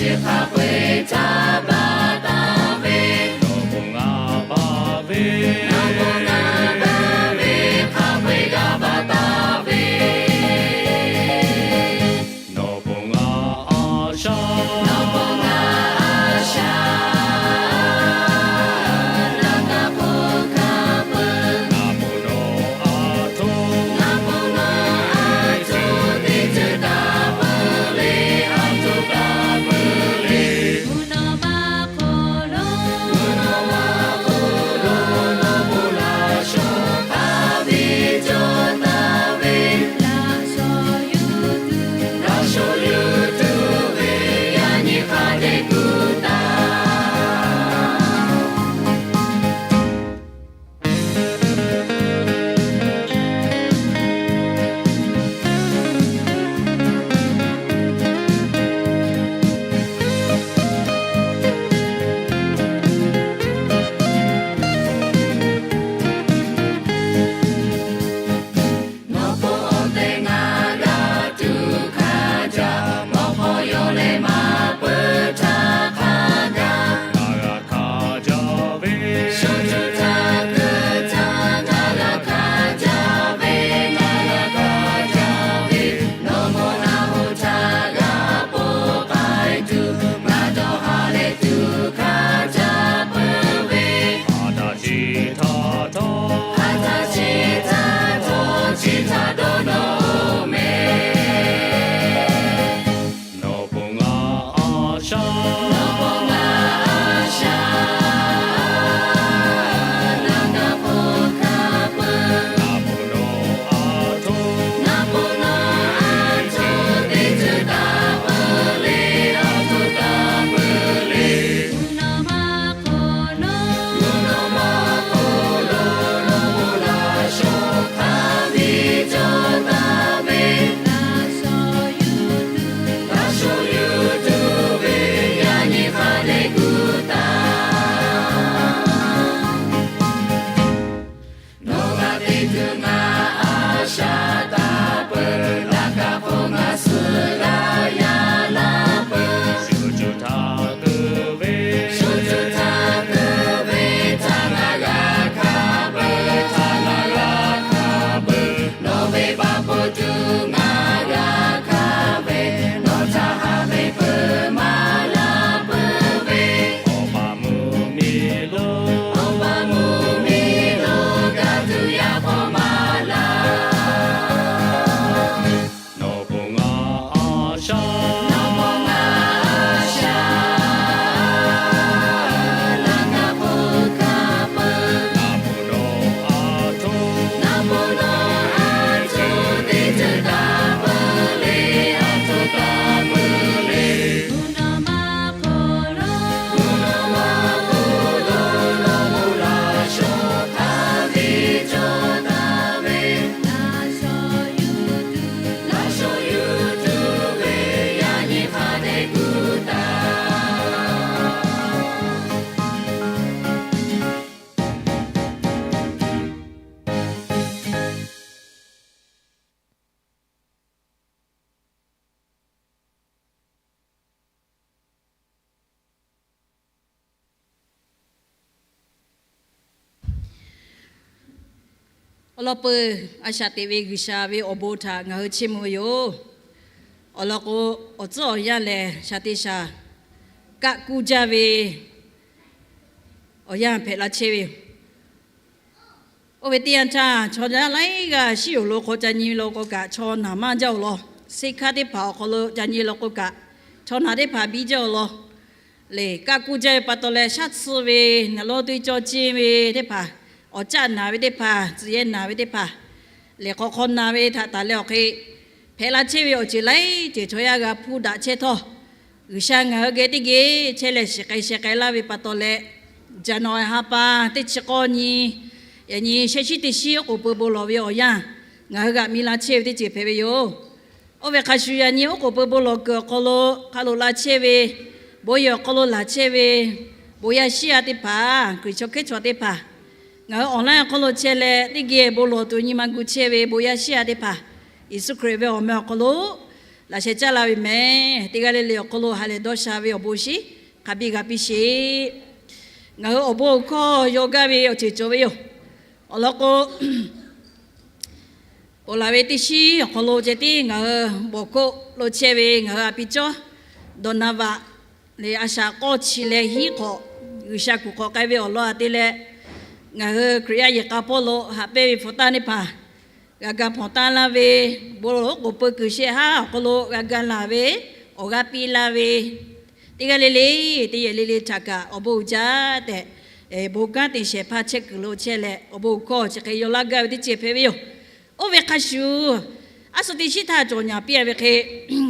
Hk'a peu-eˬ htaꞈ baˬ taˍ ve, nawˬ bon ngaˬ baˬ ve, nawˬ bon ngaˬ baˬ ve, hk'a peu-eˬ g'a baˬ taˍ ve, nawˬ bon ngaˬ a shaꞈ, nawˬ bon ngaˬ a shaꞈ, laꞈ ka hk'oˆ hk'a peu-eˬ, ngaˬ bon nawˬ a htoꞈ, ngaˬ bon nawˬ a htoꞈ teˇ ceuˬ taˍ peuˬ le, a htoꞈ taˍ peuˬ le. Mvuhˇ naw ma hk'oˆ lo, mvuhˇ naw ma hk'oˆ lo, nawˬ bon laꞈ shawˍ hk'a biˇ cawˬ taˍ ve, laꞈ shawˍ yuˬ tuˬ, laꞈ shawˍ yuˬ tuˬ ve, yaꞈ nyi hk'a dehꞈ kuˬ taˍ. Nawˬ bon awˬ tehˬ ngaˬ g'a tuˬ hkanˍ jaˇ, mawˇ hk'aw yawˇ leh maˇ peuˬ htaˇ hk'a gaˬ, ngaˬ g'a hkanˍ jaˇ ve, shu cuˇ htaˇ keu htaˇ ngaˬ g'a hkanˍ jaˇ ve, ngaˬ g'a hkanˍ jaˇ ve, nawˬ mawˇ naˆ hoꞈ htaˇ g'a ponˬ k'ai tuˬ, ngaˬ dawˇ ha leh tuˬ hkanˍ jaˇ peuˬ ve, a htaꞈ chi htaꞈ htawˇ, a htaꞈ chi htaꞈ htawˇ, chi htaꞈ dawˇ nawˬ oˬ mehˍ. Nawˬ bon ngaˬ a shaꞈ, nawˬ bon ngaˬ a shaꞈ, laꞈ ka hk'oˆ hk'a peu-eˬ, ngaˬ bon nawˬ a htoꞈ, ngaˬ bon nawˬ a htoꞈ teˇ ceuˬ taˍ peuˬ le, a htoꞈ taˍ peuˬ le. Mvuhˇ naw ma hk'oˆ lo, mvuhˇ naw ma hk'oˆ lo, nawˬ bon laꞈ shawˍ hk'a biˇ cawˬ taˍ ve, laꞈ shawˍ yuˬ tuˬ, laꞈ shawˍ yuˬ tuˬ ve, yaꞈ nyi hk'a dehꞈ kuˬ taˍ. Nawˬ g'a teˇ tuˬ ngaˬ a shaꞈ taˍ peuˬ, laꞈ ka hk'oˆ ngaˬ suh g'a yaꞈ la peuˬ. Shu cuˇ htaˇ keu ve, shu cuˇ htaˇ keu ve htaꞈ ngaˬ g'a hkanˍ peuˬ, htaꞈ ngaˬ g'a hkanˍ peuˬ. Nawˬ ve baˆ pfuhˇ tuˬ ngaˬ g'a hkanˍ ve, nawˬ htaꞈ haꞈ ve peuˬ maˍ laˇ peuˬ ve, awˬ pa mvuhˇ miˬ lo, awˬ pa mvuhˇ miˬ lo, g'a tuˬ yaꞈ k'aw maˍ laˇ. Nawˬ bon ngaˬ a shaꞈ, nawˬ bon ngaˬ a shaꞈ, laꞈ ka hk'oˆ hk'a peu-eˬ, ngaˬ bon nawˬ a htoꞈ, ngaˬ bon nawˬ a htoꞈ teˇ ceuˬ taˍ peuˬ le, a htoꞈ taˍ peuˬ le. Mvuhˇ naw ma hk'oˆ lo, mvuhˇ naw ma hk'oˆ lo, nawˬ bon laꞈ shawˍ hk'a biˇ cawˬ taˍ ve, laꞈ shawˍ yuˬ tuˬ, laꞈ shawˍ yuˬ tuˬ ve, yaꞈ nyi hk'a dehꞈ kuˬ taˍ. Awˬ lawn peuˬ, a shaꞈ teꞈ ve G'uiˬsha ve awˬ bon htaꞈ ngaˬ hui chiˇ mvuh ve yoˬ. Awˬ lawn k'o, awˬ tcuhˉ awˬ yanˇ lehˬ, shaˍ te shaˍ kaˆ kuˇ jaˇ ve awˬ yanˇ hpehꞈ la chehˇ ve yoˬ. Oˇ ve teˇ yanˇ htaˇ, chaw yaˇ laiˉ g'aˇ shiˉ yoˬ lo k'o, ca nyi lo k'o kaꞈ, chaw naˬ maˇ jaˇ-oˬ lawn. Seˇ hkaˇ teˇ hpaˍ awˬ hk'aw lo ca nyi lo k'o kaꞈ, chaw naˬ teˇ hpaˍ biˇ jaˇ-oˬ lawn. Lehˬ, kaˆ kuˇ jaˇ ve pa taw leh, shaˉ tsuhˇ ve, naˍ lawˇ teˇ cawˇ ceˇ ve teˇ hpaˍ, awˬ caˆ naˬ ve teˇ hpaˍ, tcuhˬ yehˇ naˬ ve teˇ hpaˍ, lehˬ hk'aw hk'aw na ve htaꞈ taˍ leh awˬ hk'e, hpehꞈ la chehˇ ve awˬ ceuˬ laiˉ ceuˬ chaw yaˇ g'a hpuˇ daꞈ chehˇ htawˇ, G'uiˬsha ngaˬ hui geh teˇ geh chehˇ leh shiˍ k'ai sheh k'ai laˇ ve pa taw leh, January ha pa teˇ chi k'awˇ nyi, yaꞈ nyi sheh shiˉ teˇ shiˉ oˉ k'oˍ pui bon lawˬ ve awˬ yanˇ, ngaˬ hui g'aꞈ mi la chehˇ ve teˇ ceuˬ hpehꞈ ve yoˬ. Oˇ ve hk'a shuˍ, yaꞈ nyi oˉ k'oˍ pui bon lawˬ kuiˬ awˬ hk'aw lo hk'a loꞈ la chehˇ ve, bon yehˬ awˬ hk'aw lo laˬ chehˇ ve, bon yaˇ shiˉ yaˇ teˇ hpaˍ, Hkriꞈ chaw hkehˉ chaw teˇ hpaˍ, ngaˬ hui online awˬ hk'aw lo chehˇ leh teˇ geh bon lawˬ tuˬ nyi ma gu chehˇ ve bon yaˇ shiˉ yaˇ teˇ hpaˍ, Yeˍsuˆ Hkriꞈ ve awˬ meh awˬ hk'aw lo laꞈ sheh caˇ la ve mehˍ. Teˇ g'aˇ le le awˬ hk'aw lo ha lehˬ dawˇ sha ve awˬ bon shinˉ hk'a biˇ g'a piˇ sheˍ. Ngaˬ hui awˬ bon awˬ hkawˇ yaw gaˇ ve awˬ ceuˬ cawˬ ve yoˬ. Awˬ lawn k'o, ponˬ laˬ ve teˇ shiˉ awˬ hk'aw lo ceh tiˉ ngaˬ hui bawˬ hkawˇ lo chehˇ ve ngaˬ hui a pi cawˇ dawˬ na vaꞈ lehˬ, a shaꞈ k'awˇ chi leh hiˉ hk'awꞈ G'uiˬsha kuˬ hk'awꞈ k'ai ve awˬ lawn a te leh, ngaˬ hui Hkriꞈ yaˇ yehˬ k'a hpawˇ lo haꞈ pehnˇ ve hpu taˇ teˇ hpaˍ g'a ga hpawnˬ taˉ laˇ ve, bon lawˬ oˉ k'oˍ pui kuiˬ shehˆ haˉ awˬ hk'aw lo g'a ga laˬ ve, awˬ g'aˇ piˇ laˇ ve, teˇ g'aˇ le le, teˇ yehˬ le le htaꞈ kaꞈ awˬ bon uiˍ jaˇ tehꞈ, bon kanˉ te shehˍ hpaˇ chehˇ kuiˬ lo chehˇ leh awˬ bon hkawˇ chi hk'e yaw laˇ gaˇ ve teˇ ceuˬ hpehꞈ ve yoˬ. Oˇ ve hk'a shuˍ, aˉ suh teˇ shiˉ htaˇ cawˬ nyaˍ piˇ ve hk'e,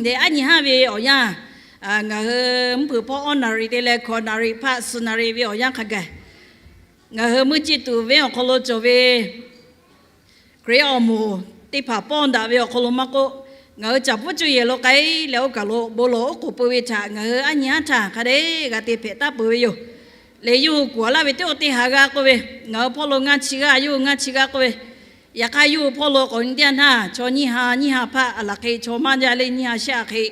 lehˬ aˉ nyi haˉ ve awˬ yanˇ, ngaˬ hui mvuhˇ hpeuꞈ hpawˇ awˇ naˍriˍ te leh hkawꞈ naˍriˍ hpaˆ suhˍ naˍriˍ ve awˬ yanˇ hk'a gaˬ, ngaˬ hui meuˇ ceˇ tuˬ venˇ awˬ hk'aw lo cawˬ ve Hkriꞈ yaˇ awˬ moˍ teˇ hpaˍ pawˇ daꞈ ve awˬ hk'aw lo maˇ k'oˆ, ngaˬ hui caˍ pfuhˇ cuˇ yehˬ lo k'ai leh oˇ kaˬ lo bon lawˬ oˉ k'oˍ pui ve htaꞈ ngaˬ hui aˉ nyi haˉ htaˇ hk'a dehꞈ g'a te hpehꞈ taˉ peuˬ ve yoˬ. Lehˬ yawˇ hui kuˬ a laˇ ve teˇ g'aˇ teˇ ha g'aˇ k'oˆ ve, ngaˬ hui hpawˇ lo ngaˇ chi g'aˇ, yawˇ hui ngaˇ chi g'aˇ k'oˆ ve, yaꞈ hk'aˇ yawˇ hui hpawˇ lo k'awꞈ nyi teˇ yanˇ htaˇ chaw nyiˇ ha nyiˇ ha hpaˆ a laˬ hk'e chaw maˇ jaˇ le nyiˇ ha shehˆ a hk'e,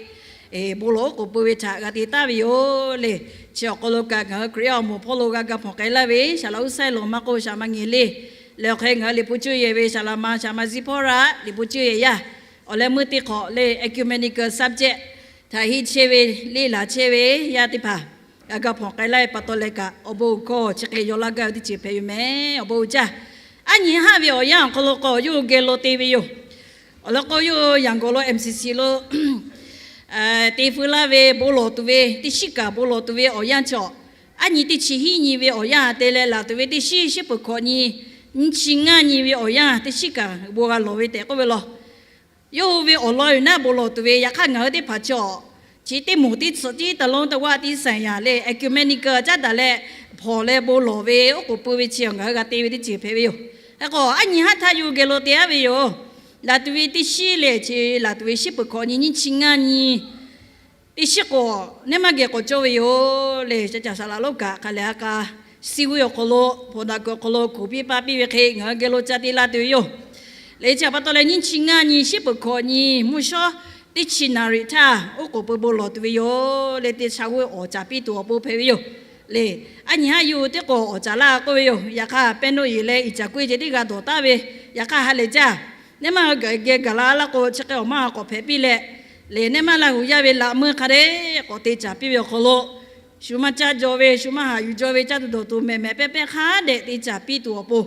bon lawˬ oˉ k'oˍ pui ve htaꞈ g'a te taˉ ve yoˬ le. Chi awˬ hk'aw lo kaꞈ ngaˬ hui Hkriꞈ yaˇ awˬ moˍ hpawˇ lo g'a ga hpawnˬ k'ai laˇ ve shaˍ laꞈ uˉ saiˉ lawˬ maˇ k'oˆ, shaˍ ma ngehˬ le, leh awˬ hk'e ngaˬ hui liꞈ hpu cuˇ yehˬ ve shaˍ laꞈ ma shaˍ ma ziˇ hpawˇ raꞈ liꞈ hpu cuˇ yehˬ yaˇ, awˬ leh meuˇ teˇ hk'awꞈ le ecumenical subject htaꞈ henˇ chehˇ ve, leˇ laˬ chehˇ ve yaˇ teˇ hpaˍ g'a ga hpawnˬ k'ai laˇ ve pa taw leh kaꞈ awˬ bon awˬ hkawˇ chi hk'e yaw laˇ gaˇ ve teˇ ceuˬ hpehꞈ ve mehˍ. Awˬ bon uiˍ jaˇ. Aˉ nyi haˉ ve awˬ yanˇ awˬ hk'aw lo k'o yawˇ hui geh lo te ve yoˬ. Awˬ lawn k'o yawˇ hui Yanˍ gawˬ lo M C C lo te feu laˇ ve bon lawˬ tuˬ ve, teˇ shiˉ kaꞈ bon lawˬ tuˬ ve awˬ yanˇ cawˬ, aˉ nyi teˇ chi hiˉ nyi ve awˬ yanˇ te leh laˬ tuˬ ve teˇ shiˉ shiˉ peuˬ hkawꞈ nyi nyiˇ chi ngaˇ nyi ve awˬ yanˇ teˇ shiˉ kaꞈ bon g'a lawˬ ve tehꞈ k'oˆ ve law. Yawˇ hui ve awˬ lawn yoˬ naˉ bon lawˬ tuˬ ve, yaꞈ hk'aˇ ngaˬ hui teˇ hpaˍ cawˬ chi teˇ moˍ teˇ tsuhꞈ tiˉ ta lonˉ ta waˇ tiˉ saˍ yaˍ leh ecumenical caˉ daꞈ leh hpawnˬ leh bon lawˬ ve oˉ k'oˍ pui ve chi ngaˬ hui g'a te ve teˇ ceuˬ hpehꞈ ve yoˬ. Hk'e k'o aˉ nyi haˉ htaˇ yawˇ hui geh lo te aˉ ve yoˬ. Laˬ tuˬ ve teˇ shiˉ lehˬ chi laˬ tuˬ ve shiˉ peuˬ hkawꞈ nyi nyiˇ chi ngaˇ nyi teˇ shiˉ k'o, neˇ maˇ geh k'awꞈ cawˇ ve yoˬ le. Ca caˬ saˍ laꞈ lonˉ kaꞈ hk'a lehˬ a k'a siˇ g'uˇ awˬ hk'aw lo hpawnˬ daꞈ kuiˬ awˬ hk'aw lo kuˬ piˇ paˇ piˇ ve hk'e ngaˬ hui geh lo ca te la tuˬ ve yoˬ. Lehˬ chi htaꞈ pa taw leh nyiˇ chi ngaˇ nyi shiˉ peuˬ hkawꞈ nyi mvuhˇ shawˉ teˇ chi naˍriˍ htaˇ oˉ k'oˍ pui bon lawˬ tuˬ ve yoˬ le. Teˇ sha g'uˇ awˍ caˍ piˇ tuˬ awˬ pon hpehꞈ ve yoˬ. Lehˬ aˉ nyi haˉ yawˇ hui teˇ k'o awˍ caˍ laˇ k'oˆ ve yoˬ. Yaꞈ hk'aˇ pehˇ nuˆ yeˬ leh iˍ caˍ kuiˇ ceh tiˉ g'a dawˬ taˉ ve, yaꞈ hk'aˇ ha lehˬ jaˇ. Neˇ maˇ geh gaˬ la laˇ k'o chi hk'e awˬ maˇ k'awꞈ hpehꞈ piˇ leh, lehˬ neˇ maˇ Laˇ huˍ yaˇ ve laꞈ meuˇ hk'a dehꞈ k'awꞈ te caˍ piˇ ve awˬ hk'aw lo, shu maˇ caˇ jaw ve, shu maˇ haꞈ yuˬ jaw ve, caˇ tuˬ dawˬ tuˬ mehˬ mehˬ pehˇ pehˇ hk'a dehꞈ te caˍ piˇ tuˬ awˬ pon,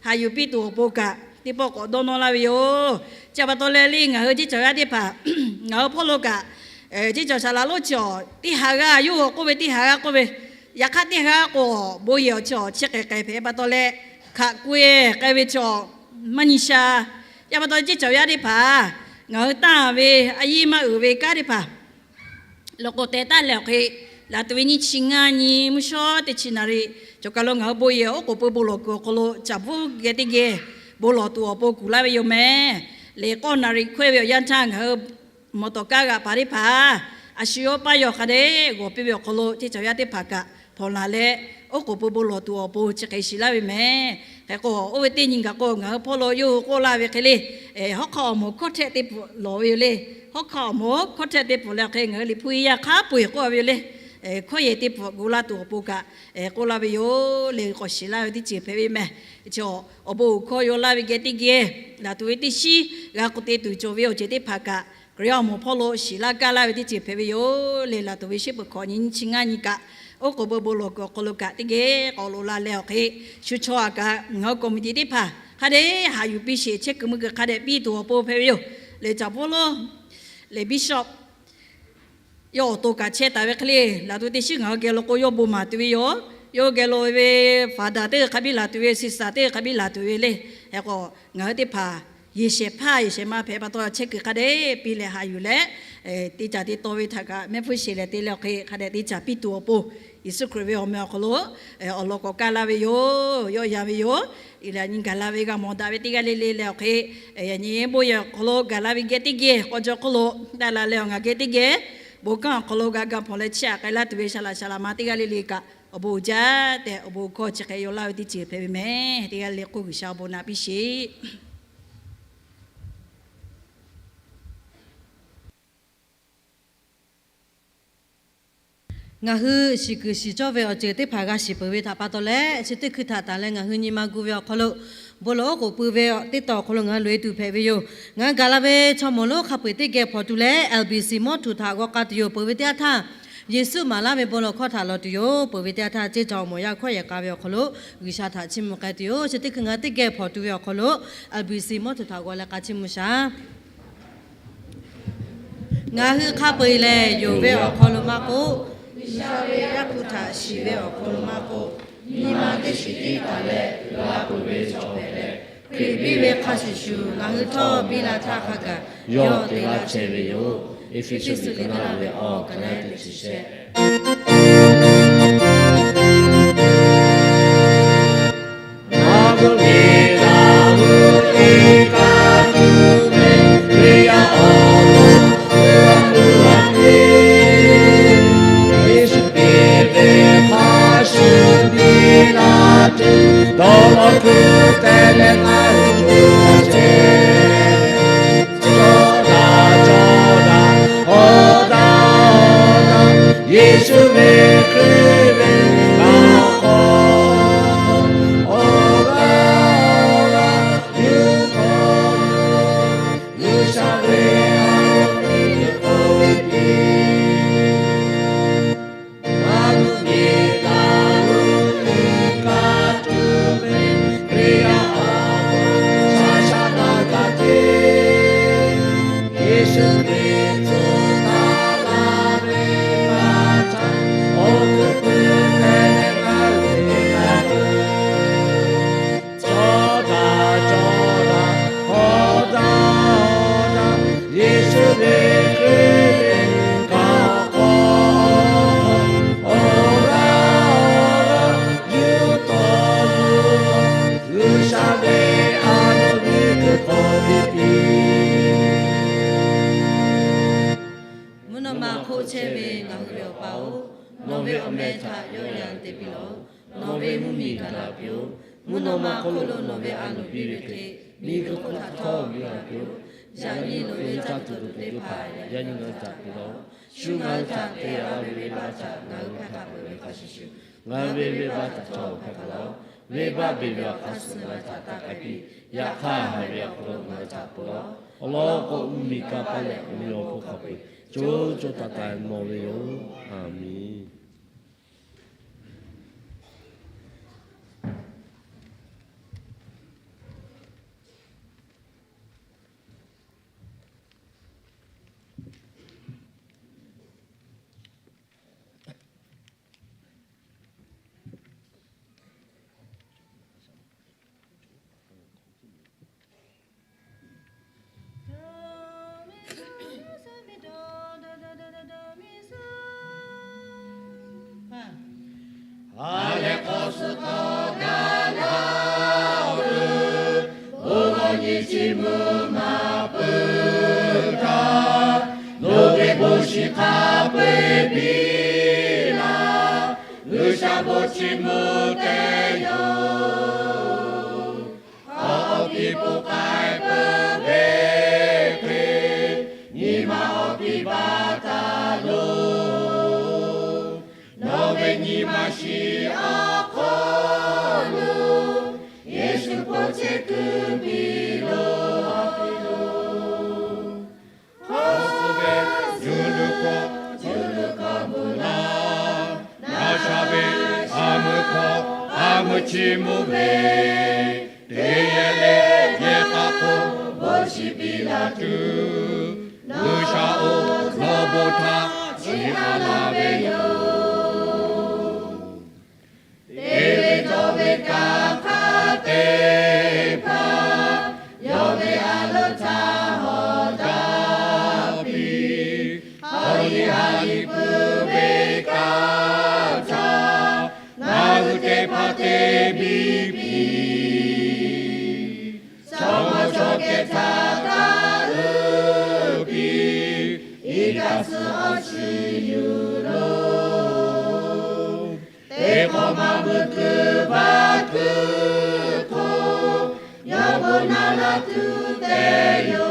haꞈ yuˬ piˇ tuˬ awˬ pon kaꞈ teˇ pawˆ k'awꞈ dawˇ nawˇ laˇ ve yoˬ. Chi pa taw leh le ngaˬ hui ceˇ cawˬ yaˇ teˇ hpaˍ ngaˬ hui hpawˇ lo kaꞈ, ceˇ cawˬ saˍ laꞈ lonˉ chi awˬ teˇ ha g'aˇ yawˇ hui k'oˆ ve teˇ ha g'aˇ k'oˆ ve, yaꞈ hk'aˇ teˇ ha g'aˇ k'o bon yehˬ awˬ chi awˬ chi hk'e k'ai hpehꞈ pa taw leh, hkaꞈ k'oˆ k'ai ve chi awˬ maˇ nyi sha. Chi pa taw ceˇ cawˬ yaˇ teˇ hpaˍ ngaˬ hui tanˇ ve a yiˇ maˇ uiˍ ve kanˉ teˇ hpaˍ law k'o teh taˉ leh awˬ hk'e, laˬ tuˬ ve nyiˇ chi ngaˇ nyi mvuhˇ shawˉ teˇ chi naˍriˍ cawˬ kaˬ lo ngaˬ hui bon yehˬ oˉ k'oˍ pui bon lawˬ kuiˬ awˬ hk'aw lo caˍ bvuhˇ geh teˇ geh bon lawˬ tuˬ awˬ pon kuˬ laˇ ve yoˬ mehˍ. Lehˬ k'awˇ naˍriˍ hkawehˇ ve awˬ yanˇ htaˇ ngaˬ hui mawˬ tawˍ kaˇ g'aꞈ paˍ teˇ hpaˍ a shu yawˇ paˇ yawˇ hk'a dehꞈ g'awˬ piˇ ve awˬ hk'aw lo ceˇ cawˬ yaˇ teˇ hpaˍ kaꞈ hpawnˬ laˬ leh oˉ k'oˍ pui bon lawˬ tuˬ awˬ pon chi hk'e shiˍ laˇ ve mehˍ. Hk'e k'o oˇ ve teˇ nyi gaˬ k'o ngaˬ hui hpawˇ lo yawˇ hui k'oˆ laˇ ve hk'e le, hawˉ hk'aˇ awˬ moˍ hkawˇ htehˆ teˇ pfuhˍ lawˬ ve yoˬ le. Hawˉ hk'aˇ awˬ moˍ hkawˇ htehˆ teˇ pfuhˍ leh hk'e ngaˬ hui liꞈ hpu yaˇ hk'a peu eˬ k'oˆ ve yoˬ le. Hkawˇ yehˬ teˇ pfuhˍ gu laˇ tuˬ awˬ pon kaꞈ k'oˆ laˇ ve yoˬ le. K'awꞈ shiˍ laˇ ve teˇ ceuˬ hpehꞈ ve mehˍ. Chi awˬ bon uiˍ hkawˇ yaw laˇ ve geh teˇ geh laˬ tuˬ ve teˇ shiˉ g'a k'oˆ te tuˬ cawˬ ve awˬ ceuˬ teˇ hpaˍ kaꞈ Hkriꞈ yaˇ awˬ moˍ hpawˇ lo shiˍ laˇ kaˇ laˇ ve teˇ ceuˬ hpehꞈ ve yoˬ le. Laˬ tuˬ ve shiˉ peuˬ hkawꞈ nyi nyiˇ chi ngaˇ nyi kaꞈ oˉ k'oˍ pui bon lawˬ kuiˬ awˬ hk'aw lo kaꞈ teˇ geh k'awꞈ loꞈ la leh awˬ hk'e, shu chaw aꞈ kaꞈ ngaˬ hui committee teˇ hpaˍ hk'a dehꞈ haꞈ yuˬ piˇ sheˍ chehˇ kuiˬ mui kuiˬ hk'a dehꞈ piˇ tuˬ awˬ pon hpehꞈ ve yoˬ. Lehˬ caˍ bvuhˇ lonˉ lehˬ bishop yawˇ awˬ to kaꞈ chehˇ taˍ ve hk'e le, laˬ tuˬ teˇ shiˉ ngaˬ hui geh lo k'o yawˇ bon maˍ tuˬ ve yoˬ. Yawˇ geh lo ve father teˇ g'aˇ hk'a biˇ laˬ tuˬ ve, sister teˇ g'aˇ hk'a biˇ laˬ tuˬ ve le. Hk'e k'o ngaˬ hui teˇ hpaˍ yehˬ shehˍ hpaˇ yehˬ shehˍ ma hpehꞈ pa taw chehˇ kuiˬ hk'a dehꞈ piˇ leh haꞈ yuˬ leh, te caˍ te taw ve htaꞈ kaꞈ mehˆ hpfuhˇ sheˍ lehˬ te leh awˬ hk'e hk'a dehꞈ te caˍ piˇ tuˬ awˬ pon, Yeˍsuˆ Hkriꞈ ve awˬ meh awˬ hk'aw lo awˬ lawn k'awꞈ kaˇ laˇ ve yoˬ. Yawˇ yan ve yoˬ. Iˉ leh nyi gaˬ la ve g'a mawˬ daꞈ ve teˇ g'aˇ le le leh awˬ hk'e, yaꞈ nyi bon yehˬ awˬ hk'aw lo gaˬ la ve geh teˇ geh k'aw jaw hk'oˆ lo daꞈ la leh awˬ ngaˬ geh teˇ geh bon kanˉ awˬ hk'aw lo g'a ga hpawnˬ leh chiˇ aꞈ k'ai laˇ tuˬ ve shaˍ laꞈ shaˍ laꞈ ma teˇ g'aˇ le le kaꞈ awˬ bon uiˍ jaˇ tehꞈ awˬ bon hkawˇ chi hk'e yaw laˇ ve teˇ ceuˬ hpehꞈ ve mehˍ. Teˇ g'aˇ le le k'oˆ G'uiˬsha awˬ bon naꞈ piˇ sheˍ. Ngaˬ hui shiˍ kuiˬ shiˍ cawˇ ve awˬ ceuˬ teˇ hpaˍ g'a shiˍ peuˬ ve htaꞈ pa taw leh, chi teˇ hkui htaꞈ tanˬ leh ngaˬ hui nyi ma gu ve awˬ hk'aw lo bon lawˬ oˉ k'oˍ pui ve teˇ taw awˬ hk'aw lo ngaˬ hui loꞈ e tuˬ hpehꞈ ve yoˬ. Ngaˬ hui gaˬ la ve chaw mawˬ lonˉ hk'a peu-eˬ teˇ geh hpawnˬ tuˬ leh, L B C mawˇ htuꞈ htaꞈ g'aw k'a tuˬ yoˬ. Peuˬ ve teˇ yanˇ htaˇ, Yeˍsuˆ maˍ laˇ ve bon lawˬ hkawˇ htaꞈ lawˬ tuˬ yoˬ. Peuˬ ve teˇ yanˇ htaˇ, ceˇ caˬ awˬ moˍ yaˇ hkawˇ yehˬ k'a ve awˬ hk'aw lo G'uiˬsha htaꞈ chiˇ mvuh k'ai tuˬ yoˬ. Chi teˇ hkui ngaˬ hui teˇ geh hpawnˬ tuˬ ve awˬ hk'aw lo, L B C mawˇ htuꞈ htaꞈ g'aw leh k'a chiˇ mvuh shaˍ. Ngaˬ hui hk'a peu-eˬ lehˬ, yonˍ ve awˬ hk'aw lo maˇ k'oˆ, G'uiˬsha ve Yaˇ hpu htaꞈ shiˍ ve awˬ hk'aw lo maˇ k'oˆ, nyi ma teˇ shiˍ tiˉ taˍ leh g'a peuˬ ve chaw hpehꞈ leh, Hkriꞈ biˇ ve hk'a shuˍ shuˍ ngaˬ hui htawˇ biˇ la htaˇ hk'a gaˬ yawˇ te laˇ chehˇ ve yoˬ. Eˇfeˇsuꞈ liꞈ ka naˉ ve awˬ ka naˉ teˇ chi shehˆ. Yeˍsuˆ ve Hkriꞈ ve awˬ hk'aw, awˬ g'aˇ awˬ g'aˇ yuˬ k'aw, G'uiˬsha ve a loˍ ve teˇ hk'awꞈ ve piˇ. Maˇ g'uˇ ve laˇ g'uˇ ve kaˇ tuˬ ve Hkriꞈ yaˇ awˬ hk'aw, shaˉ shaˉ naˇ g'a te. Yeˍsuˆ Hkriꞈ tcuh taˍ la ve maˇ caˇ, awˬ hkuiˉ puiˉ hpehꞈ leh g'a ve laˇ g'uˇ. Cawˇ daꞈ cawˇ daꞈ, hawˉ daꞈ hawˉ daꞈ, Yeˍsuˆ ve Hkriꞈ ve kaꞈ k'aw, awˬ g'aˇ awˬ g'aˇ yuˬ tawˆ yuˬ tawˆ, G'uiˬsha ve a loˍ ve teˇ hk'awꞈ ve piˇ. Mvuhˇ naw ma hk'oˆ chehˇ ve ngaˬ hui ve Awˬ pa-oˬ, nawˬ ve awˬ meh htaꞈ yawˇ yan te piˇ lawˬ. Nawˬ ve mvuhˇ miˬ gaˬ la piˇ-oˆ. Mvuhˇ naw ma hk'oˆ lo nawˬ ve a loˍ piˇ ve hk'e, miˬguiˬ hk'oˆ htaꞈ htawˇ ve g'a piˇ-oˆ. Yaꞈ nyi loꞈ ve caˇ tuˬ loꞈ teˇ hpaˍ yaꞈ nyi ngaˬ hui htaꞈ piˇ lawˬ. Shu ngaˬ hui htaꞈ te a ve venˇbaˆ htaꞈ ngaˬ hui hk'a hk'a peuˬ ve hk'a shuˍ shuˍ, ngaˬ hui ve venˇbaˆ htaꞈ htawˇ hk'a hk'a lawˬ. Venˇbaˆ beˬ ve awˬ hk'aˇ suh ngaˬ hui htaꞈ taˇ k'ai piˇ. Yaꞈ hk'aˇ, haˍ ve awˬ hk'aw lo ngaˬ hui htaꞈ peuˬ lawˬ. Awˬ lawn k'o, mvuhˇmiˬ kanˇ paˆ leh awˬ meh awˬ hponˇ hk'a peu-eˬ co co taiˍ taiˍ nawˬ ve yoˬ. Aˬ miˍ. Ha lehˬ k'awꞈ suh k'awꞈ gaˬ laˇ-oˬ. Bon lawˬ nyi chi mvuhˇ maˬ peuˬ htaˇ, nawˬ ve bon shiˍ hk'a peu-eˬ piˇ laˇ. G'uiˬsha bon chi mvuhˇ teˇ yoˬ. Awˬ piˍ poˬ k'ai peuˬ ve hk'e, nyi ma awˬ piˍ baˬ taˍ loˬ. Nawˬ ve nyi ma shiˍ awˬ hk'aw lo, Yeˍsuˆ hpaw chehˇ kuiˬ piˇ loˬ, piˇ loˬ. Hk'aw suh ve yuˬ luˬ hkawˇ, yuˬ luˬ hkawˇ bvuhꞈ laˇ. Naˍ sha ve a meuˇ hkawˇ, a meuˇ chi mvuhˇ ve, teˇ yehˬ leh yehˬ k'a hk'oˆ bon shiˍ piˇ laˇ tuˬ, G'uiˬsha-oˬ, nawˬ bon htaꞈ chiˇ aꞈ laˇ ve yoˬ. Te ve dawˇ ve kaꞈ hk'aˇ te hpaˇ, yawˇ ve a loˍ htaꞈ hawˍ daꞈ piˇ. Hk'aw liˇ ha liˇ peuˬ ve kaꞈ htaˇ, ngaˬ hui teˇ hpaˍ te biˇ piˇ. Chaw mawˇ chaw kehˬ htaꞈ kaꞈ uiˍ piˇ. Iˉ kaˆ suh awˬ shiˍ yuˬ loˬ. Teˇ hk'awꞈ ma meuˇ kuiˬ vaˇ kuiˬ hk'oˆ, yawˇ bon naˍ laˇ tuˬ tehꞈ yoˬ.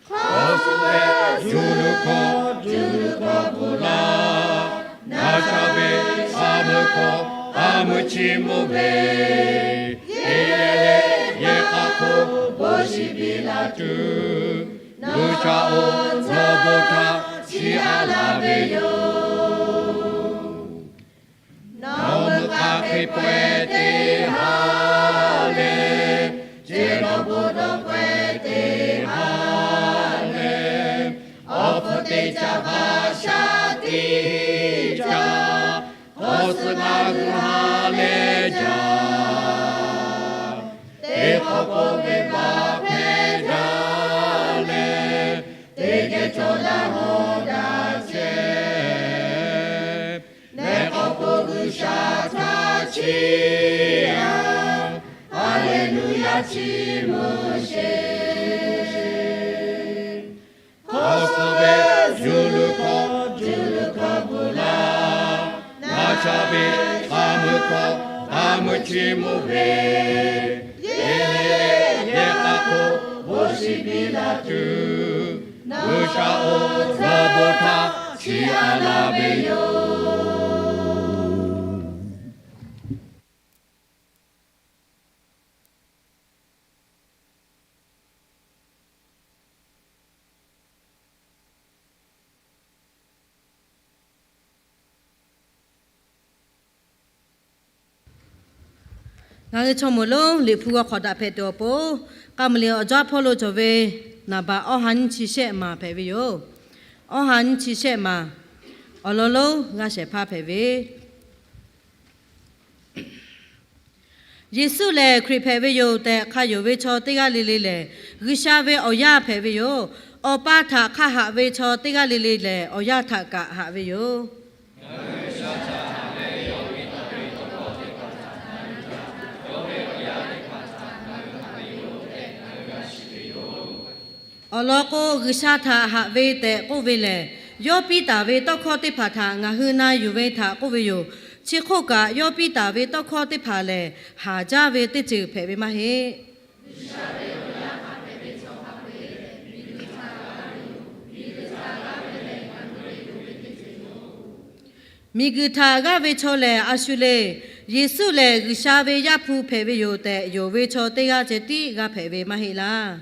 Hk'aw suh leh yuˬ luˬ hkawˇ, yuˬ luˬ hkawˇ hk'aw k'a mui chiˇ mvuh ve, yehˬ leh yehˬ k'a hk'oˆ bon shiˍ piˇ la tuˬ, G'uiˬsha awˬ lawn bon htaꞈ chiˇ aꞈ la ve yoˬ. Nawˬ meuꞈ k'a hk'e pawehˇ teˇ ha leh, ceh nawˬ bon dawˇ pawehˇ teˇ ha leh, awˬ hpfuhˇ teˇ caˇ hk'a shaˉ tiˉ caˇ, k'awꞈ suh ngaˬ hui ha leh jaˇ. Teˇ hk'awꞈ k'oˆ ve maˇ hpehꞈ jaˇ leh, teˇ geh cawˬ daꞈ hawˉ daꞈ chehˇ. Nehˬ k'awꞈ k'oˆ G'uiˬsha htaꞈ chiˇ aꞈ, Haˍleˍluˍyaˍ chiˇ mvuh sheˍ. Hk'awꞈ suh ve yuˬ luˬ hkawˇ, yuˬ luˬ hkawˇ bvuhꞈ laˇ. Ngaˬ chaꞈ ve k'a mui hkawˇ k'a mui chiˇ mvuh ve, yehˬ leh yehˬ k'a hk'oˆ bon shiˍ piˇ la tuˬ, G'uiˬsha awˬ lawn bon htaꞈ chiˇ aꞈ la ve yoˬ. Ngaˬ hui chaw moˍ lonˉ Liꞈ hpu g'aw hk'awꞈ daꞈ hpehꞈ tuˬ awˬ pon, k'a muiˬ liꞈ awˬ jaˇ hpawˇ lo cawˬ ve naˍ baꞈ awˇ ha nyiˇ chi shehˆ maˬ hpehꞈ ve yoˬ. Awˇ ha nyiˇ chi shehˆ maˬ awˬ lawn lonˉ g'a shehˍ hpaˇ hpehꞈ ve, Yeˍsuˆ lehˬ Hkriꞈ hpehꞈ ve yoˬ tehꞈ hk'a yonˍ ve chaw teˇ g'aˇ le le lehˬ, G'uiˬsha ve awˬ yaˇ hpehꞈ ve yoˬ. Awˬ pa htaꞈ hk'a haꞈ ve chaw teˇ g'aˇ le le lehˬ, awˬ yaˇ htaꞈ kaꞈ haꞈ ve yoˬ. Awˬ lawn k'o, G'uiˬsha htaꞈ haꞈ ve tehꞈ k'oˆ ve lehˬ, yawˇ piˇ taˍ ve tawˇ hkawˇ teˇ hpaˍ htaꞈ ngaˬ hui na yuˬ ve htaꞈ k'oˆ ve yoˬ. Chi hk'oˆ kaꞈ, yawˇ piˇ taˍ ve tawˇ hkawˇ teˇ hpaˍ lehˬ, haˍ jaˇ ve teˇ ceuˬ hpehꞈ ve maˇ heˆ. Miˬguiˬ htaꞈ g'aˇ ve chaw lehˬ a shu le. Yeˍsuˆ lehˬ G'uiˬsha ve Yaˇ hpu hpehꞈ ve yoˬ tehꞈ yonˍ ve chaw teˇ g'aˇ ceh tiˉ g'a hpehꞈ ve maˇ heˆ laˇ.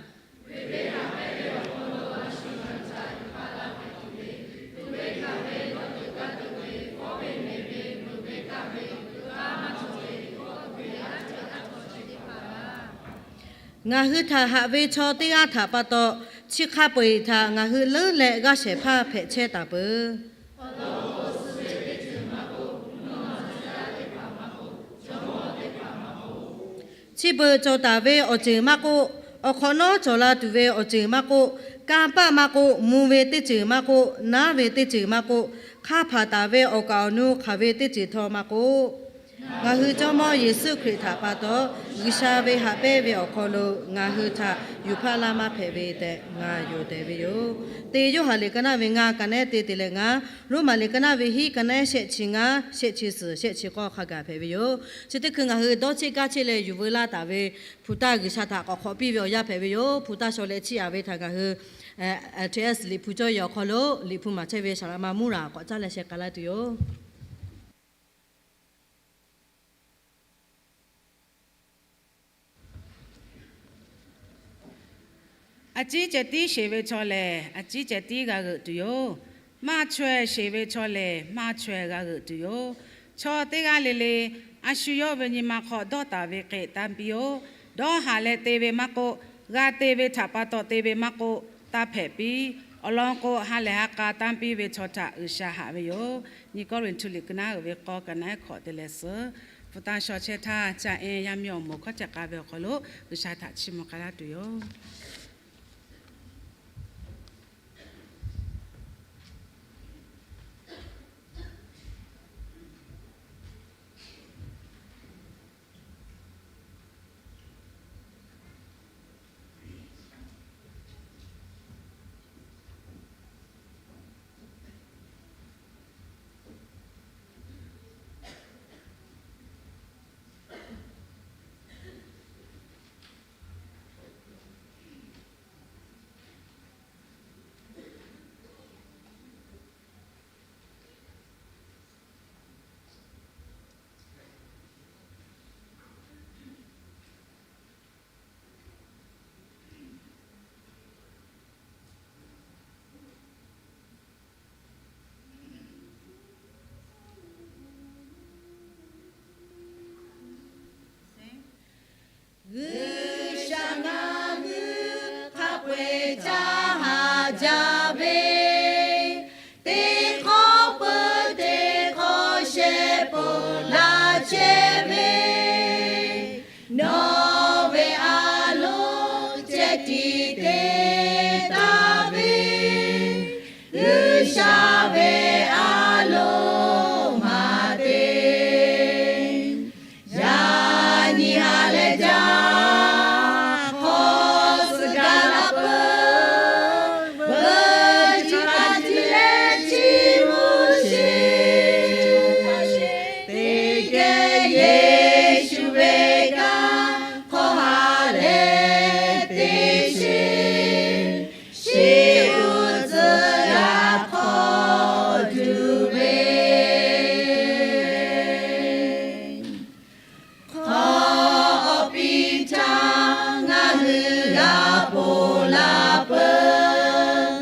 Ngaˬ hui htaꞈ haꞈ ve chaw teˇ g'aˇ htaꞈ pa taw, chi hk'a peu-eˬ htaꞈ ngaˬ hui leuˉ leh g'aˇ shehˍ hpaˇ hpehꞈ chehˇ taˍ peuˬ. Chi beuꞈ cawˬ taˍ ve awˬ ceuˬ maˇ k'oˆ, awˬ hk'awꞈ nawˉ cawˬ la tuˬ ve awˬ ceuˬ maˇ k'oˆ, kanˇ paˆ maˇ k'oˆ, mvuh ve teˇ ceuˬ maˇ k'oˆ, naˉ ve teˇ ceuˬ maˇ k'oˆ, hk'a hpaˍ taˍ ve awˬ kaˍ awˬ nu hk'aˬ ve teˇ ceuˬ htawˇ maˇ k'oˆ, ngaˬ hui Jawˇmawˇ Yeˍsuˆ Hkriꞈ htaꞈ pa taw, G'uiˬsha ve haꞈ pehnˇ ve awˬ hk'aw lo ngaˬ hui htaꞈ yuˬ hpaˇ laˇ maˇ hpehꞈ ve tehꞈ ngaˬ yonˍ tehˍ ve yoˬ. Teˇ Yoˇhanˬ liꞈ ka naˆ ve ngaˇ, ka naˆ ehˉ teˇ te leh ngaˇ, Roˉmaꞈ liꞈ ka naˆ ve hiˉ, ka naˆ ehˉ shehˆ chi ngaˇ, shehˆ chi suhˍ, shehˆ chi k'awˇ hk'a gaˬ hpehꞈ ve yoˬ. Chi teˇ hkui ngaˬ hui dawˇ cheˆ kaˇ cheˆ leh yuˬ veu laˇ taˍ ve hpu taˇ G'uiˬsha htaꞈ k'awꞈ hk'awꞈ piˇ ve awˬ yanˇ hpehꞈ ve yoˬ. Hpu taˇ shaw leh chiˇ aꞈ ve htaꞈ ngaˬ hui T S liꞈ hpu cawˇ yehˬ awˬ hk'aw lo liꞈ hpu maˍ chehˇ ve Saˍ laꞈ ma Muˇraˍ k'awꞈ caˇ leh sheh k'ai laˇ tuˬ yoˬ. A ciˉ ceh tiˉ sheˍ ve chaw lehˬ, a ciˉ ceh tiˉ g'a g'euꞈ tuˬ yoˬ. Maˇ chaweh sheˍ ve chaw lehˬ, maˇ chaweh g'a g'euꞈ tuˬ yoˬ. Chaw teˇ g'aˇ le le, a shu yawˇ ve nyi ma hk'aw dawˇ taˍ ve hk'e tanˇ piˇ-oˆ. Dawˇ haˍ leh te ve maˇ k'oˆ, g'a te ve htaꞈ pa taw te ve maˇ k'oˆ, taˇ hpehꞈ piˇ. Awˬ lawn k'o, ha lehˬ ha k'a tanˇ piˇ ve chaw htaꞈ G'uiˬsha haꞈ ve yoˬ. Nyi Kawˇrenˍhtuˆ liꞈ ka naˉ uiˍ ve k'awˇ, ka naˉ ehˉ hkawꞈ te leh suhˉ, hpu taˇ shaw chehˇ htaˇ, ca en yaˇ miˇ awˬ moˍ hkawˇ ceh k'a ve awˬ hk'aw lo G'uiˬsha htaꞈ chiˇ mvuh k'ai laˇ tuˬ yoˬ. jaˇ ve, teˇ hk'awꞈ peuˬ teˇ hk'awꞈ shehˍ peuˬ laˇ chehˇ ve, nawˬ ve a loˍ ceh tiˉ te taˍ ve, G'uiˬsha ve a loˍ maˇ te. Yaꞈ nyi ha leh jaˇ, hk'aw suh gaˬ la peuˬ, veuꞈ chi hk'a ti leh chi mvuhˇ sheˍ. Teˇ geh Yeˍsuˆ ve kanˇ hk'aw ha leh te sheˍ. Chi uiˍ tcuh g'a hk'aw tuˬ ve hk'aw awˬ piˇ htaˇ ngaˬ hui g'a ponˬ la peuˬ.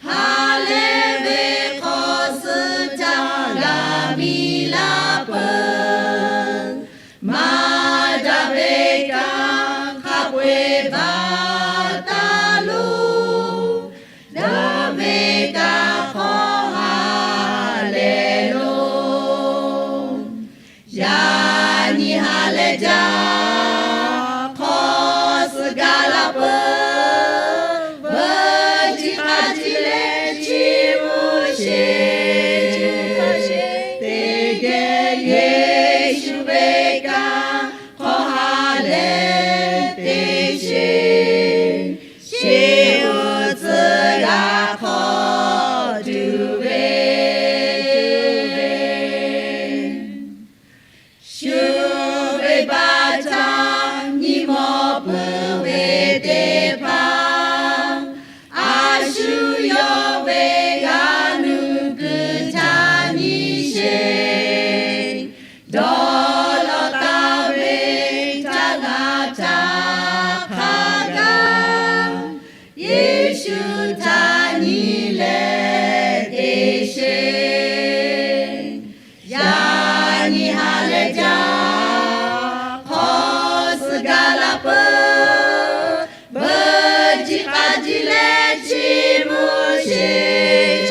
Ha leh ve hk'aw suh htaˇ g'a miˬ la peuˬ. Maˇ daꞈ ve kanˇ hk'a peu-eˬ baˬ taˍ loˬ. Daꞈ ve kanˇ hk'aw ha leh loˬ. Yaꞈ nyi ha leh jaˇ, hk'aw suh gaˬ la peuˬ, veuꞈ chi hk'a ti leh chi mvuhˇ sheˍ. Teˇ geh Yeˍsuˆ ve kanˇ hk'aw ha leh te sheˍ. Chi uiˍ tcuh g'a hk'aw tuˬ ve shu ve baˆ htaˇ nyi mawˬ peuˬ ve teˇ hpaˍ, a shu yawˇ ve g'a nuˇ kuiˬ htaꞈ nyi sheˍ. Dawˇ law taˍ ve htaˇ g'aˇ htaꞈ hk'a gaˬ, Yeˍsuˆ htaꞈ nyi leh te sheˍ. Yaꞈ nyi ha leh jaˇ, hk'aw suh gaˬ la peuˬ, veuꞈ chi hk'a ti leh chi mvuhˇ sheˍ.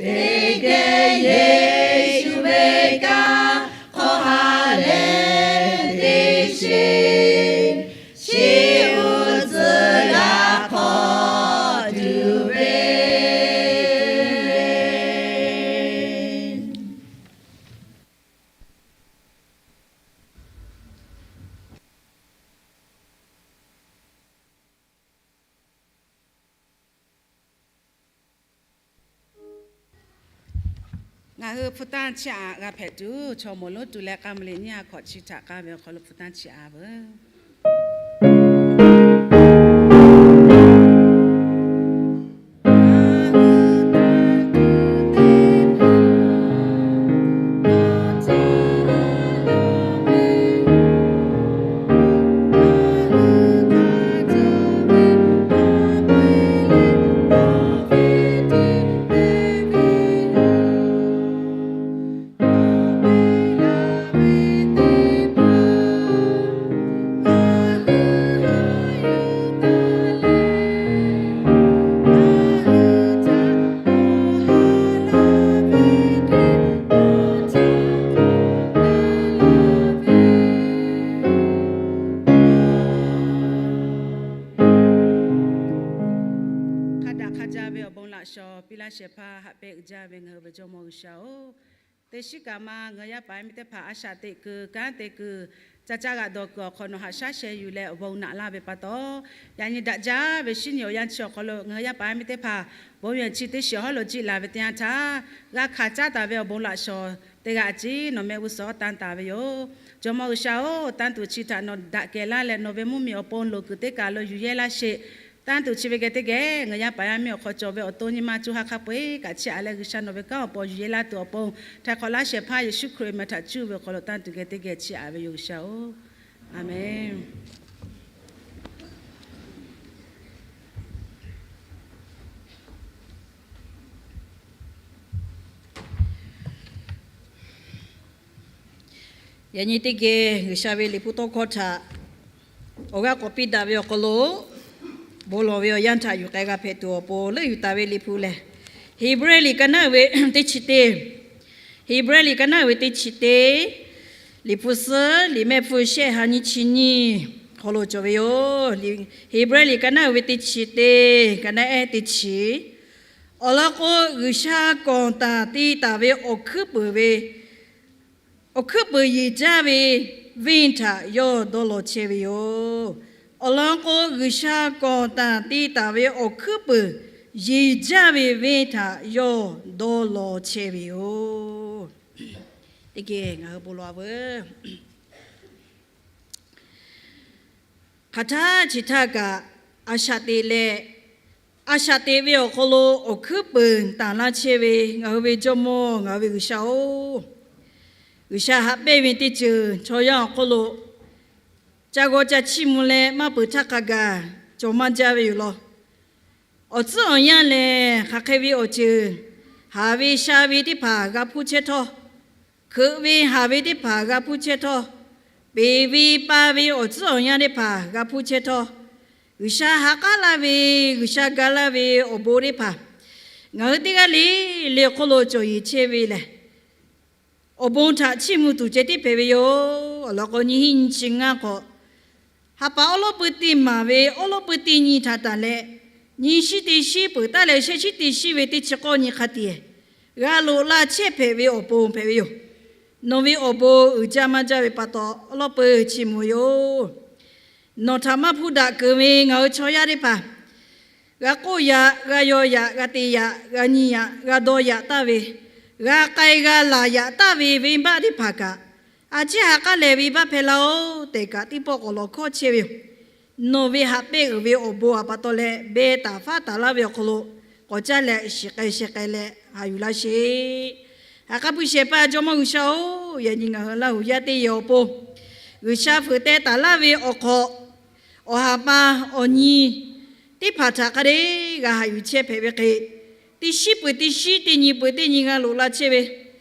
Teˇ geh Yeˍsuˆ ve kanˇ hk'aw ha leh te sheˍ. Chi uiˍ tcuh g'a hk'aw tuˬ ve Ngaˬ hui hpu tanˇ chiˇ aꞈ g'a hpehꞈ tuˬ, chaw moˍ lonˉ tuˬ leh k'a mvuh liꞈ nyiˇ ha hkawꞈ chi htaꞈ k'aˇ ve awˬ hk'aw lo hpu tanˇ chiˇ aꞈ veuˬ. Hk'a daꞈ hk'a jaˇ ve awˬ bon laꞈ shawˍ piˇ laˇ shehˍ hpaˇ haꞈ pehnˇ jaˇ ve ngaˬ hui ve Jawˇmawˇ G'uiˬsha-oˬ, teˇ shiˉ kaꞈ ma ngaˬ hui yaˇ paˍ yaˇ miˇ teˇ hpaˍ a shaꞈ teꞈ kuiˬ kanˉ te kuiˬ ca caˇ g'aꞈ dawˬ kuiˬ awˬ hk'aw nawˬ haꞈ shaˉ sheh yuˬ leh awˬ bon naꞈ laˇ ve pa taw, yaꞈ nyi daꞈ jaˇ ve shinˉ nyi awˬ yanˇ chi awˬ hk'aw lo ngaˬ hui yaˇ paˍ yaˇ miˇ teˇ hpaˍ bon yaˬ chi teˇ shiˍ hawˉ lo jiˆ laˬ ve teˇ yanˇ htaˇ, g'a hkanˍ caˉ taˍ ve awˬ bon laꞈ shawˍ teˇ g'aˇ a ciˉ nawˬ mehˆ g'uˇ suhˍ tanˇ taˍ ve yoˬ. Jawˇmawˇ G'uiˬsha-oˬ, tanˇ tuˬ chi htaꞈ nawˬ daꞈ kehˬ laˇ leh nawˬ ve mvuhˇmiˬ awˬ pon loˍ kuiˬ teˇ kaˬ lo yuˬ yehˇ laˇ sheˍ. Tanˇ tuˬ chi ve geh teˇ geh ngaˬ yaˇ paˍ yaˇ miˇ awˬ hk'aw cawˬ ve awˬ to nyi ma co ha hk'a peu-eˬ kaꞈ chiˇ aꞈ leh G'uiˬsha nawˬ ve kanˉ awˬ pon yuˬ yehˇ laˇ tuˬ awˬ pon, htaiˍ hk'awꞈ laˇ shehˍ hpaˇ Yeˍsuˆ Hkriꞈ meh htaꞈ cuˇ ve awˬ hk'aw lo tanˇ tuˬ geh teˇ geh chiˇ aꞈ ve yoˬ G'uiˬsha-oˬ, a menˬ. Yaꞈ nyi teˇ geh G'uiˬsha ve liꞈ hpu tawˇ hkawˇ htaꞈ awˬ g'aˇ k'awꞈ piˇ daꞈ ve awˬ hk'aw lo, Bon lawˬ ve awˬ yanˇ htaꞈ yuˬ k'ai g'a hpehꞈ tuˬ awˬ pon leuˆ yuˬ taˍ ve Liꞈ hpu lehˬ, Heˍbrehˇ liꞈ ka naˉ uiˍ ve teˇ chi teˇ, Heˍbrehˇ liꞈ ka naˉ uiˍ ve teˇ chi teˇ, Liꞈ hpu suhˉ liꞈ mehˆ hpu shehˆ ha nyiˇ chi nyiˇ hk'aw lo cawˬ ve yoˬ. Heˍbrehˇ liꞈ ka naˉ uiˍ ve teˇ chi teˇ, ka naˉ ehˉ teˇ chi. Awˬ lawn k'o, G'uiˬsha kawˬ taˍ te taˍ ve awˬ hkuiˉ peuˍ ve awˬ hkuiˉ peuˍ yeˬ jaˇ ve venˇ htaꞈ yawˇ dawˇ law chehˇ ve yoˬ. Awˬ lawn k'o, G'uiˬsha kawˬ taˍ te taˍ ve awˬ hkuiˉ peuˍ yeˬ jaˇ ve venˇ htaꞈ yawˇ dawˇ law chehˇ ve yoˬ. Teˇ geh ngaˬ hui bon lawˬ veuˬ. Hk'aˬ htaˇ chi htaˇ kaꞈ, a shaꞈ teꞈ leh, a shaꞈ teꞈ ve awˬ hk'aw lo awˬ hkuiˉ peuˍ tanˍ laˇ chehˇ ve ngaˬ hui ve Jawˇmawˇ, ngaˬ hui ve G'uiˬsha-oˬ, G'uiˬsha haꞈ pehnˇ ve teˇ ceuˬ chaw yaˇ awˬ hk'oˆ lo ca g'aw ca chiˇ mvuh leh maˇ peuˬ htaˇ hk'a gaˬ cawˬ maˇ jaˇ ve yoˬ law. Awˬ tcuhˉ awˬ yanˇ lehˬ, hk'aˬ hk'e ve awˬ ceuˬ haˍ ve sha ve teˇ hpaˍ g'a hpuˇ chehˇ htawˇ, hkeuꞈ ve haˍ ve teˇ hpaˍ g'a hpuˇ chehˇ htawˇ, peˍ ve pa ve awˬ tcuhˉ awˬ yanˇ teˇ hpaˍ g'a hpuˇ chehˇ htawˇ, G'uiˬsha ha k'aˉ laˇ ve, G'uiˬsha ga laˇ ve awˬ bon teˇ hpaˍ ngaˬ hui teˇ g'aˇ le le awˬ hk'oˆ lo cawˬ yeˬ chehˇ ve lehˬ, awˬ bon htaꞈ chiˇ mvuh tuˬ ceh tiˉ hpehꞈ ve yoˬ. Awˬ lawn k'o, nyiˇ hinˉ nyiˇ chi ngaˇ hk'awꞈ, ha pa awˉ lawˉ pui teˇ maˍ ve awˉ lawˉ pui teˇ nyi htaꞈ tanˬ leh, nyiˇ shinˉ teˇ shinˉ peuˬ taˉ leh shehˆ shinˉ teˇ shinˉ ve teˇ chi k'awˇ nyi hk'a tiꞈ g'a loꞈ la chehˇ hpehꞈ ve awˬ pon hpehꞈ ve yoˬ. Nawˬ ve awˬ bon uiˍ jaˇ maˇ jaˇ ve pa taw, awˉ lawˉ pui chiˇ mvuh yoˬ. Nawˬ htaꞈ maˇ hpuˇ daꞈ keunˍ ve ngaˬ hui chaw yaˇ teˇ hpaˍ, g'a k'oˆ yaꞈ, g'a yaw yaꞈ, g'a te yaꞈ, g'a nyi yaꞈ, g'a dawˇ yaꞈ taˍ ve, g'a k'ai g'a laˬ yaꞈ taˍ ve venˇbaˆ teˇ hpaˍ kaꞈ, a ciˉ ha k'aˉ lehˬ venˇbaˆ hpehˇ laˇ-oˬ tehꞈ kaꞈ, teˇ pawˆ k'awꞈ lawˬ hkawˇ chehˇ ve yoˬ. Nawˬ ve haꞈ pehnˇ uiˍ ve awˬ bon a pa taw leh, beh taˍ faˉ taˍ laˇ ve awˬ hk'aw lo k'awꞈ caˇ leh shiˍ k'ai sheh k'ai leh haꞈ yuˬ laˇ sheˍ. Ha k'aˉ puiˇ shehˍ hpaˇ Jawˇmawˇ G'uiˬsha-oˬ, yaꞈ nyi ngaˬ hui Laˇ huˍ yaˇ teˇ yehˬ awˬ pon, G'uiˬsha fuiˍ teh taˍ laˇ ve awˬ hk'awꞈ, awˬ ha pa awˬ nyi teˇ hpaˍ htaꞈ hk'a dehꞈ g'a haꞈ yuˬ chehˇ hpehꞈ ve hk'e, teˇ shinˉ peuˬ teˇ shinˉ, teˇ nyi peuˬ teˇ nyi g'a loꞈ la chehˇ ve,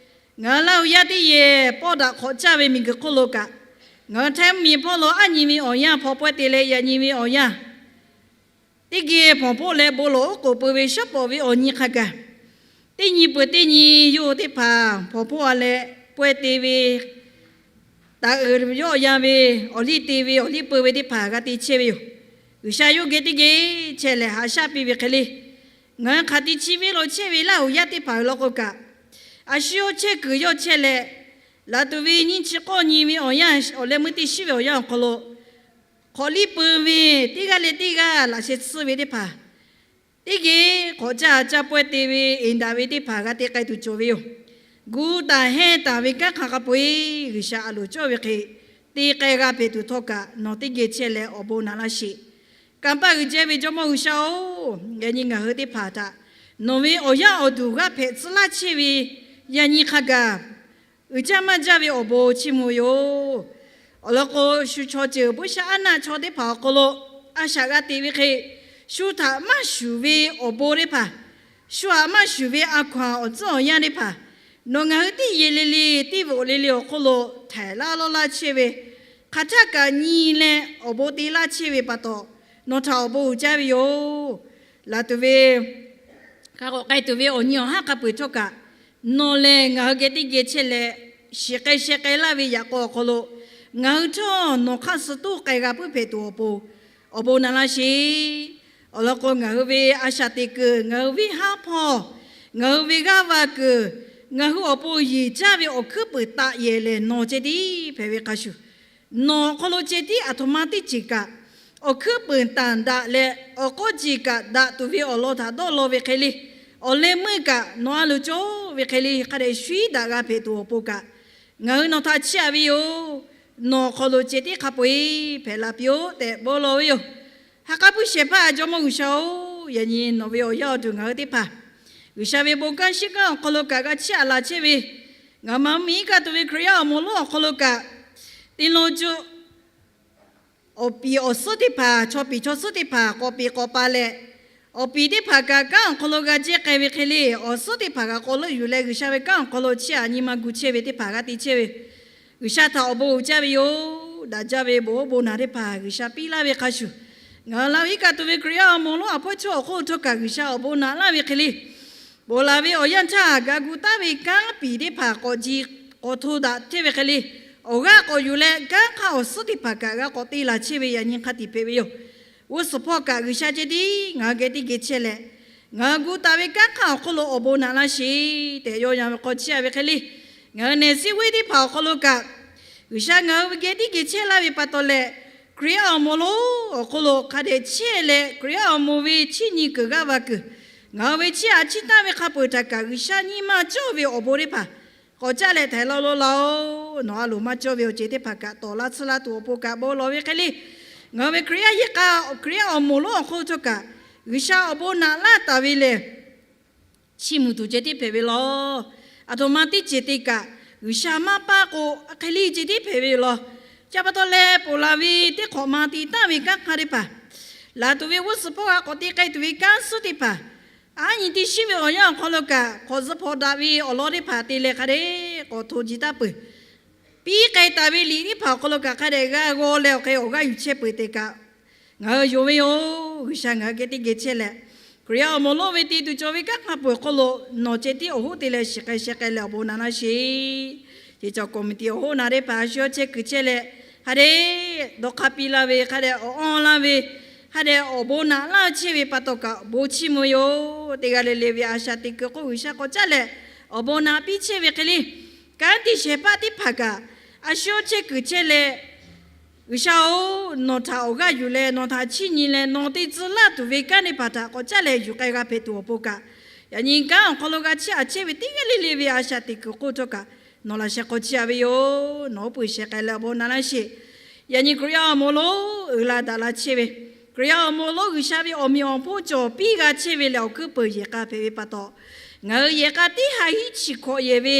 ngaˬ hui Laˇ huˍ yaˇ teˇ yehˬ pawˆ daꞈ hk'awꞈ caˇ ve miˬguiˬ hk'oˆ lo kaꞈ, ngaˬ hui Htaiˇ mvuhˇmiˬ hpawˇ lo aˉ nyi ve awˬ yanˇ hpaw pawehˇ te leh yaꞈ nyi ve awˬ yanˇ teˇ geh hpawnˬ hpoˆ leh bon lawˬ oˉ k'oˍ pui ve shaˉ pawˍ ve awˬ nyi hk'a gaˬ, teˇ nyi peuˬ teˇ nyi yawˇ hui teˇ hpaˍ hpawnˬ hpoˆ a leh pawehˇ te ve, taˍ uiˍ yawˆ yan ve, awˬ liˇ te ve awˬ liˇ peu ve teˇ hpaˍ g'a te chehˇ ve yoˬ. G'uiˬsha yawˇ geh teˇ geh chehˇ leh haꞈ shaˉ piˇ ve hk'e le, ngaˬ hui hk'aˬ ti chi ve lo chehˇ ve Laˇ huˍ yaˇ teˇ hpaˍ ve law k'o kaꞈ, a shu yawˇ chehˇ kuiˬ yawˇ chehˇ leh, laˬ tuˬ ve nyiˇ chi k'awˇ nyi ve awˬ yanˇ, awˬ leh meuˇ teˇ shinˉ ve awˬ yanˇ awˬ hk'aw lo, hk'awꞈ liˇ peu ve teˇ g'aˇ leh teˇ g'aˇ laꞈ sheh tsuhˇ ve teˇ hpaˍ, teˇ geh k'awꞈ caˇ ha caˇ pawehˇ te ve, eˍ daꞈ ve teˇ hpaˍ g'a te k'ai tuˬ cawˬ ve yoˬ. Gu taˍ hehnˇ taˍ ve kanˉ hk'aˬ hk'a peu-eˬ G'uiˬsha a loˍ cawˇ ve hk'e, te k'ai g'a hpehꞈ tuˬ htawˇ kaꞈ nawˬ teˇ geh chehˇ leh awˬ bon naꞈ laˇ sheˍ. Kanˇ paˆ uiˍ jaˇ ve Jawˇmawˇ G'uiˬsha-oˬ, yaꞈ nyi ngaˬ hui teˇ hpaˍ htaꞈ nawˬ ve awˬ yaˇ awˬ duˬ g'aˇ hpehꞈ tcuh laˇ chehˇ ve, yaꞈ nyi hk'a gaˬ uiˍ jaˇ maˇ jaˇ ve awˬ bon chiˇ mvuh yoˬ. Awˬ lawn k'o, shu chaw ceuˬ buiˇshaˆaˉnaˆ chaw teˇ hpaˍ awˬ hk'aw lo a shaꞈ g'a teꞈ ve hk'e, shu htaꞈ maˇ shuˍ ve awˬ bon teˇ hpaˍ, shu htaꞈ maˇ shuˍ ve a hkaw-anˬ awˬ tcuhˉ awˬ yanˇ teˇ hpaˍ, nawˬ ngaˬ hui teˇ yehˬ le le teˇ voꞈ le le awˬ hk'oˆ lo htaiˍ laˇ lawˇ laˇ chehˇ ve, hk'aˬ htaˇ kaꞈ nyi leh awˬ bon te laˇ chehˇ ve pa taw, nawˬ htaꞈ awˬ bon uiˍ jaˇ ve yoˬ. Laˬ tuˬ ve, k'awꞈ k'ai tuˬ ve awˬ nyi awˬ haˉ hk'a peu-eˬ htawˇ kaꞈ, nawˬ lehˬ ngaˬ hui geh teˇ geh chehˇ leh, shiˍ k'ai sheh k'ai laˇ ve yaꞈ k'aw awˬ hk'aw lo, ngaˬ hui htawˇ nawˬ hk'aˇ suh toˇ k'ai g'a puiˉ hpehꞈ tuˬ awˬ pon, awˬ bon naꞈ laˇ sheˍ. Awˬ lawn k'o, ngaˬ hui ve a shaꞈ teꞈ kuiˬ, ngaˬ hui ve haˉ hpawˇ, ngaˬ hui ve g'aˇ va kuiˬ, ngaˬ hui awˬ pon yeˬ jaˇ ve awˬ hkuiˉ peuˍ taꞈ yehˬ lehˬ nawˬ ceh tiˉ hpehꞈ ve hk'a shuˍ, nawˬ awˬ hk'aw lo ceh tiˉ aˬ htoꞈ ma teˇ ceuˬ kaꞈ awˬ hkuiˉ peuˍ tanˬ daꞈ leh, awˬ k'awˇ ceuˬ kaꞈ daꞈ tuˬ ve awˬ lawn htaꞈ dawˇ law ve hk'e le, awˬ leh meuˇ kaꞈ nawˬ a loˍ cawˇ ve hk'e le, hk'a dehꞈ shuˉ daꞈ g'a hpehꞈ tuˬ awˬ pon kaꞈ, ngaˬ hui nawˬ htaꞈ chiˇ aꞈ ve yoˬ. Nawˬ awˬ hk'aw lo ceh tiˉ hk'a peu-eˬ hpehꞈ la piˇ-oˆ tehꞈ bon lawˬ ve yoˬ. Ha k'aˉ puiˇ shehˍ hpaˇ Jawˇmawˇ G'uiˬsha-oˬ, yaꞈ nyi nawˬ ve awˬ yaˇ awˬ duˬ ngaˬ hui teˇ hpaˍ, G'uiˬsha ve bon kanˉ shiˉ kanˉ awˬ hk'aw lo kaꞈ g'a chiˇ aꞈ la chehˇ ve, ngaˬ ma miˬ iˉ kaˆ tuˬ ve Hkriꞈ yaˇ awˬ moˍ lonˉ awˬ hk'aw lo kaꞈ, te law cuˇ awˬ piˍ awˬ suhˉ teˇ hpaˍ, chaw piˍ chaw suhˉ teˇ hpaˍ k'awꞈ piˍ k'awꞈ pa leh, awˬ piˍ teˇ hpaˍ kaꞈ kanˉ awˬ hk'aw lo g'a jehˇ k'ai ve hk'e le, awˬ suhˉ teˇ hpaˍ kaꞈ k'awꞈ leuˆ yuˬ leh G'uiˬsha ve kanˉ awˬ hk'aw lo chiˇ aꞈ nyi ma gu chehˇ ve teˇ hpaˍ g'a te chehˇ ve, G'uiˬsha htaꞈ awˬ bon uiˍ jaˇ ve yoˬ. Daꞈ jaˇ ve bon oˇ bon naˬ teˇ hpaˍ G'uiˬsha piˇ laˇ ve hk'a shuˍ, Ngaˬ hui la ve iˉ kaˆ tuˬ ve Hkriꞈ yaˇ awˬ moˍ lonˉ awˬ hpawˇ chaw awˬ hk'oˆ htawˇ kaꞈ G'uiˬsha awˬ bon naꞈ laˇ ve hk'e le, ponˬ laˬ ve awˬ yanˇ htaˇ ga gu taˉ ve kanˉ piˍ teˇ hpaˍ k'awꞈ ji k'awꞈ hto daꞈ chehˇ ve hk'e le, awˬ g'aˇ k'awꞈ yuˬ leh kanˉ hk'aˇ awˬ suhˉ teˇ hpaˍ kaꞈ g'a k'awꞈ te laˬ chehˇ ve yaꞈ nyi hk'a tiꞈ hpehꞈ ve yoˬ. G'uˇ suhˍ hpawˇ kaꞈ G'uiˬsha ceh tiˉ ngaˬ hui geh teˇ geh chehˇ leh, ngaˬ hui gu taˍ ve kanˉ hk'aˇ awˬ hk'oˆ lo awˬ bon naꞈ laˇ sheˍ tehꞈ yaw yaꞈ ve hk'aw chehˇ a ve hk'e le, ngaˬ hui neˬ siˉ weˉ teˇ hpaˍ awˬ hk'aw lo kaꞈ G'uiˬsha ngaˬ hui ve geh teˇ geh chehˇ laˇ ve pa taw leh, Hkriꞈ yaˇ awˬ moˍ lonˉ awˬ hk'oˆ lo hk'a dehꞈ chehˇ leh, Hkriꞈ yaˇ awˬ moˍ ve chiˇ nyi kuiˬ g'aˇ va kuiˬ, ngaˬ hui ve chiˇ aꞈ chiˇ taˇ ve hk'a peu-eˬ htaꞈ kaꞈ G'uiˬsha nyi ma cawˇ ve awˬ bon teˇ hpaˍ k'awꞈ caˇ leh htaiˍ laˇ lo laˇ-oˬ. Nawˬ a loˍ maˇ cawˇ ve awˬ ceuˬ teˇ hpaˍ kaꞈ tawˍ laˇ tsuhˇ laˇ tuˬ awˬ pon kaꞈ bon lawˬ ve hk'e le, ngaˬ hui ve Hkriꞈ yaˇ yehˬ k'a, Hkriꞈ yaˇ awˬ moˍ lonˉ awˬ hk'oˆ htawˇ kaꞈ G'uiˬsha awˬ bon naꞈ laˇ taˍ ve lehˬ, chiˇ mvuh tuˬ ceh tiˉ hpehꞈ ve law. Aˬ htoꞈ ma teˇ ceuˬ te kaꞈ G'uiˬsha maˇ paˇ k'o, a hk'e le ceh tiˉ hpehꞈ ve yoˬ law. Chi pa taw leh, ponˬ laˬ ve teˇ hk'awꞈ ma te taˍ ve kanˉ hk'a teˇ hpaˍ, laˬ tuˬ ve g'uˇ suhˍ hpawˇ g'a k'awꞈ te k'ai tuˬ ve kanˉ suhˉ teˇ hpaˍ, aˉ nyi teˇ shiˉ ve awˬ yanˇ awˬ hk'aw lo kaꞈ hk'awꞈ zuhˆ hpaw daꞈ ve awˬ lawn teˇ hpaˍ te leh hk'a dehꞈ k'awꞈ hto ji taˇ peuˬ. Piˇ k'ai taˍ ve liꞈ teˇ hpaˍ awˬ hk'aw lo kaꞈ hk'a dehꞈ g'a g'aw leh awˬ hk'e awˬ g'aˇ yuˬ chehˇ peuˬ tehꞈ kaꞈ ngaˬ hui yonˍ ve yoˬ. G'uiˬsha ngaˬ hui geh teˇ geh chehˇ leh, Hkriꞈ yaˇ awˬ moˍ lonˉ ve te tuˬ cawˬ ve kanˉ hk'a peu awˬ hk'oˆ lo nawˬ ceh tiˉ awˬ hoˉ te leh shiˍ k'ai sheh k'ai leh awˬ bon naꞈ laˇ sheˍ. Ceh cawˬ committee awˬ hoˉ na teˇ hpaˍ a shu yawˇ chehˇ kuiˬ chehˇ leh, hk'a dehꞈ dawˇ hk'aˇ piˇ laˇ ve, hk'a dehꞈ awˬ awˇ laˇ ve, hk'a dehꞈ awˬ bon naꞈ laˇ chehˇ ve pa taw kaꞈ bon chiˇ mvuh yoˬ. Teˇ g'aˇ le le ve a shaꞈ teꞈ kuiˬ hk'oˆ G'uiˬsha k'awꞈ caˇ leh awˬ bon naꞈ piˇ chehˇ ve hk'e le, kanˉ te shehˍ hpaˇ teˇ hpaˍ kaꞈ a shu yawˇ chehˇ kuiˬ chehˇ leh, G'uiˬsha-oˬ, nawˬ htaꞈ awˬ g'aˇ yuˬ leh nawˬ htaꞈ chiˇ nyi leh nawˬ te tcuh laˇ tuˬ ve kanˉ teˇ hpaˍ htaꞈ k'awꞈ caˇ leh yuˬ k'ai g'a hpehꞈ tuˬ awˬ pon kaꞈ, yaꞈ nyi kanˉ awˬ hk'aw lo g'a chiˇ aꞈ chehˇ ve teˇ g'aˇ le le ve a shaꞈ teꞈ kuiˬ hk'oˆ htawˇ kaꞈ nawˬ laꞈ sheh k'awꞈ chiˇ a ve yoˬ. Nawˬ oˉ peunˍ sheh k'ai leh awˬ bon naꞈ laˇ sheˍ. Yaꞈ nyi Hkriꞈ yaˇ awˬ moˍ lonˉ uiˍ la daꞈ la chehˇ ve, Hkriꞈ yaˇ awˬ moˍ lonˉ G'uiˬsha ve awˬ meꞈ awˬ hponˇ cawˬ piˇ g'a chehˇ ve lehˬ awˬ hkuiˉ peuˬ yehˬ k'a hpehꞈ ve pa taw, ngaˬ hui yehˬ k'a teˇ ha hiˉ chi hkawꞈ yehˬ ve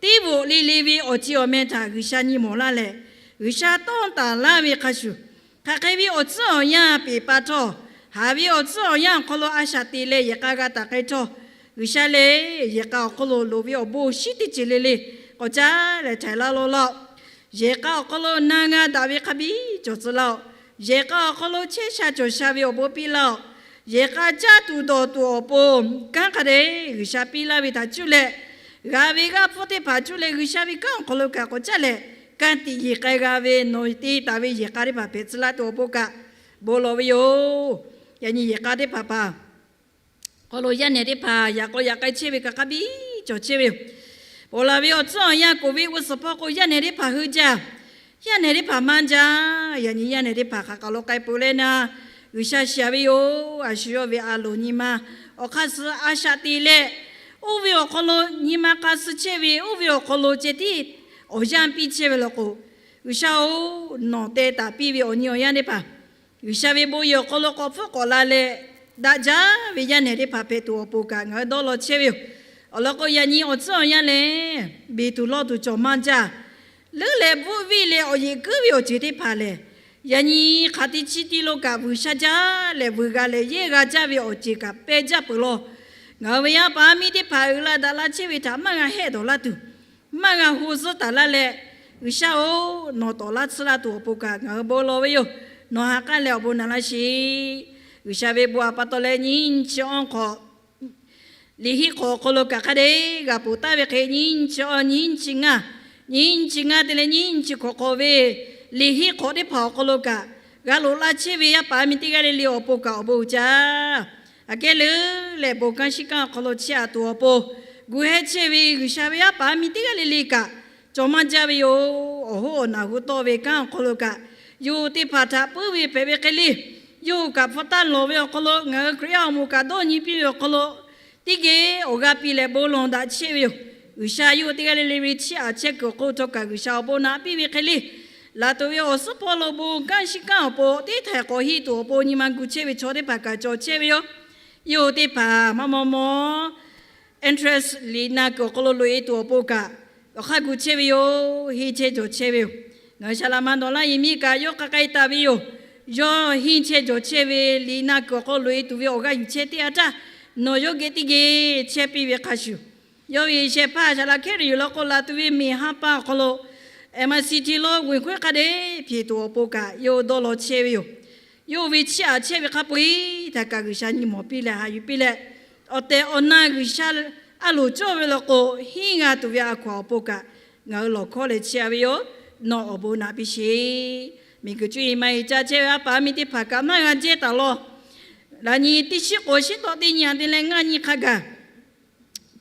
teˇ voꞈ le le ve awˬ ceˬ awˬ meh htaꞈ G'uiˬsha nyi mawˬ laˇ leh, G'uiˬsha tawˇ taˍ laˇ ve hk'a shuˍ, hk'aˬ hk'e ve awˬ tcuhˉ awˬ yanˇ peˬ pa htawˇ, haˍ ve awˬ tcuhˉ awˬ yanˇ awˬ hk'aw lo a shaꞈ teꞈ leh yehˬ k'a g'a taˍ k'ai htawˇ, G'uiˬsha lehˬ yehˬ k'a awˬ hk'aw lo loˍ ve awˬ bon awˬ shinˉ teˇ ceuˬ le le k'awꞈ caˇ leh htaiˍ laˇ lo laˇ-oˆ. Yehˬ k'a awˬ hk'aw lo na g'a daꞈ ve hk'a biˇ cawˬ tcuh laˇ-oˆ. Yehˬ k'a awˬ hk'aw lo chehˇ sha cawˬ sha ve awˬ bon piˇ laˇ-oˆ. Yehˬ k'a caˇ tuˬ dawˬ tuˬ awˬ pon kanˉ hk'a dehꞈ G'uiˬsha piˇ laˇ ve htaꞈ cuˇ leh, g'a ve g'aˇ hpfuhˇ teˇ hpaˍ cuˇ leh G'uiˬsha ve kanˉ awˬ hk'aw lo kaꞈ k'awꞈ caˇ leh, kanˉ tiꞈ yeˬ k'ai g'a ve nawˬ te taˍ ve yehˬ k'a teˇ hpaˍ hpehꞈ tcuh laˇ tuˬ awˬ pon kaꞈ bon lawˬ ve yoˬ. Yaꞈ nyi yehˬ k'a teˇ hpaˍ hpaˍ hk'aw lo yaˇ nehˬ teˇ hpaˍ yaꞈ k'aw yaꞈ k'ai chehˇ ve kaꞈ hk'a biˇ cawˬ chehˇ ve yoˬ. Ponˬ laˬ ve awˬ tcuhˉ awˬ yanˇ k'oˍ ve g'uˇ suhˍ hpawˇ k'o yaˇ nehˬ teˇ hpaˍ hui jaˇ. Yaˇ nehˬ teˇ hpaˍ maˇ jaˇ. Yaꞈ nyi yaˇ nehˬ teˇ hpaˍ hk'aˬ k'aˬ lo k'ai peuˬ leh na, G'uiˬsha shiˍ a ve yoˬ. A shu yawˇ ve a loˍ nyi ma awˬ hk'aˇ suh a shaꞈ teꞈ leh, oˇ ve awˬ hk'aw lo nyi ma k'a suh chehˇ ve, oˇ ve awˬ hk'aw lo ceh tiˉ awˬ yanˇ piˇ chehˇ ve law k'o, G'uiˬsha-oˬ, nawˬ teh taˍ piˇ ve awˬ nyi awˬ yanˇ teˇ hpaˍ G'uiˬsha ve bon yehˬ awˬ hk'aw lo k'awꞈ hpfuhˆ k'awꞈ la leh, daꞈ jaˇ ve yaˇ nehˬ teˇ hpaˍ hpehꞈ tuˬ awˬ pon kaꞈ ngaˬ hui dawˇ law chehˇ ve yoˬ. Awˬ lawn k'o, yaꞈ nyi awˬ tcuhˉ awˬ yanˇ lehˬ, beˬ tuˬ lawˇ tuˬ cawˬ maˇ jaˇ. Leuˉ leh bvuhˆ viˇ leh awˬ yeꞈ kuiˉ ve awˬ ceuˬ teˇ hpaˍ lehˬ, yaꞈ nyi hk'aˬ te chi ti lo kaꞈ vuiˬ sha jaˇ leh vuiˬ g'a leh yehˇ g'a jaˇ ve awˬ ceuˬ kaꞈ pehˇ jaˇ peuˬ law. Ngaˬ hui ve yaˇ paˍ yaˇ miˇ teˇ hpaˍ uiˍ la daꞈ la chehˇ ve htaꞈ maˇ g'a hehˆ dawˬ laˇ tuˬ, maˇ g'a ho zuhˉ taˍ laˇ leh, G'uiˬsha-oˬ, nawˬ tawˍ laˇ tsuhˇ laˇ tuˬ awˬ pon kaꞈ ngaˬ hui bon lawˬ ve yoˬ. Nawˬ ha k'aˉ leh awˬ bon naꞈ laˇ sheˍ. G'uiˬsha ve bon a pa taw leh nyiˇ chi awˇ hk'awꞈ, liꞈ henˇ hk'awꞈ awˬ hk'aw lo kaꞈ hk'a dehꞈ g'a ponˬ taˍ ve hk'e, nyiˇ chi awˇ, nyiˇ chi ngaˇ, nyiˇ chi ngaˇ te leh nyiˇ chi hkawꞈ hk'awꞈ ve liꞈ henˇ hk'awꞈ teˇ hpaˍ awˬ hk'aw lo kaꞈ, g'a loꞈ la chehˇ ve yaˇ paˍ yaˇ miˇ teˇ g'aˇ le le awˬ pon kaꞈ awˬ bon uiˍ jaˇ. Aꞈ kehˉ leuˉ leh bon kanˉ shinˉ kanˉ awˬ hk'aw lo chehˇ a tuˬ awˬ pon, gu hehˇ chehˇ ve G'uiˬsha ve yaˇ paˍ yaˇ miˇ teˇ g'aˇ le le kaꞈ cawˬ maˇ jaˇ ve yoˬ. Awˬ hoˉ awˬ naˬ hu tawˆ ve kanˉ awˬ hk'aw lo kaꞈ, yawˇ hui teˇ hpaˍ htaꞈ puiˉ ve hpehꞈ ve hk'e le, yawˇ hui kaꞈ hpu taˇ lawˬ ve awˬ hk'aw lo ngaˬ hui Hkriꞈ yaˇ awˬ moˍ kaꞈ dawˇ nyi piˇ ve awˬ hk'aw lo, teˇ geh awˬ g'a piˇ leh bon lawˬ daꞈ chehˇ ve yoˬ. G'uiˬsha yawˇ hui teˇ g'aˇ le le ve chiˇ aꞈ chehˇ kuiˬ awˬ hk'oˆ htawˇ kaꞈ G'uiˬsha awˬ bon naꞈ piˇ ve hk'e le, laˬ tuˬ ve awˬ suhˉ hpawˇ lo bon kanˉ shinˉ kanˉ awˬ pon teˇ htaiˍ k'awꞈ henˇ tuˬ awˬ pon nyi ma gu chehˇ ve chaw teˇ hpaˍ kaꞈ cawˬ chehˇ ve yoˬ. Yawˇ hui teˇ hpaˍ maˇ maw maw entrance liꞈ na kuiˬ awˬ hk'aw lo loꞈ e tuˬ awˬ pon kaꞈ, awˬ hk'aˇ gu chehˇ ve yoˬ. Henˇ chehˇ jawˬ chehˇ ve yoˬ. Ngaˬ hui Saˍ laꞈ ma dawˬ laˇ yehˬ miˇ kaꞈ yawˇ k'a k'ai taˍ ve yoˬ. Yawˇ henˇ chehˇ jawˬ chehˇ ve liꞈ na kuiˬ awˬ hk'aw lo loꞈ e tuˬ ve awˬ g'aˇ yuˬ chehˇ teˇ yanˇ htaˇ, nawˬ yawˇ geh teˇ geh chehˇ piˇ ve hk'a shuˍ, yawˇ ve shehˍ hpaˇ Saˍ laꞈ Hkehˉ Riˍ yuˬ law k'o laˬ tuˬ ve meˍ ha pa awˬ hk'aw lo, MICT lo g'uiˬ hk'oˆ hk'a dehꞈ hpeꞈ tuˬ awˬ pon kaꞈ yawˇ dawˇ law chehˇ ve yoˬ. yawˇ ve chiˇ aꞈ chehˇ ve hk'a peu-eˬ htaꞈ kaꞈ G'uiˬsha nyi mawˬ piˇ leh haꞈ yuˬ piˇ leh, awˬ tehˬ awˬ na G'uiˬsha a loˍ cawˇ ve law k'o, henˇ g'a tuˬ ve a hkaw-anˬ awˬ pon kaꞈ ngaˬ hui lawˬ hkawˇ leh chehˇ-a ve yoˬ. Nawˬ awˬ bon naꞈ piˇ sheˍ. Miˬguiˬ cuˇ yiˍ maˇ heˆ ca chehˇ ve a paˍ a miˇ teˇ hpaˍ kaꞈ maˇ g'a jehˇ taˍ law. Laꞈ nyi teˇ shiˉ k'o shiˉ tawˆ teˇ nyi a te leh ngaˇ nyi hk'a gaˬ,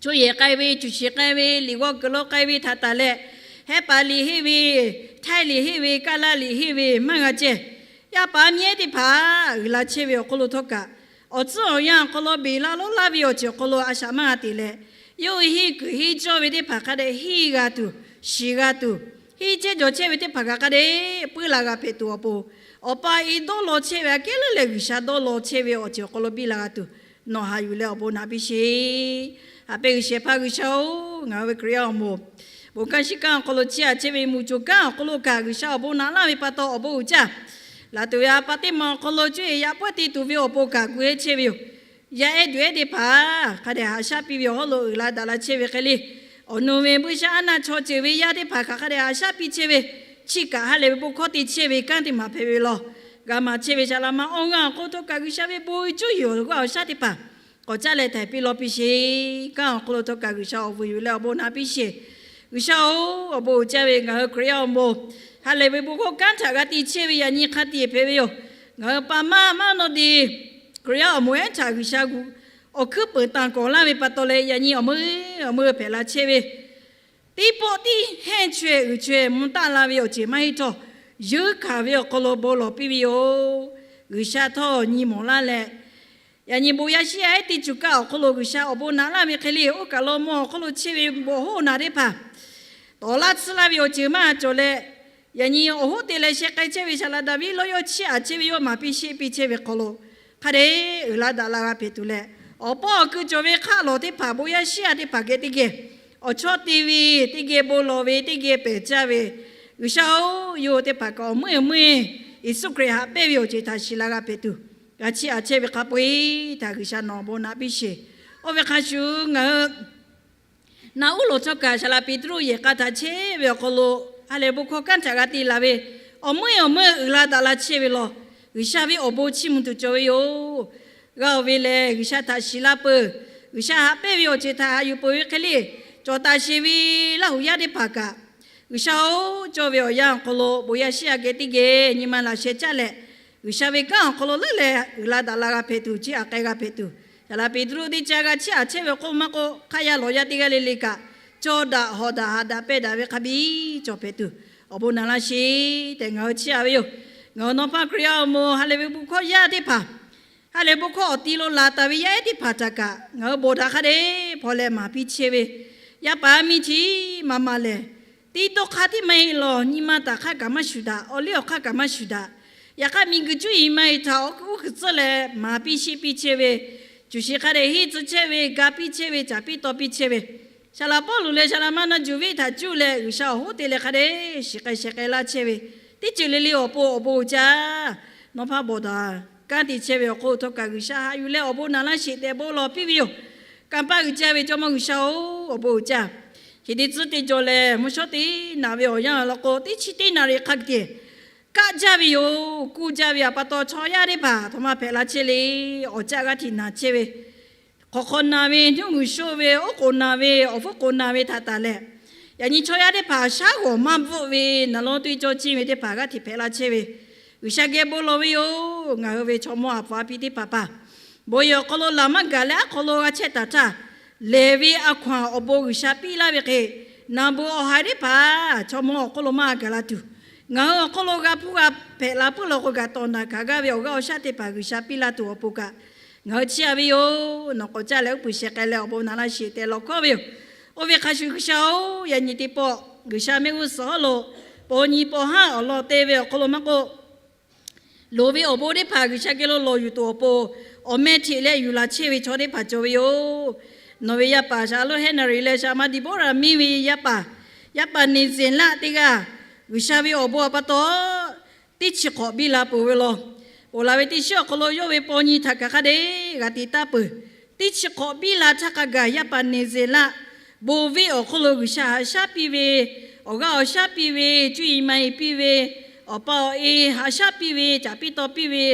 chaw yehˬ k'ai ve, cuˬ shiˍ k'ai ve, liꞈ g'awˇ kuiˬ lo k'ai ve htaꞈ taˍ leh, hehˉ paˍ liꞈ henˇ ve, htaiˇ liꞈ henˇ ve, kaˇ laˇ liꞈ henˇ ve maˇ g'a ceh. Yaˇ paˍ miˇ ehˉ teˇ hpaˍ uiˍ la chehˇ ve awˬ hk'aw lo htawˇ kaꞈ, awˬ tcuhˉ awˬ yanˇ awˬ hk'aw lo beˬ laˇ lonˉ laˇ ve awˬ ceuˬ awˬ hk'aw lo a shaꞈ maˇ g'a te leh, yawˇ hui henˇ kuiˬ henˇ cawˇ ve teˇ hpaˍ hk'a dehꞈ henˇ g'a tuˬ, shiˍ g'a tuˬ, henˇ chehˇ jawˬ chehˇ ve teˇ hpaˍ kaꞈ hk'a dehꞈ puiˉ la g'a hpehꞈ tuˬ awˬ pon, awˬ pa e dawˇ law chehˇ ve aꞈ kehˉ leuˉ leh G'uiˬsha dawˇ law chehˇ ve awˬ ceuˬ awˬ hk'aw lo biˇ la g'a tuˬ, nawˬ haꞈ yuˬ leh awˬ bon naꞈ piˇ sheˍ. Haꞈ pehnˇ g'uiˬ shehˍ hpaˇ G'uiˬsha-oˬ, ngaˬ hui ve Hkriꞈ yaˇ awˬ moˍ, bon kanˉ shiˍ kanˉ awˬ hk'aw lo chiˇ aꞈ chehˇ ve mvuhˇ co kanˉ awˬ hk'aw lo kaꞈ G'uiˬsha awˬ bon naꞈ laˇ ve pa taw awˬ bon uiˍ jaˇ. Laˬ tuˬ ve a pa teˇ ma awˬ hk'aw lo cuˇ yiˍ yaꞈ pawehˇ te tuˬ ve awˬ pon kaꞈ gu ehˉ chehˇ ve yoˬ. Yaˇ ehˉ duˬ ehˉ teˇ hpaˍ hk'a dehꞈ haꞈ shaˉ piˇ ve awˬ hawˉ lo uiˍ la daꞈ la chehˇ ve hk'e le, awˬ nu ve buiˇshaˆaˉnaˆ chaw ceuˬ ve yaˇ teˇ hpaˍ hk'aˬ hk'a dehꞈ haꞈ shaˉ piˇ chehˇ ve, chi kaꞈ ha lehˬ ve bon hkawˇ te chehˇ ve kanˉ teˇ maˬ hpehꞈ ve law. G'a maˍ chehˇ ve shaˍ laꞈ ma awˬ g'aˇ awˬ hk'oˆ htawˇ kaꞈ G'uiˬsha ve bon cuˇ yiˍ awˬ g'aˇ awˬ shaˉ teˇ hpaˍ k'awꞈ caˉ leh htaiˍ piˇ law piˇ sheˍ. Kanˉ awˬ hk'aw lo htawˇ kaꞈ G'uiˬsha awˬ vuiˬ yuˬ leh awˬ bon naꞈ piˇ sheˍ. G'uiˬsha-oˬ, awˬ bon uiˍ jaˇ ve ngaˬ hui Hkriꞈ yaˇ awˬ moˍ, ha lehˬ ve bon hkawˇ kanˉ htaꞈ g'a te chehˇ ve yaꞈ nyi hk'a te hpehꞈ ve yoˬ. Ngaˬ hui pa maˇ maˇ nawˇ de Hkriꞈ yaˇ awˬ moˍ ehˉ htaꞈ G'uiˬsha gu awˬ hkuiˉ peuˍ tanˬ kawˍ laˇ ve pa taw leh yaꞈ nyi awˬ meuˇ awˬ meuˇ hpehꞈ la chehˇ ve, teˇ pawˆ tiˉ hehnˇ chaweh uiˍ chaweh mvuh taˆ la ve awˬ ceuˬ maˇ heˆ htawˇ, yeunˇ hkanˍ ve awˬ hk'aw lo bon lawˬ piˇ ve yoˬ. G'uiˬsha htawˇ nyi mawˬ laˇ leh, yaꞈ nyi bon yaˇ shiˉ yaˇ ehˉ teˇ cuˬ kaꞈ awˬ hk'aw lo G'uiˬsha awˬ bon naꞈ laˇ ve hk'e le, oˇ kaˬ lo mawˇ awˬ hk'aw lo chehˇ ve bon awˬ hoˉ awˬ naˬ teˇ hpaˍ tawˍ laˇ tsuhˇ laˇ ve awˬ ceuˬ maˇ cawˬ leh, yaꞈ nyi awˬ hoˉ te leh sheh k'ai chehˇ ve shaˍ laꞈ Daˍviˆ lawˇ yawˇ chiˇ aꞈ chehˇ ve yawˇ maˍ piˇ sheˆ piˇ chehˇ ve hk'aw lo hk'a dehꞈ uiˍ la daꞈ la g'a hpehꞈ tuˬ leh, awˬ pawˆ awˬ kui cawˬ ve hk'aˆ lawˬ teˇ hpaˍ bon yaˇ shiˉ yaˇ teˇ hpaˍ geh teˇ geh awˬ chawˇ te ve, teˇ geh bon lawˬ ve, teˇ geh pehˬ caˇ ve, G'uiˬsha-oˬ, yawˇ hui teˇ hpaˍ kaꞈ awˬ meuˇ awˬ meuˇ Yeˍsuˆ Hkriꞈ haꞈ pehnˇ ve awˬ ceuˬ htaꞈ shiˍ la g'a hpehꞈ tuˬ, g'a chiˇ aꞈ chehˇ ve hk'a peu-eˬ htaꞈ G'uiˬsha nawˬ awˬ bon naꞈ piˇ sheˍ. Oˇ ve hk'a shuˍ ngaˬ hui naꞈ uˉ lawˬ htawˇ kaꞈ shaˍ laꞈ Peˍtruˆ yehˬ k'a htaꞈ chehˇ ve awˬ hk'aw lo ha lehˬ bon hkawˇ kanˉ htaꞈ g'a te laˬ ve, awˬ meuˇ awˬ meuˇ uiˍ la daꞈ la chehˇ ve law. G'uiˬsha ve awˬ bon chiˇ mvuh tuˬ cawˬ ve yoˬ. G'a-oˬ ve lehˬ G'uiˬsha htaꞈ shiˍ la peuˬ. G'uiˬsha haꞈ pehnˇ ve awˬ ceuˬ htaꞈ haꞈ yuˬ peuˬ ve hk'e le, cawˬ taˍ sheˍ ve Laˇhuˍ yaˇ teˇ hpaˍ kaꞈ, G'uiˬsha-oˬ, cawˇ ve awˬ yanˇ awˬ hk'aw lo bon yaˇ shiˉ yaˇ geh teˇ geh nyi ma laꞈ sheh caˇ leh, G'uiˬsha ve kanˉ awˬ hk'aw lo leuˉ leh uiˍ la daꞈ la g'a hpehꞈ tuˬ, chiˇ aꞈ k'ai g'a hpehꞈ tuˬ, shaˍ laꞈ Peˍtruˆ teˇ ca g'a chiˇ aꞈ chehˇ ve awˬ hk'oˆ maˇ k'oˆ, hk'aˇ yaˇ lawˬ yaˇ teˇ g'aˇ le le kaꞈ, cawˇ daꞈ hawꞈ daꞈ haꞈ daꞈ pehnˇ daꞈ ve hk'a biˇ cawˬ hpehꞈ tuˬ, awˬ bon naꞈ laˇ sheˍ tehꞈ ngaˬ hui chiˇ aꞈ ve yoˬ. Ngaˬ hui nawˬ hpaˇ Hkriꞈ yaˇ awˬ moˍ ha lehˬ ve bon hkawˇ yaˇ teˇ hpaˍ, ha lehˬ bon hkawˇ awˬ ti lo laˬ taˍ ve yaˇ ehˉ teˇ hpaˍ htaꞈ kaꞈ ngaˬ hui bawˬ daꞈ hk'a dehꞈ hpaw leh maˍ piˇ chehˇ ve, yaˇ paˍ miˇ chi maˇ maˇ lehˬ, tiˉ dawˇ hk'aˇ tiˉ maˇ heˆ lawˬ, nyi ma taˍ hk'aˇ kaꞈ maˇ shuˍ daꞈ, awˬ liˇ awˬ hk'aˇ kaꞈ maˇ shuˍ daꞈ. Yaꞈ hk'aˇ miˬguiˬ cuˇ yiˍ maˇ heˆ htaꞈ awˬ hkuiˉ tcuhˉ leh maˍ piˇ sheˆ piˇ chehˇ ve, cuˬ shiˍ hk'a dehꞈ henˇ tcuh chehˇ ve, ga piˇ chehˇ ve, caˍ piˇ taw piˇ chehˇ ve, shaˍ laꞈ Pawˇluꞈ leh shaˍ laꞈ ma na juˬ viˇ htaꞈ cuˇ leh G'uiˬsha awˬ hoˉ te leh hk'a dehꞈ shiˍ k'ai sheh k'ai laˇ chehˇ ve, teˇ ceuˬ le le awˬ pon awˬ bon uiˍ jaˇ. Nawˬ hpaˇ bawˬ daꞈ kanˉ te chehˇ ve awˬ hk'oˆ htawˇ kaꞈ G'uiˬsha haꞈ yuˬ leh awˬ bon naꞈ laˇ sheˍ tehꞈ bon lawˬ piˇ ve yoˬ. Kanˇ paˆ uiˍ jaˇ ve Jawˇmawˇ G'uiˬsha-oˬ, awˬ bon uiˍ jaˇ. Chi teˇ tcuhˉ teˇ jaw lehˬ mvuhˇ shawˉ teˇ naꞈ ve awˬ yanˇ law k'o, teˇ chi teˇ naˍ riˍ hk'a geh kaˆ jaˇ ve yoˬ. Kuˇ jaˇ ve awˬ pa taw chaw yaˇ teˇ hpaˍ htaꞈ maˇ hpehꞈ la chehˇ le. Awˬ caˆ g'aˇ htiꞈ naˬ chehˇ ve, hk'awꞈ hk'awꞈ naˬ ve, nuˇ g'uiˬ shoˆ ve, oˉ k'oˍ naˬ ve, awˬ hpfuhˇ k'oˍ naˬ ve htaꞈ taˍ leh, yaꞈ nyi chaw yaˇ teˇ hpaˍ shaˉ g'awˬ maˇ bvuhˆ ve, naˍ lawˇ tuˇ cawˇ ciˇ ve teˇ hpaˍ g'aˇ htiꞈ hpehꞈ la chehˇ ve, G'uiˬsha geh bon lawˬ ve yoˬ. Ngaˬ hui ve chaw mawˇ a pfuhˍ a pi teˇ hpaˍ hpaˍ, bon yehˬ awˬ hk'aw lo laˬ maˇ gaˬ leh aˉ hk'aw lo g'a chehˇ taˍ htaˇ, lehˬ ve a hkaw-anˬ awˬ bon G'uiˬsha piˇ laˇ ve hk'e, naˬ bon awˬ haiˬ teˇ hpaˍ chaw mawˇ awˬ hk'oˆ lo maˇ gaˬ la tuˬ, ngaˬ hui awˬ hk'oˆ lo g'a hpuˇ g'a hpehꞈ la puiˉ law k'o, gaˬ tawˍ naˬ hkanˍ gaˇ ve awˬ g'aˇ awˬ shaˉ teˇ hpaˍ G'uiˬsha piˇ laˇ tuˬ awˬ pon kaꞈ, ngaˬ hui chiˇ aꞈ ve yoˬ. Nawˬ k'awꞈ caˇ leh uˉ peunˍ sheh k'ai leh awˬ bon naꞈ laˇ sheˍ tehꞈ lawˬ hkawˇ ve yoˬ. Oˇ ve hk'a shuˍ G'uiˬsha-oˬ, yaꞈ nyi teˇ pawˆ G'uiˬsha mehˆ g'uˇ suhˍ hawˉ lo paw nyi paw haˉ awˬ lawn te ve awˬ hk'aw lo maˇ k'oˆ, loˍ ve awˬ bon teˇ hpaˍ G'uiˬsha geh lo lawˬ yuˬ tuˬ awˬ pon, awˬ meh hteꞈ leh yuˬ la chehˇ ve chaw teˇ hpaˍ cawˬ ve yoˬ. Nawˬ ve yaˇ paˍ shaˍ loˉ Hehnˍriˍ leh shaˍ ma Diˍbawˇraˍ miˇ ve yaˇ paˍ, yaˇ paˍ Neˍzeˍlaˆ teˇ g'aˇ, G'uiˬsha ve awˬ bon awˬ pa taw teˇ chi hk'awꞈ biˇ la peuˬ ve law. Ponˬ laˬ ve teˇ shiˉ awˬ hk'aw lo yawˇ ve paw nyi htaꞈ kaꞈ hk'a dehꞈ g'a te taˍ peuˬ. Teˇ chi hk'awꞈ biˇ la htaˇ hk'a gaˬ yaˇ paˍ Neˍzeˍlaˆ bon venˇ awˬ hk'oˆ lo G'uiˬsha haꞈ shaˉ piˇ ve, awˬ g'aˇ awˬ shaˉ piˇ ve, cuˇ yiˍ maˍ yiˍ piˇ ve, Awˬ pa awˬ e haꞈ shaˉ piˇ ve, caˍ piˇ taw piˇ ve,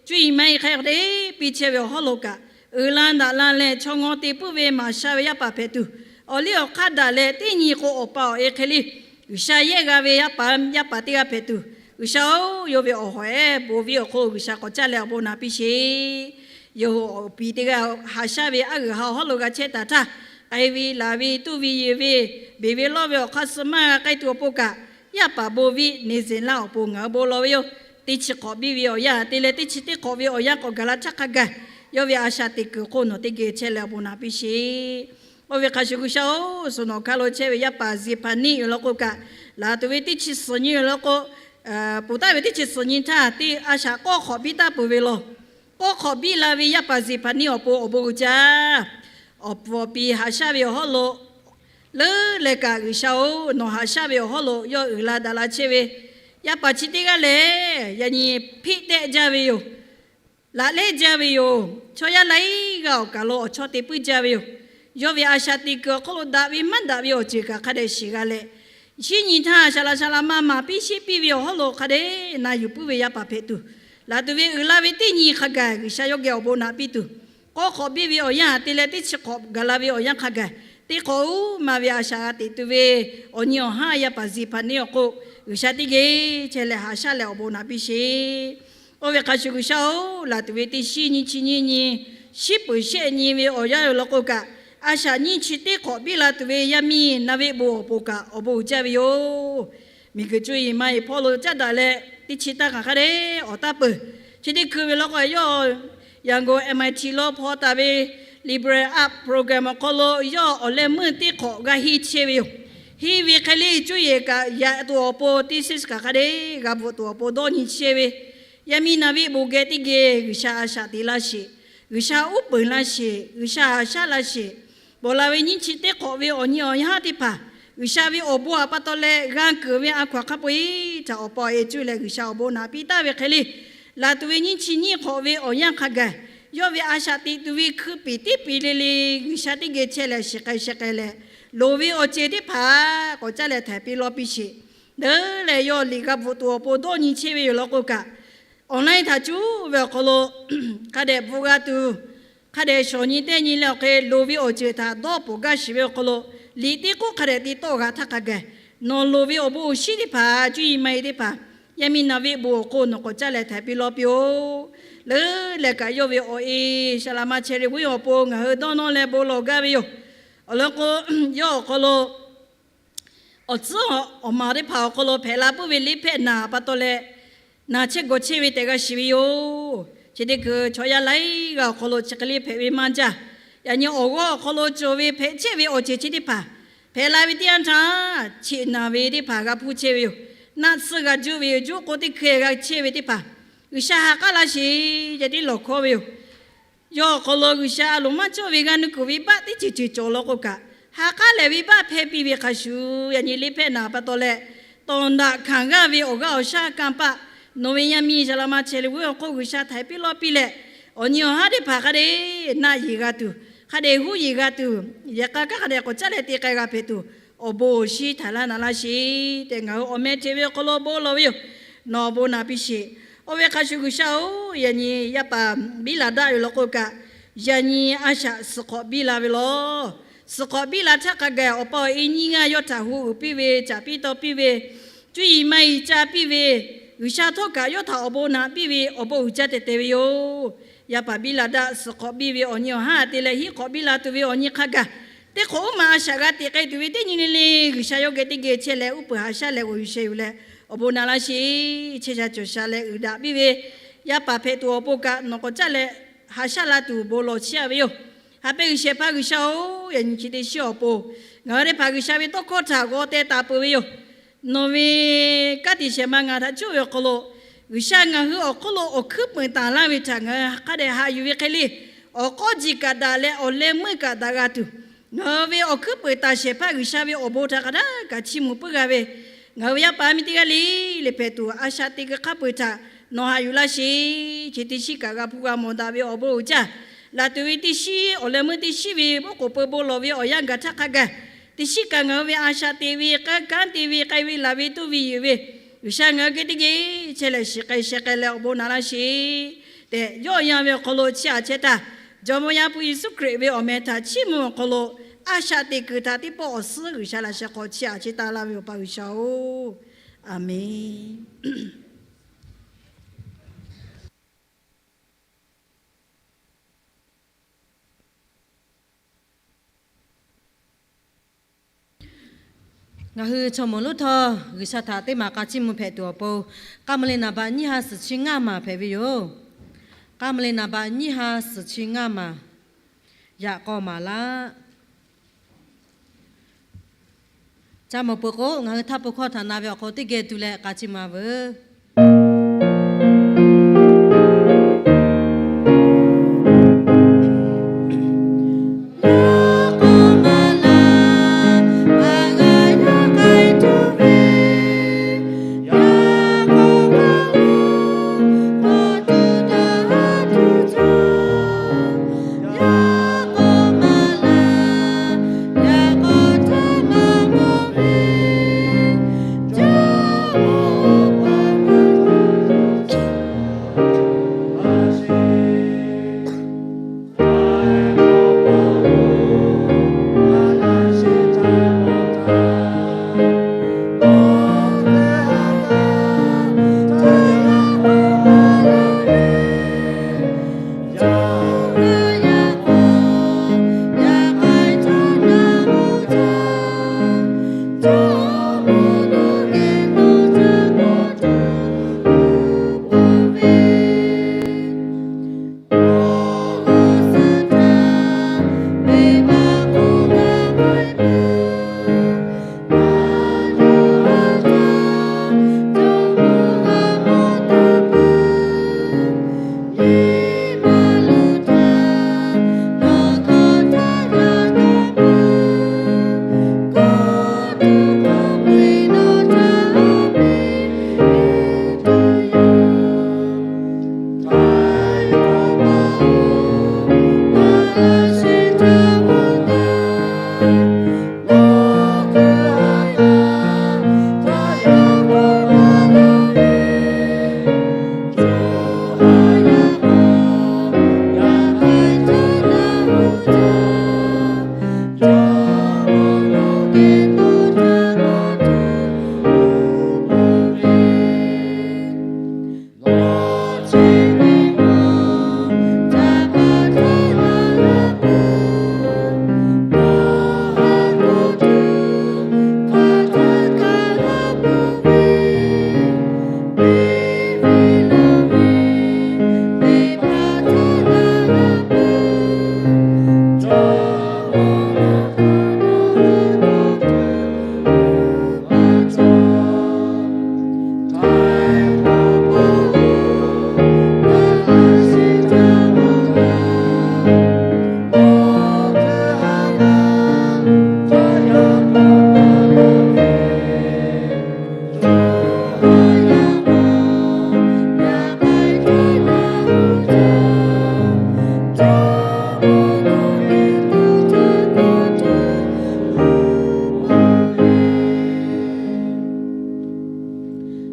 cuˇ yiˍ maˇ heˆ hk'e hk'e te piˇ chehˇ ve awˬ hawˉ lo kaꞈ, uiˍ la daꞈ la leh chaw ngaw te puiˉ ve maˍ sha ve yaˇ paˍ hpehꞈ tuˬ, awˬ liˇ awˬ hk'aˇ daꞈ leh teˇ nyi k'o, awˬ pa awˬ e hk'e le G'uiˬsha yehˇ g'a ve yaˇ paˍ yaˇ paˍ teˇ g'aˇ hpehꞈ tuˬ, G'uiˬsha-oˬ, yawˇ ve awˬ hawˍ ehˉ bon viˇ awˬ hk'oˆ G'uiˬsha k'awꞈ caˇ leh awˬ bon naꞈ piˇ sheˍ. Yawˇ hui awˬ pi teˇ g'aˇ haꞈ shaˉ ve aˉ g'uiˬ ha awˬ hawˉ lo g'a chehˇ taˍ htaˇ, k'ai ve laˬ ve tuˇ ve yeˬ ve, beˬ ve lawˇ ve awˬ hk'aˇ suh maˇ g'a k'ai tuˬ awˬ pon kaꞈ, yaˇ paˍ bon viˇ Neˇzenˍlaˆ awˬ pon ngaˬ hui bon lawˬ ve yoˬ. Teˇ chi hk'awꞈ biˇ ve awˬ yanˇ te leh teˇ chi teˇ hk'awꞈ ve awˬ yanˇ k'awꞈ gaˬ la htaˇ hk'a gaˬ, yawˇ ve a shaꞈ teꞈ kuiˬ hk'oˆ nawˬ teˇ geh chehˇ leh awˬ bon naꞈ piˇ sheˍ. Oˇ ve hk'a shuˍ G'uiˬsha-oˬ, suhˍ nawˬ hk'aˇ lo chehˇ ve yaˇ paˍ Zeˍhpaˍniˆ yoˬ law k'o kaꞈ, laˬ tuˬ ve teˇ chi suhˍ nyi yoˬ law k'o, ponˬ taˍ ve teˇ chi suhˍ nyi htaˇ teˇ a shaꞈ k'awˇ hk'awꞈ biˇ taˍ peuˬ ve law. K'awˇ hk'awꞈ biˇ la ve yaˇ paˍ Zeˍhpaˍniˆ awˬ pon awˬ bon uiˍ jaˇ. Awˬ pfuhˍ awˬ pi haꞈ shaˉ ve awˬ hawˉ lo leuˉ leh kaꞈ, G'uiˬsha-oˬ, nawˬ haꞈ shaˉ ve awˬ hawˉ lo yawˇ uiˍ la daꞈ la chehˇ ve yaˇ paˍ chi teˇ g'aˇ lehˬ, yaꞈ nyi hpeˆ tehˆ jaˇ ve yoˬ. Laꞈ lehˉ jaˇ ve yoˬ. Chaw yaˇ laiˉ g'aˇ awˬ kaˍ lo awˬ chawˇ te puiˉ jaˇ ve yoˬ. Yawˇ ve a shaꞈ teꞈ kuiˬ awˬ hk'oˆ lo daꞈ ve maˇ daꞈ ve awˬ ceuˬ kaꞈ hk'a dehꞈ shiˍ g'a leh, shinˉ nyi htaˇ shaˍ laꞈ shaˍ laꞈ ma maˍ piˇ sheˆ piˇ ve awˬ hawˉ lo hk'a dehꞈ na yuˬ puiˉ ve yaˇ paˍ hpehꞈ tuˬ, laˬ tuˬ ve uiˍ la ve teˇ nyi hk'a gaˬ G'uiˬsha yawˇ geh awˬ bon naꞈ piˇ tuˬ, k'awˇ hk'awꞈ biˇ ve awˬ yanˇ te leh teˇ chi hk'awꞈ gaˬ la ve awˬ yanˇ hk'a gaˬ, teˇ hk'awꞈ uˉ ma ve a shaꞈ g'a teꞈ tuˬ ve awˬ nyi awˬ haˉ yaˇ paˍ Zeˍhpaˍniˆ awˬ hk'oˆ G'uiˬsha teˇ geh chehˇ leh haꞈ shaˉ leh awˬ bon naꞈ piˇ sheˍ. Oˇ ve hk'a shuˍ G'uiˬsha-oˬ, laˬ tuˬ ve teˇ shinˉ nyiˇ chi nyiˇ nyi, shinˉ peuˍ shehˆ nyi ve awˬ yanˇ yoˬ law k'o kaꞈ, a shaꞈ nyiˇ chi teˇ hk'awꞈ biˇ la tuˬ ve yaˇ miˇ Naˍveˆ bon awˬ pon kaꞈ awˬ bon uiˍ jaˇ ve yoˬ. Miˬguiˬ cuˇ yiˍ ma yiˍ hpawˇ lo caˉ daꞈ leh teˇ chi taˇ hk'aˬ hk'a dehꞈ awˬ taˇ peuˬ. Chi teˇ hkui ve law k'o, yawˇ Yangon M I T lo hpaw taˍ ve Liberal Arts Program awˬ hk'aw lo yawˇ awˬ leh meuˇ teˇ hk'awꞈ g'a henˇ chehˇ ve yoˬ. Henˇ ve hk'e le cuˇ yiˍ kaꞈ yaꞈ tuˬ awˬ pon thesis kaꞈ hk'a dehꞈ g'a bvuhꞈ tuˬ awˬ pon dawˇ nyi chehˇ ve, yaˇ miˇ Naˍveˆ bon geh teˇ geh G'uiˬsha a shaꞈ teꞈ laˇ sheˍ. G'uiˬsha uˉ peunˍ laˇ sheˍ. G'uiˬsha haꞈ shaˉ laˇ sheˍ. Bawˬ la ve nyiˇ chi teˇ hk'awꞈ ve awˬ nyi awˬ haˉ teˇ hpaˍ G'uiˬsha ve awˬ bon htaꞈ pa taw leh g'a keunˍ ve a hkaw aˬ hk'a peu-eˬ htaꞈ awˬ pa awˬ e cuˇ leh G'uiˬsha awˬ bon naꞈ piˇ taˍ ve hk'e le, laˬ tuˬ ve nyiˇ chi nyiˇ hk'awꞈ ve awˬ yanˇ hk'a gaˬ, yawˇ ve a shaꞈ teꞈ tuˬ ve hkui piˍ teˇ piˍ le le G'uiˬsha teˇ geh chehˇ leh shiˍ k'ai sheh k'ai leh, loˍ ve awˬ ceuˬ teˇ hpaˍ k'awꞈ caˉ leh htaiˍ piˇ lawˇ piˇ sheˍ. Leuˉ leh yawˇ liꞈ g'a bvuhꞈ tuˬ awˬ pon dawˇ nyi chehˇ ve yoˬ law k'o kaꞈ, online htaꞈ cuˉ ve awˬ hk'aw lo hk'a dehꞈ bvuhꞈ g'a tuˬ, hk'a dehꞈ shawˍ nyi tehˇ nyi leh awˬ hk'e loˍ ve awˬ ceuˬ htaꞈ dawˇ pfuhˍ gaˇ shiˍ ve awˬ hk'aw lo, liꞈ teˇ k'oˆ hk'a dehꞈ te tawˆ g'a htaˇ hk'a gaˬ, nawˬ loˍ ve awˬ bon awˬ shinˉ teˇ hpaˍ cuˇ yiˍ ma yiˍ teˇ hpaˍ yaˇ miˇ Naˍveˆ bon awˬ hk'oˆ nawˬ k'awꞈ caˉ leh htaiˍ piˇ lawˇ piˇ-oˆ. Leuˉ leh kaꞈ yawˇ ve awˬ e Shaˍlaꞈ ma Chehˇ Liꞈ G'uiˇ awˬ pon ngaˬ hui dawˇ nawˇ leh bon lawˬ gaˇ ve yoˬ. Awˬ lawn k'o, yawˇ awˬ hk'aw lo awˬ tcuhˉ awˬ maˍ teˇ hpaˍ awˬ hk'aw lo hpehꞈ la puiˉ ve liˇ hpehˆ naˍ pa taw leh, naˍ chehˇ gawˬ chehˇ ve tehꞈ g'a shiˍ ve yoˬ. Chi teˇ hkui chaw yaˇ laiˉ g'aˇ awˬ hk'aw lo chi hk'e le hpehꞈ ve maˇ jaˇ. Yaꞈ nyi awˬ g'awˇ awˬ hk'aw lo cawˬ ve hpehꞈ chehˇ ve awˬ ceuˬ chi teˇ hpaˍ hpehꞈ la ve teˇ yanˇ htaˇ, cheꞈ naˬ ve teˇ hpaˍ g'a hpuˇ chehˇ ve yoˬ. Naˆ tsuhˇ g'a juˇ ve yoˬ. Juˇ k'o teˇ hkui g'a chehˇ ve teˇ hpaˍ G'uiˬsha ha k'aˉ laˇ sheˍ, ceh tiˉ lawˬ hkawˇ ve yoˬ. Yawˇ awˬ hk'aw lo G'uiˬsha a loˍ maˇ cawˇ ve g'a nuˇ kuiˬ ve baˆ teˇ ceuˬ ceuˬ cawˬ law k'o kaꞈ, ha k'aˉ lehˬ ve baˆ hpehˇ piˇ ve hk'a shuˍ, yaꞈ nyi liˇ hpehˆ naˍ pa taw leh, tawˍ daꞈ hkanˍ g'aˇ ve awˬ g'aˇ awˬ shaˉ kanˇ paˆ, nawˬ ve yaˇ miˇ Shaˍlaꞈ ma Chehˇ Liꞈ G'uiˇ awˬ hk'oˆ G'uiˬsha htaiˍ piˇ lawˇ piˇ leh, awˬ nyi awˬ haˉ teˇ hpaˍ hk'a dehꞈ naˆ yeˬ g'a tuˬ, hk'a dehꞈ huˉ yeˬ g'a tuˬ, yehˬ k'a kaˉ hk'a dehꞈ k'awꞈ caˉ leh te k'ai g'a hpehꞈ tuˬ, awˬ bon awˬ shinˉ htaiˍ laˇ na laˇ sheˍ tehꞈ ngaˬ hui awˬ meh te ve awˬ hk'aw lo bon lawˬ ve yoˬ. Nawˬ awˬ bon naꞈ piˇ sheˍ. Oˇ ve hk'a shuˍ G'uiˬsha-oˬ, yaꞈ nyi yaˇ paˍ biˇ la daˆ ve law k'o kaꞈ, yaꞈ nyi a shaꞈ suhˍ hk'awꞈ biˇ la ve law. Suhˍ hk'awꞈ biˇ la htaˇ hk'a gaˬ awˬ pa awˬ e nyiˇ g'aˇ yawˇ htaꞈ hu uiˍ piˇ ve, caˍ piˇ taw piˇ ve, cuˇ yiˍ maˇ yiˍ caˇ piˇ ve, G'uiˬsha htawˇ kaꞈ yawˇ htaꞈ awˬ bon naꞈ piˇ ve awˬ bon uiˍ jaˇ tehꞈ te ve yoˬ. Yaˇ paˍ biˇ la daˆ suhˍ hk'awꞈ biˇ ve awˬ nyi awˬ haˉ te leh hiˉ hk'awꞈ biˇ la tuˬ ve awˬ nyi hk'a gaˬ, teˇ hk'awꞈ uˉ ma a shaꞈ g'a teꞈ k'ai tuˬ ve teˇ nyi le le G'uiˬsha yawˇ geh teˇ geh chehˇ leh uˉ peunˍ haꞈ shaˉ leh g'awˬ yuˬ sheh yuˬ leh awˬ bon na laˇ sheˍ. Chehˇ sha cawˬ sha leh uiˍ daꞈ piˇ ve yaˇ paˍ hpehꞈ tuˬ awˬ pon kaꞈ nawˬ k'awꞈ caˉ leh haꞈ shaˉ la tuˬ bon lawˬ chiˇ a ve yoˬ. Haꞈ pehnˇ G'uiˬsha hpaˇ G'uiˬsha-oˬ, yaꞈ nyi chi teˇ shiˉ awˬ pon ngaˬ hui teˇ hpaˍ G'uiˬsha ve tawˇ hkawˇ htaꞈ g'aw teh taˍ peuˬ ve yoˬ. Nawˬ ve kanˉ te shehˍ ma ngaˬ htaꞈ cuˇ ve awˬ hk'aw lo, G'uiˬsha ngaˬ hui awˬ hk'oˆ lo awˬ hkuiˉ peunˍ taˍ laˇ ve htaꞈ ngaˬ hui hk'a dehꞈ haꞈ yuˬ ve hk'e le, awˬ k'awˇ jiˬ kaꞈ daꞈ leh awˬ leh meuˇ kaꞈ daꞈ g'a tuˬ, ngaˬ hui ve awˬ hkuiˉ peunˍ taˍ shehˍ hpaˇ G'uiˬsha ve awˬ bon htaꞈ hk'a daꞈ kaꞈ chiˇ mvuh puiˉ g'a ve, ngaˬ hui ve yaˇ paˍ miˇ teˇ g'aˇ le le hpehꞈ tuˬ a shaꞈ teꞈ kuiˬ hk'a peu-eˬ htaꞈ nawˬ haꞈ yuˬ laˇ sheˍ. Chi teˇ shiˉ kaꞈ g'a hpu g'a mawˬ daꞈ ve awˬ bon uiˍ jaˇ. Laˬ tuˬ ve teˇ shiˉ awˬ leh meuˇ teˇ shiˉ ve oˉ k'oˍ peu bon lawˬ ve awˬ yanˇ gaˬ htaˇ hk'a gaˬ, teˇ shiˉ kaꞈ ngaˬ hui ve a shaꞈ teꞈ ve, k'aˉ kanˉ te ve, k'ai ve laˬ ve tuˇ ve yeˬ ve, G'uiˬsha ngaˬ hui geh teˇ geh chehˇ leh shiˍ k'ai sheh k'ai leh awˬ bon naꞈ laˇ sheˍ tehꞈ yawˇ yanˇ ve awˬ hk'aw lo chiˇ aꞈ chehˇ htaˇ, Jawˇmawˇ Yaˇ hpu Yeˍsuˆ Hkriꞈ ve awˬ meh htaꞈ chiˇ mvuh awˬ hk'aw lo a shaꞈ teꞈ kuiˬ htaꞈ teˇ pawˆ awˬ suhˉ G'uiˬsha laꞈ sheh hk'aw chiˇ aꞈ chehˇ taˍ laˇ ve awˬ pa G'uiˬsha-oˬ, Aˍmenˍ. Ngaˬ hui chaw mawˬ lonˉ htawˇ G'uiˬsha htaꞈ teˇ maˬ k'a chiˇ mvuh hpehꞈ tuˬ awˬ pon, k'aˉ ma le naˍ baꞈ nyiˇ ha suhˍ chi ngaˇ maˬ hpehꞈ ve yoˬ. K'aˉ ma le naˍ baꞈ nyiˇ ha suhˍ chi ngaˇ maˬ, yaꞈ k'aw maˍ laˇ. Ca mawˬ peuˬ k'o, ngaˬ hui htaˇ po hkawˇ htaꞈ na ve awˬ hk'aw teˇ geh tu leh k'a chiˇ mvuh-a veuˬ.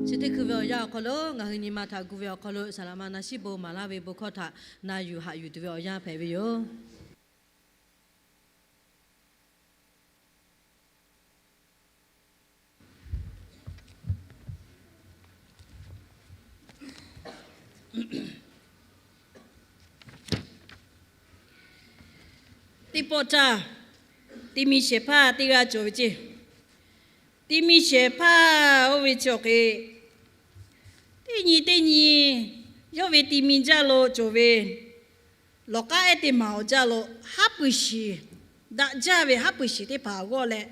Chi teˇ hkui ve awˬ yanˇ awˬ hk'aw lo ngaˬ hui nyi ma htaꞈ gu ve awˬ hk'aw lo saˍ laꞈ ma na shiˉ bon maˍ laˇ ve bon hkawˇ htaꞈ na yuˬ haꞈ yuˬ tuˬ ve awˬ yanˇ hpehꞈ ve yoˬ. Teˇ pawˆ htaˇ, ti mi shehˍ hpaˇ teˇ g'aˇ cawˬ ve ceˇ. Ti mi shehˍ hpaˇ oˇ ve chi awˬ hk'e, teˇ nyi teˇ nyi yawˇ ve ti mi jaˇ lo cawˬ ve lawˬ k'aˉ ehˉ teˇ maˬ awˬ jaˇ lo haˉ pui shiˍ, daꞈ jaˇ ve haˉ pui shiˍ teˇ hpaˍ g'awˇ leh,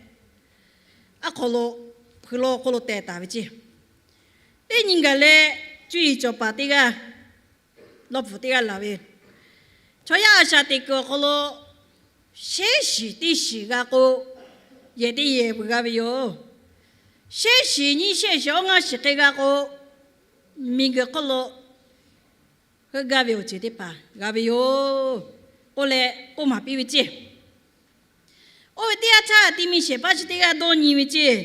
aˉ hk'aw lo hpui law hk'oˆ lo teh taˍ ve ceˇ. Teˇ nyi gaˬ leh, cuˇ yiˍ cawˬ paˍ teˇ g'aˇ, lawˇ hpfuhˍ teˇ g'aˇ laˬ ve, chaw yaˇ a shaꞈ teꞈ kuiˬ awˬ hk'aw lo sheˉ shiˍ teˇ shiˍ g'a k'o, yehˬ teˇ yehˬ vuiˬ g'a ve yoˬ. Sheˉ shiˍ nyiˇ shiˍ awˇ ngaˇ shiˍ hk'e g'a k'o, miˬguiˬ hk'oˆ lo heuˆ gaˇ ve awˬ ceuˬ teˇ hpaˍ g'a ve yoˬ k'oˆ leh k'oˆ maˍ piˇ ve ceˇ. Oˇ ve teˇ yanˇ htaˇ, ti mi shehˍ hpaˇ chi teˇ g'aˇ dawˇ nyi ve ceˇ.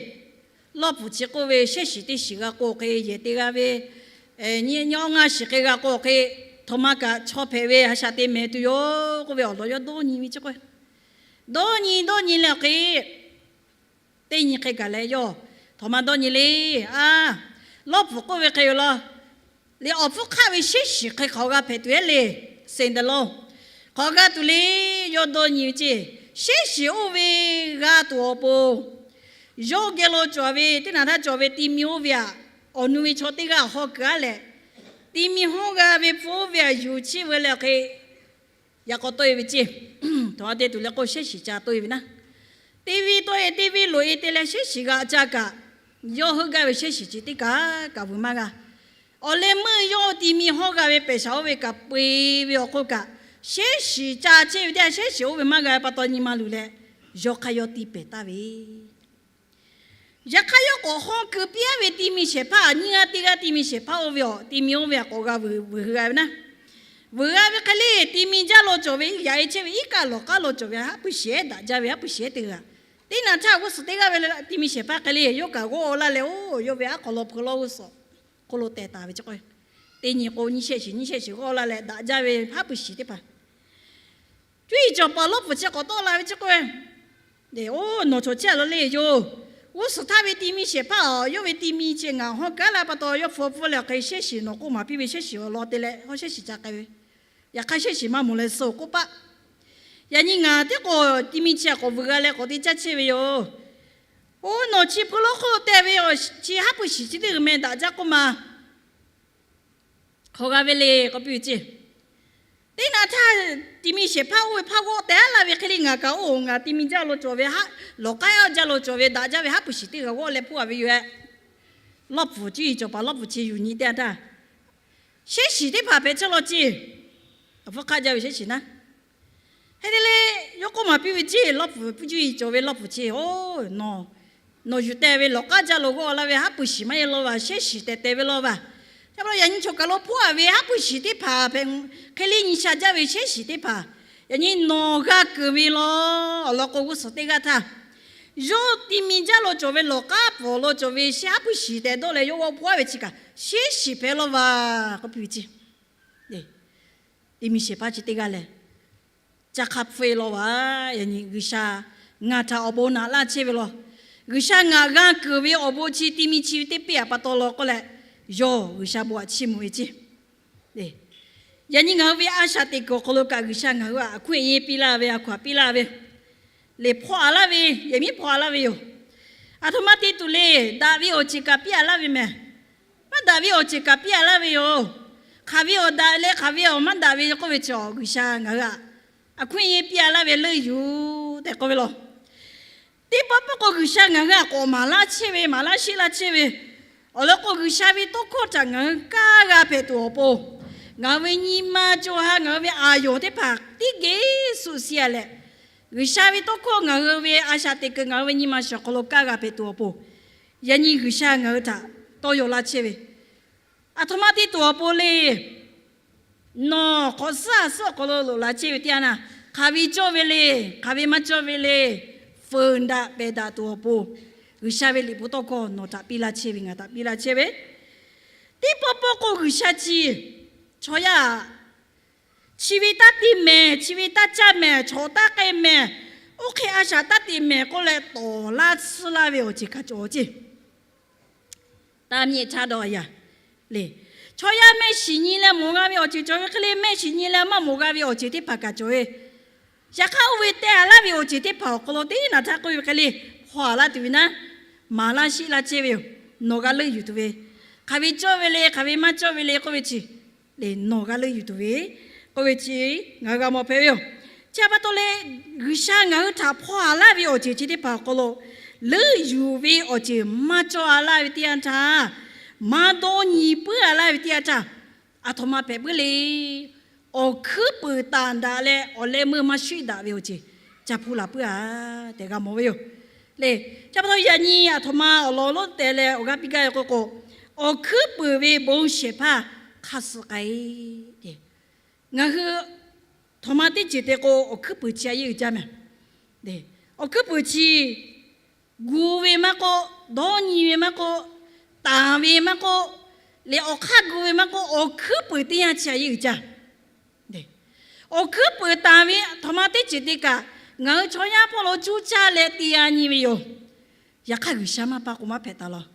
Lawˇ pfuhˍ chi k'oˆ ve, shehˉ shiˍ teˇ shiˍ g'a k'o hk'e yehˬ te g'a ve, nyi awˇ ngaˇ shiˍ hk'e g'a k'o hk'e, htawnˍ ma kaꞈ chaw hpehꞈ ve a shaꞈ te mehˍ tuˬ yoˬ k'oˆ ve awˬ lawn yawˇ dawˇ nyi ve chi k'o, dawˇ nyi dawˇ nyi leh awˬ hk'e teˇ nyi hk'e gaˬ leh yawˇ htawnˍ ma dawˇ nyi le. A, Lawˇ pfuhˍ k'oˆ ve hk'e yoˬ law. Liꞈ awˬ hpfuhˇ hk'aˆ ve shehˉ shiˍ hk'e hk'awꞈ g'a hpehꞈ tuˬ ehˉ le. Sendalon hk'awꞈ g'a tuˬ le. Yawˇ dawˇ nyi ve ceˇ, shehˉ shiˍ oˇ ve g'a tuˬ awˬ pon, yawˇ geh lo cawˬ ve teˇ naˬ htaˇ cawˬ ve ti mi oˇ ve aꞈ, awˬ nu ve chaw teˇ g'aˇ hawˉ keu aˉ leh, ti mi hawˉ g'a ve hpu oˇ ve aꞈ yuˬ chiˇ veu leh awˬ hk'e, yaꞈ k'aw tawˆ e ve ceˇ. Htawnˍ ma te tuˬ leh k'o shehˉ shiˍ ca tawˆ e ve naˉ, teˇ venˇ tawˆ e teˇ venˇ loꞈ e te leh shehˉ shiˍ g'a ca kaꞈ, yawˇ heuˆ gaˇ ve shehˉ shiˍ chi teˇ kaꞈ kaꞈ vuiˬ maˇ g'a. Awˬ leh meuˇ yawˇ ti mi hawˉ g'a ve pehˬ shaˍ oˇ ve kaꞈ peu e ve awˬ hk'oˆ kaꞈ, shehˉ shiˍ ca chehˇ ve teˇ yanˇ shehˉ shiˍ oˇ ve maˇ g'a ve pa taw nyi ma luˬ leh, yawˇ hk'aˇ yawˇ tiˇ pehˍ taˍ ve Yaꞈ hk'aˇ yawˇ k'awꞈ hawˉ keu piˇ aˉ ve ti mi shehˍ hpaˇ, nyiˇ g'aˇ teˇ g'aˇ ti mi shehˍ hpaˇ oˇ ve awˬ ti mi oˇ ve aꞈ k'awꞈ g'a vuiˬ vuiˬ hui g'a ve naˉ. Vuiˬ g'a ve hk'e le, ti mi jaˇ lo cawˬ ve yaꞈ e chehˇ ve iˉ kaˆ lawˬ k'aˉ lo cawˬ ve haˉ pui shiˍ ehˉ daꞈ jaˇ ve haˉ pui shiˍ ehˉ teˇ g'aˇ, teˇ naˬ htaˇ g'uˇ suhˍ teˇ g'aˇ ve le, ti mi shehˍ hpaˇ hk'e le yawˇ kaꞈ g'awˇ laˇ leh, oˇ yawˇ ve aˉ hk'aw lo hpeu lawˇ g'uˇ suhˍ hk'oˆ lo teh taˍ ve chi k'o, teˇ nyi k'o nyiˇ shehˆ shiˍ nyiˇ shehˆ shiˍ g'awˇ laˇ leh daꞈ jaˇ ve haˉ pui shiˍ teˇ hpaˍ cuˇ yiˍ cawˬ paˍ Lawˇ pfuhˍ chi k'awꞈ tawˆ la ve chi k'o, oˇ nawˬ chaw chehˇ a law le yoˬ. G'uˇ suhˍ htaˇ ve ti mi shehˍ hpaˇ aˬ, yawˇ ve ti mi chi ngaˬ hawˉ kaˉ la pa taw yawˇ hpu pfuhˇ leh awˬ hk'e shehˉ shiˍ nawˬ k'oˆ maˍ piˇ ve shehˉ shiˍ awˬ lawn te leh hawˉ shehˉ shiˍ ca k'ai ve. Yaꞈ hk'aˇ shehˉ shiˍ maˇ mawˬ leh suh k'oˆ paˆ. Yaꞈ nyi ngaˬ teˇ k'o ti mi chi aꞈ k'awꞈ vuiˬ g'a leh k'awꞈ te caˇ chehˇ ve yoˬ. Oˇ nawˬ chi hpeu lawˇ hk'oˆ lo teh ve awˬ chi haˉ pui shiˍ chi teˇ g'uiˬ meh daꞈ jaˇ k'oˆ ma hk'awꞈ g'a ve le k'oˆ piˇ ve ceˇ. Teˇ naˬ htaˇ ti mi shehˍ hpaˇ oˇ ve hpaˇ g'awˇ teh aˉ laˇ ve hk'e le ngaˬ kaꞈ oˇ ngaˬ ti mi jaˇ lo cawˬ ve, lawˬ k'aˉ jaˇ lo cawˬ ve daꞈ jaˇ ve haˉ pui shiˍ teˇ g'aˇ g'awˇ leh hpuˇ a ve yoˬ ehˉ. Lawˇ pfuhˍ cuˇ yiˍ cawˬ paˍ Lawˇ pfuhˍ chi yuˬ nyi teˇ yanˇ htaˇ, shehˉ shiˍ teˇ hpaˍ hpehꞈ chehˇ law ceˇ. Awˬ hpfuhˇ hk'aˆ jaˇ ve shehˉ shiˍ naˉ, hk'e te le, yawˇ k'oˆ maˍ piˇ ve ceˇ, Lawˇ pfuhˍ cuˇ yiˍ cawˬ ve Lawˇ pfuhˍ chi, oˇ nawˬ yuˬ teh ve lawˬ k'aˉ jaˇ lo g'awˇ laˇ ve haˉ pui shiˍ maˇ heˆ law vaˬ, shehˉ shiˍ tehꞈ teh ve law vaˬ. Chi pa taw yaꞈ nyi chaw kaˬ lo hpuˇ a ve haˉ pui shiˍ teˇ hpaˍ hpehꞈ, hk'e le nyi sha jaˇ ve shehˉ shiˍ teˇ hpaˍ, yaꞈ nyi nawˬ g'a keunˍ ve law. Awˬ lawn k'o g'uˇ suhˍ teˇ g'aˇ htaˇ, yawˇ ti mi jaˇ lo cawˬ ve lawˬ k'aˉ pfuhˍ lo cawˬ ve shehˉ haˉ pui shiˍ tehꞈ dawˇ leh yawˇ g'awˇ hpuˇ a ve chi kaꞈ, shehˉ shiˍ hpehꞈ law vaˬ k'oˆ piˇ ve ceˇ. Ti mi shehˍ hpaˇ chi teˇ g'aˇ lehˬ, ca hk'a hpfuhˇ e law vaˬ. Yaꞈ nyi G'uiˬsha ngaˬ htaꞈ awˬ bon naꞈ laˇ chehˇ ve law. G'uiˬsha ngaˬ g'a keunˍ ve awˬ bon chi ti mi chi ve teˇ piˇ aꞈ pa taw law k'oˆ leh, yawˇ G'uiˬsha bon aꞈ chiˇ mvuh ve ceˇ. Yaꞈ nyi ngaˬ hui ve a shaꞈ teꞈ kuiˬ awˬ hk'aw lo kaꞈ G'uiˬsha ngaˬ hui aꞈ hk'oˆ e piˇ laˇ ve, a hkaw aꞈ piˇ laˇ ve, lehˬ hpaw a laˇ ve, yehˬ miˉ hpaw a laˇ ve yoˬ. Aˬ htoꞈ ma te tuˬ le, daꞈ ve awˬ ceuˬ kaꞈ piˇ a laˇ ve mehˬ. Maˇ daꞈ ve awˬ ceuˬ kaꞈ piˇ a laˇ ve yoˬ. Hk'aˬ ve awˬ daꞈ leh hk'aˬ ve awˬ maˇ daꞈ ve k'oˆ ve chi, G'uiˬsha ngaˬ hui aꞈ hk'oˆ e piˇ a laˇ ve leuˆ yuˬ tehꞈ k'oˆ ve law. Teˇ pawˆ pawˆ k'o G'uiˬsha ngaˬ hui aꞈ k'awꞈ maˍ laˇ chehˇ ve, maˍ laˇ sheˆ laˇ chehˇ ve, awˬ lawn k'o G'uiˬsha ve tawˇ hkawˇ htaꞈ ngaˬ hui kaˇ g'a hpehꞈ tuˬ awˬ pon, ngaˬ hui ve nyi ma co ha ngaˬ hui ve aˬ yawˬ teˇ hpaˍ teˇ geh suh si a leh, G'uiˬsha ve tawˇ hkawˇ ngaˬ hui ve a shaꞈ teꞈ kuiˬ ngaˬ hui ve nyi ma shiˍ awˬ hk'aw lo kaˇ g'a hpehꞈ tuˬ awˬ pon, yaꞈ nyi G'uiˬsha ngaˬ hui htaꞈ tawˇ yaw laˇ chehˇ ve, aˬ htoꞈ ma te tuˬ awˬ pon le. Nawˬ hk'awꞈ suhˉ a suhˉ awˬ hk'aw lo loꞈ la chehˇ ve teˇ yanˇ htaˇ, hk'aˬ ve cawˇ ve le, hk'aˬ ve maˇ cawˇ ve le, feuˍ daꞈ pehˬ daꞈ tuˬ awˬ pon, G'uiˬsha ve liꞈ hpu tawˇ hkawˇ nawˬ htaꞈ piˇ laˇ chehˇ ve, ngaˬ htaꞈ piˇ laˇ chehˇ ve, teˇ pawˆ pawˆ k'o G'uiˬsha chi chaw yaˇ chi ve taˇ te mehˬ, chi ve taˇ caˇ mehˬ, chaw taˇ k'ai mehˬ, oˇ hk'e a shaꞈ taˇ te mehˬ k'oˆ leh tawˍ laˇ tsuhˇ laˇ ve awˬ ceuˬ kaꞈ cawˬ ceˇ. Taˇ mehˆ chaˇ dawˇ yaˇ le. Chaw yaˇ mehˆ shiˍ nyi leh mawˬ g'a ve awˬ ceuˬ cawˬ ve hk'e le, mehˆ shiˍ nyi leh maˇ mawˬ g'a ve awˬ ceuˬ teˇ hpaˍ kaꞈ cawˬ ve. Yaꞈ hk'aˇ oˇ ve teh a laˇ ve awˬ ceuˬ teˇ hpaˍ awˬ hk'aw lo teˇ naˬ htaˇ k'oˆ ve hk'e le, hpaw a laˇ tuˬ ve naˉ, maˍ laˇ sheˆ laˇ chehˇ ve yoˬ. Nawˬ g'a leuˆ yuˬ tuˬ ve, hk'aˬ ve cawˇ ve le, hk'aˬ ve maˇ cawˇ ve le k'oˆ ve chi le, nawˬ g'a leuˆ yuˬ tuˬ ve k'oˆ ve chi ngaˬ hui g'a mawˬ hpehꞈ ve yoˬ. Chi pa taw leh, G'uiˬsha ngaˬ hui htaꞈ hpaw a laˇ ve awˬ ceuˬ chi teˇ hpaˍ awˬ hk'aw lo leuˆ yuˬ ve awˬ ceuˬ maˇ cawˇ a laˇ ve teˇ yanˇ htaˇ, maˇ dawˇ nyi puiˉ a laˇ ve teˇ yanˇ htaˇ, aˬ htoꞈ ma hpehꞈ puiˉ le. Awˬ hkuiˉ puiˍ tanˬ daꞈ leh awˬ leh meuˇ maˇ sheˆ daꞈ ve awˬ ceuˬ ca hpuˇ la puiˉ a tehꞈ g'a mawˬ ve yoˬ. Le, chi pa taw yaꞈ nyi aˬ htoꞈ ma awˬ lawn lonˉ teh leh awˬ g'aˇ piˇ gaˇ ve k'o k'o, awˬ hkuiˉ puiˍ ve bon shehˍ hpaˇ hk'a suh k'ai. Ngaˬ hui htoꞈ ma teˇ ceuˬ te k'o, awˬ hkuiˉ puiˍ chi a yeˇ uiˍ jaˇ mehˬ. Awˬ hkuiˉ puiˍ chi gu ve maˇ k'oˆ, dawˇ nyi ve maˇ k'oˆ, tanˍ ve maˇ k'oˆ, leh awˬ hk'aˇ gu ve maˇ k'oˆ, awˬ hkuiˉ peuˍ teˇ yanˇ chi a yeˇ uiˍ jaˇ. Awˬ hkuiˉ peuˍ tanˍ ve aˬ htoꞈ ma teˇ ceuˬ te kaꞈ, ngaˬ hui chaw yaˇ hpawˇ lo cuˇ caˇ leh te g'a nyi ve yoˬ. Yaꞈ hk'aˇ G'uiˬsha maˇ pa k'o maˇ hpehꞈ taˍ law.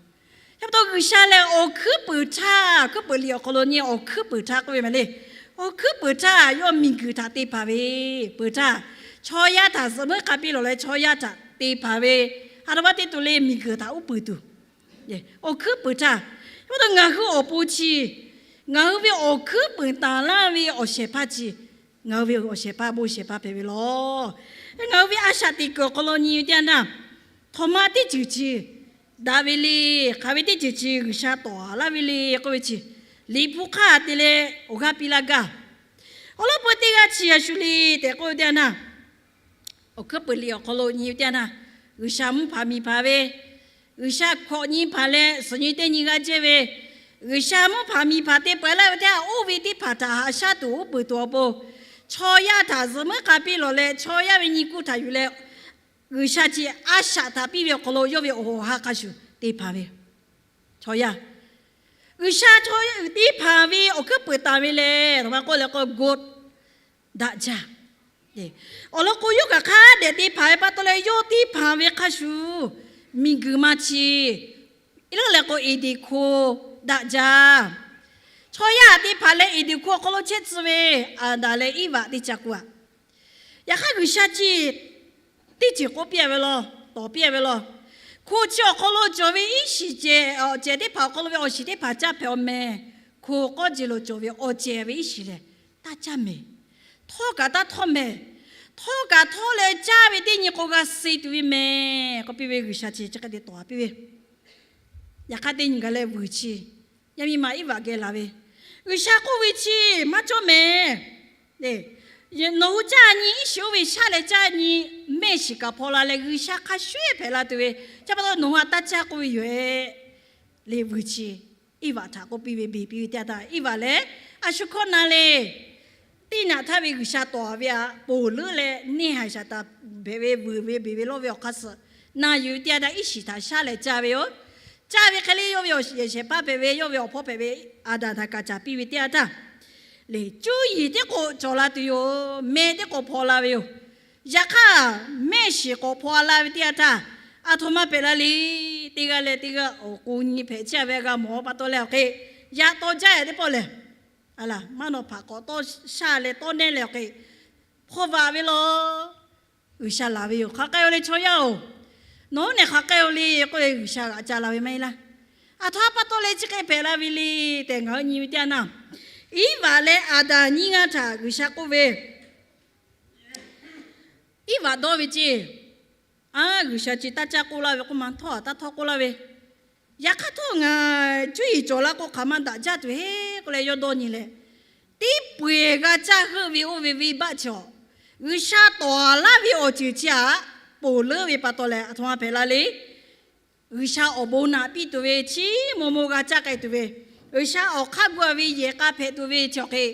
Chi pa taw G'uiˬsha lehˬ awˬ hkuiˉ peuˍ htaˇ, hkuiˉ peuˍ liꞈ awˬ hk'aw lo nyi awˬ hkuiˉ peuˍ htaˇ k'oˆ ve mehˍ le. Awˬ hkuiˉ peuˍ htaˇ yawˇ miˬguiˬ htaꞈ te hpanˍ ve, peuˬ htaˇ, chaw yaˇ htaꞈ zuhꞈ muiˉ k'a piˇ lawˬ leh chaw yaˇ htaꞈ te hpanˍ ve, a htoꞈ ma te tuˬ le, miˬguiˬ htaꞈ uˉ peunˍ tuˬ, awˬ hkuiˉ peuˍ htaˇ. Chi pa taw ngaˬ hui awˬ pon chi, ngaˬ hui ve awˬ hkuiˉ peuˍ tanˍ laˇ ve awˬ shehˍ hpaˇ chi, ngaˬ hui ve awˬ shehˍ hpaˇ bon shehˍ hpaˇ hpehꞈ ve law. Ngaˬ hui ve a shaꞈ teꞈ kuiˬ awˬ hk'aw lo nyi ve teˇ yanˇ htaˇ, htoꞈ ma teˇ ceuˬ chi daꞈ ve le, hk'aˬ ve teˇ ceuˬ chi G'uiˬsha tawˍ laˇ ve le k'oˆ ve chi, Liꞈ hpu hk'aˇ te leh awˬ g'aˇ piˇ laˇ gaˇ. Awˬ lawn peu teˇ g'aˇ chi a shu le tehꞈ k'oˆ ve teˇ yanˇ htaˇ, awˬ hkuiˉ peuˍ liꞈ awˬ hk'aw lo nyi ve teˇ yanˇ htaˇ, G'uiˬsha mvuhˇ hpanˍ miˬ hpanˍ ve, G'uiˬsha hkawꞈ nyi hpanˍ leh suhˍ nyi teˇ nyi g'a jehˇ ve, G'uiˬsha mvuhˇ hpanˍ miˬ hpanˍ te peuˬ laˇ ve teˇ yanˇ, oˇ ve teˇ hpaˍ htaꞈ haꞈ shaˉ tuˬ uˉ peunˍ tuˬ awˬ pon, chaw yaˇ htaꞈ zuhꞈ muiˉ k'a piˇ lawˬ leh chaw yaˇ ve nyi kuˇ htaꞈ yuˬ leh, G'uiˬsha chi a shaꞈ htaꞈ piˇ ve awˬ hk'aw lo yawˇ ve awˬ hoꞈ awˬ ha hk'a shuˍ te hpanˍ ve, chaw yaˇ, G'uiˬsha chaw yaˇ uiˍ te hpanˍ ve awˬ hkuiˉ peuˍ tanˍ ve lehˬ, aˬ htoꞈ ma k'oˆ leh k'o, go daꞈ jaˇ. Awˬ lawn k'o, yawˇ kaꞈ hk'a dehꞈ te hpanˍ ve pa taw leh, yawˇ te hpanˍ ve hk'a shuˍ miˬguiˬ ma chi, leuˉ leh k'o, Eˍdenˍ hko daꞈ jaˇ. Chaw yaˇ te hpanˍ leh Eˍdenˍ hko awˬ hk'aw lo chehˇ tcuh ve Aˍdanˍ leh Iˉvaꞈ teˇ ca k'o a, yaꞈ hk'aˇ G'uiˬsha chi teˇ ceuˬ k'oˆ piˇ ve law, tawˍ piˇ ve law. Hko chi awˬ hk'aw lo cawˬ ve iˉ shiˍ cehˬ, awˬ cehˬ teˇ hpaˍ awˬ hk'aw lo ve awˬ shiˍ teˇ hpaˍ caˇ hpehꞈ awˬ mehˍ, hko k'awˇ jeˬ lo cawˬ ve awˬ cehˬ ve iˉ shiˍ lehˬ, taˇ caˇ mehˍ. Htawˇ kaꞈ taˇ htawˇ mehˍ. Htawˇ kaꞈ htawˇ leh caˇ ve teˇ nyi k'o, g'a suh tuˬ ve mehˍ k'oˆ piˇ ve G'uiˬsha chi chi hk'e te tawˍ piˇ ve. Yaꞈ hk'aˇ teˇ nyi gaˬ leh vuiˬ chi, yaˇ miˇ ma Iˉvaꞈ geh laˬ ve, G'uiˬsha k'oˆ ve chi maˇ cawˇ mehˍ. Nawˬ hui caˇ nyi iˉ shiˍ oˇ ve shaˉ leh caˇ nyi mehˆ shiˍ kaꞈ hpaw la leh G'uiˬsha hk'a shuˍ hpehꞈ la tuˬ ve, chi pa taw nawˬ hui a taˇ caˇ k'oˆ ve yoˬ le. Vuiˬ chi Iˉvaꞈ htaꞈ k'oˆ piˇ ve, beˬ piˇ ve teˇ yanˇ htaˇ, Iˉvaꞈ lehˬ a shu hkawˇ na le. Teˇ naꞈ htaˇ ve G'uiˬsha tawˍ ve a ponˬ leuˉ leh neˇ haiˬ shaˍ taˍ hpehꞈ ve vuiˬ ve beˬ ve lawˇ ve awˬ hk'aˇ suh na yuˬ ve teˇ yanˇ htaˇ, iˉ shiˍ htaꞈ shaˉ leh caˇ ve yoˬ. Caˇ ve hk'e le, yawˇ ve awˬ yehˬ shehˍ hpaˇ hpehꞈ ve, yawˇ ve awˬ hpawˇ hpehꞈ ve Aˍdanˍ htaꞈ kaꞈ caˍ piˇ ve teˇ yanˇ htaˇ, lehˬ cuˇ yiˍ teˇ k'o cawˬ la tuˬ yoˬ. Mehˆ teˇ k'o hpaw la ve yoˬ. Yaꞈ hk'aˇ, mehˆ shiˍ k'awꞈ hpaw la ve teˇ yanˇ htaˇ, aˬ htoꞈ ma hpehꞈ la le. Teˇ g'aˇ leh teˇ g'aˇ awˬ k'o nyi hpehꞈ chehˇ ve g'a mawˬ pa taw leh awˬ hk'e, yaꞈ taw jaˇ yaꞈ teˇ pawˆ lehˬ, a laˬ maˇ nawˬ hpaꞈ k'awꞈ tawˇ shaˇ leh tawˇ nehˇ leh awˬ hk'e hpaw vaꞈ ve law. G'uiˬsha laˬ ve yoˬ. Hk'aˬ k'ai-o le chaw yaˇ-oˬ, nawˬ hui nehˬ hk'aˬ k'ai-o le k'oˆ ve G'uiˬsha g'aꞈ ca la ve maˇ heˆ laˇ. Aˬ htoꞈ ma pa taw leh chi hk'e hpehꞈ la ve le tehꞈ ngaˬ hui nyi ve teˇ yanˇ htaˇ, Iˉvaꞈ leh Aˍdanˍ nyiˇ g'aˇ htaꞈ G'uiˬsha k'oˆ ve, Iˉvaꞈ dawˇ ve ceˇ, a, G'uiˬsha chi taˇ caˇ k'oˆ laˇ ve k'oˆ ma, htawˇ a taˇ htawˇ k'oˆ laˇ ve, yaꞈ hk'aˇ htawˇ ngaˬ cuˇ yiˍ cawˬ la k'o hk'aˬ ma daꞈ jaˇ tuˬ heˆ k'oˆ leh yawˇ dawˇ nyi leh, teˇ peu-eˬ g'a caˇ heuˆ ve oˇ ve venˇbaˆ chi awˬ, G'uiˬsha tawˍ laˇ ve awˬ ceuˬ chi aꞈ ponˬ leuˉ ve pa taw leh aˬ htoꞈ ma hpehꞈ la le. G'uiˬsha awˬ bon naꞈ piˇ tuˬ ve chi maw maw g'a caˇ k'ai tuˬ ve, G'uiˬsha awˬ hk'aˇ gu-a ve yehˬ k'a hpehꞈ tuˬ ve chi awˬ hk'e,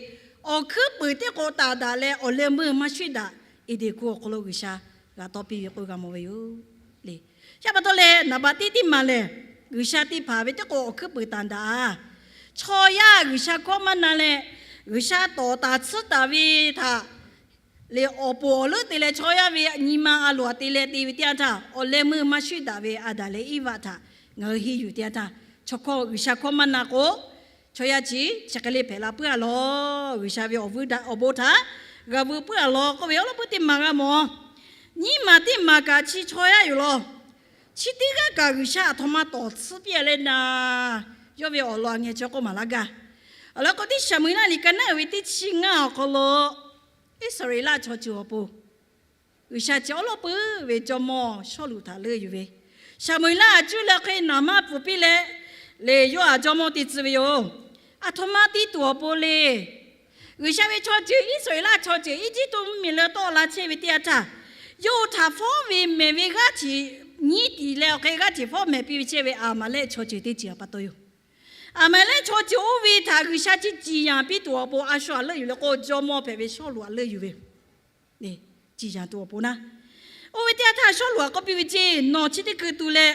awˬ hkuiˉ puiˍ teˇ k'o taˍ daꞈ leh awˬ leh meuˇ maˇ shuˉ daꞈ, Eˍdenˍ hko awˬ hk'aw lo G'uiˬsha g'a tawˇ piˇ ve k'oˆ g'a mawˬ ve yoˬ le. Chi pa taw leh naˍ baꞈ teˇ teˇ maˬ lehˬ, G'uiˬsha te hpanˍ ve teˇ k'o awˬ hkuiˉ puiˍ taˍ daꞈ-a. Chaw yaˇ G'uiˬsha hkawˇ maˇ na leh, G'uiˬsha tawˍ taˍ tsuhˇ taˍ ve htaꞈ lehˬ awˬ poˍ awˬ leuˉ te leh chaw yaˇ ve nyi ma a loˍ aꞈ te leh te ve teˇ yanˇ htaˇ, awˬ leh meuˇ maˇ shuˉ daꞈ ve Aˍdanˍ leh Iˉvaꞈ htaꞈ ngaˬ hui henˇ yuˬ teˇ yanˇ htaˇ, chaw hkawˇ G'uiˬsha hkawˇ maˇ na k'o, chaw yaˇ chi chi hk'e le hpehꞈ la puiˉ-a law. G'uiˬsha ve awˬ bon htaꞈ g'a veu puiˉ-a law k'oˆ ve awˬ lawn puiˉ teˇ maˬ g'a mawˬ. Nyiˇ maˬ teˇ maˬ kaꞈ chi chaw yaˇ yoˬ law. Chi teˇ g'aˇ kaꞈ G'uiˬsha aˬ htoꞈ ma tawˍ tsuhˇ piˇ-a leh na, yawˇ ve awˬ lawn a ngeh chaw k'oˆ maˍ laˇ gaˇ. Awˬ lawn k'o, teˇ Saˍmo-eˍlaˆ liꞈ ka naˉ uiˍ ve teˇ chi ngaˇ awˬ hk'aw lo Iˉsaˍreˍlaˆ chaw ceuˬ awˬ pon G'uiˬsha chi awˉ lawˉ peuˬ ve jawˇmawˇ Sawˉluꞈ htaꞈ leuˆ yuˬ ve, Saˍmo-eˍlaˆ a cuˇ leh hk'e naˍ maˇ pfuhˍ piˇ leh, lehˬ yawˇ aꞈ jawˇmawˇ te tcuh ve yoˬ. Aˬ htoꞈ ma te tuˬ awˬ pon le. G'uiˬsha ve chaw ceuˬ Iˉsaˍreˍlaˆ chaw ceuˬ Eˇjiˇtuꞈ mvuhˇmiˬ leh tawˆ la chehˇ ve teˇ yanˇ htaˇ, yawˇ htaꞈ fawˉ ve mehˬ ve g'aˇ hteꞈ nyiˉ tiˍ leh awˬ hk'e g'aˇ hteꞈ fawˉ mehˬ piˇ ve chehˇ ve Aˍmaˍlehˆ chaw ceuˬ teˇ ceuˬ a pa taw yoˬ. Aˍmaˍlehˆ chaw ceuˬ oˇ ve htaꞈ G'uiˬsha chi ciˍ yanˍ piˇ tuˬ awˬ pon a shu aꞈ leuˆ yuˬ leh k'o, jawˇmawˇ hpehꞈ ve Sawˉluꞈ aꞈ leuˆ yuˬ ve, ciˍ yanˍ tuˬ awˬ pon naˉ, Oˇ ve teˇ yanˇ htaˇ Sawˉluꞈ htaꞈ k'oˆ piˇ ve ceˇ, Nawˬ chi teˇ hkui tu leh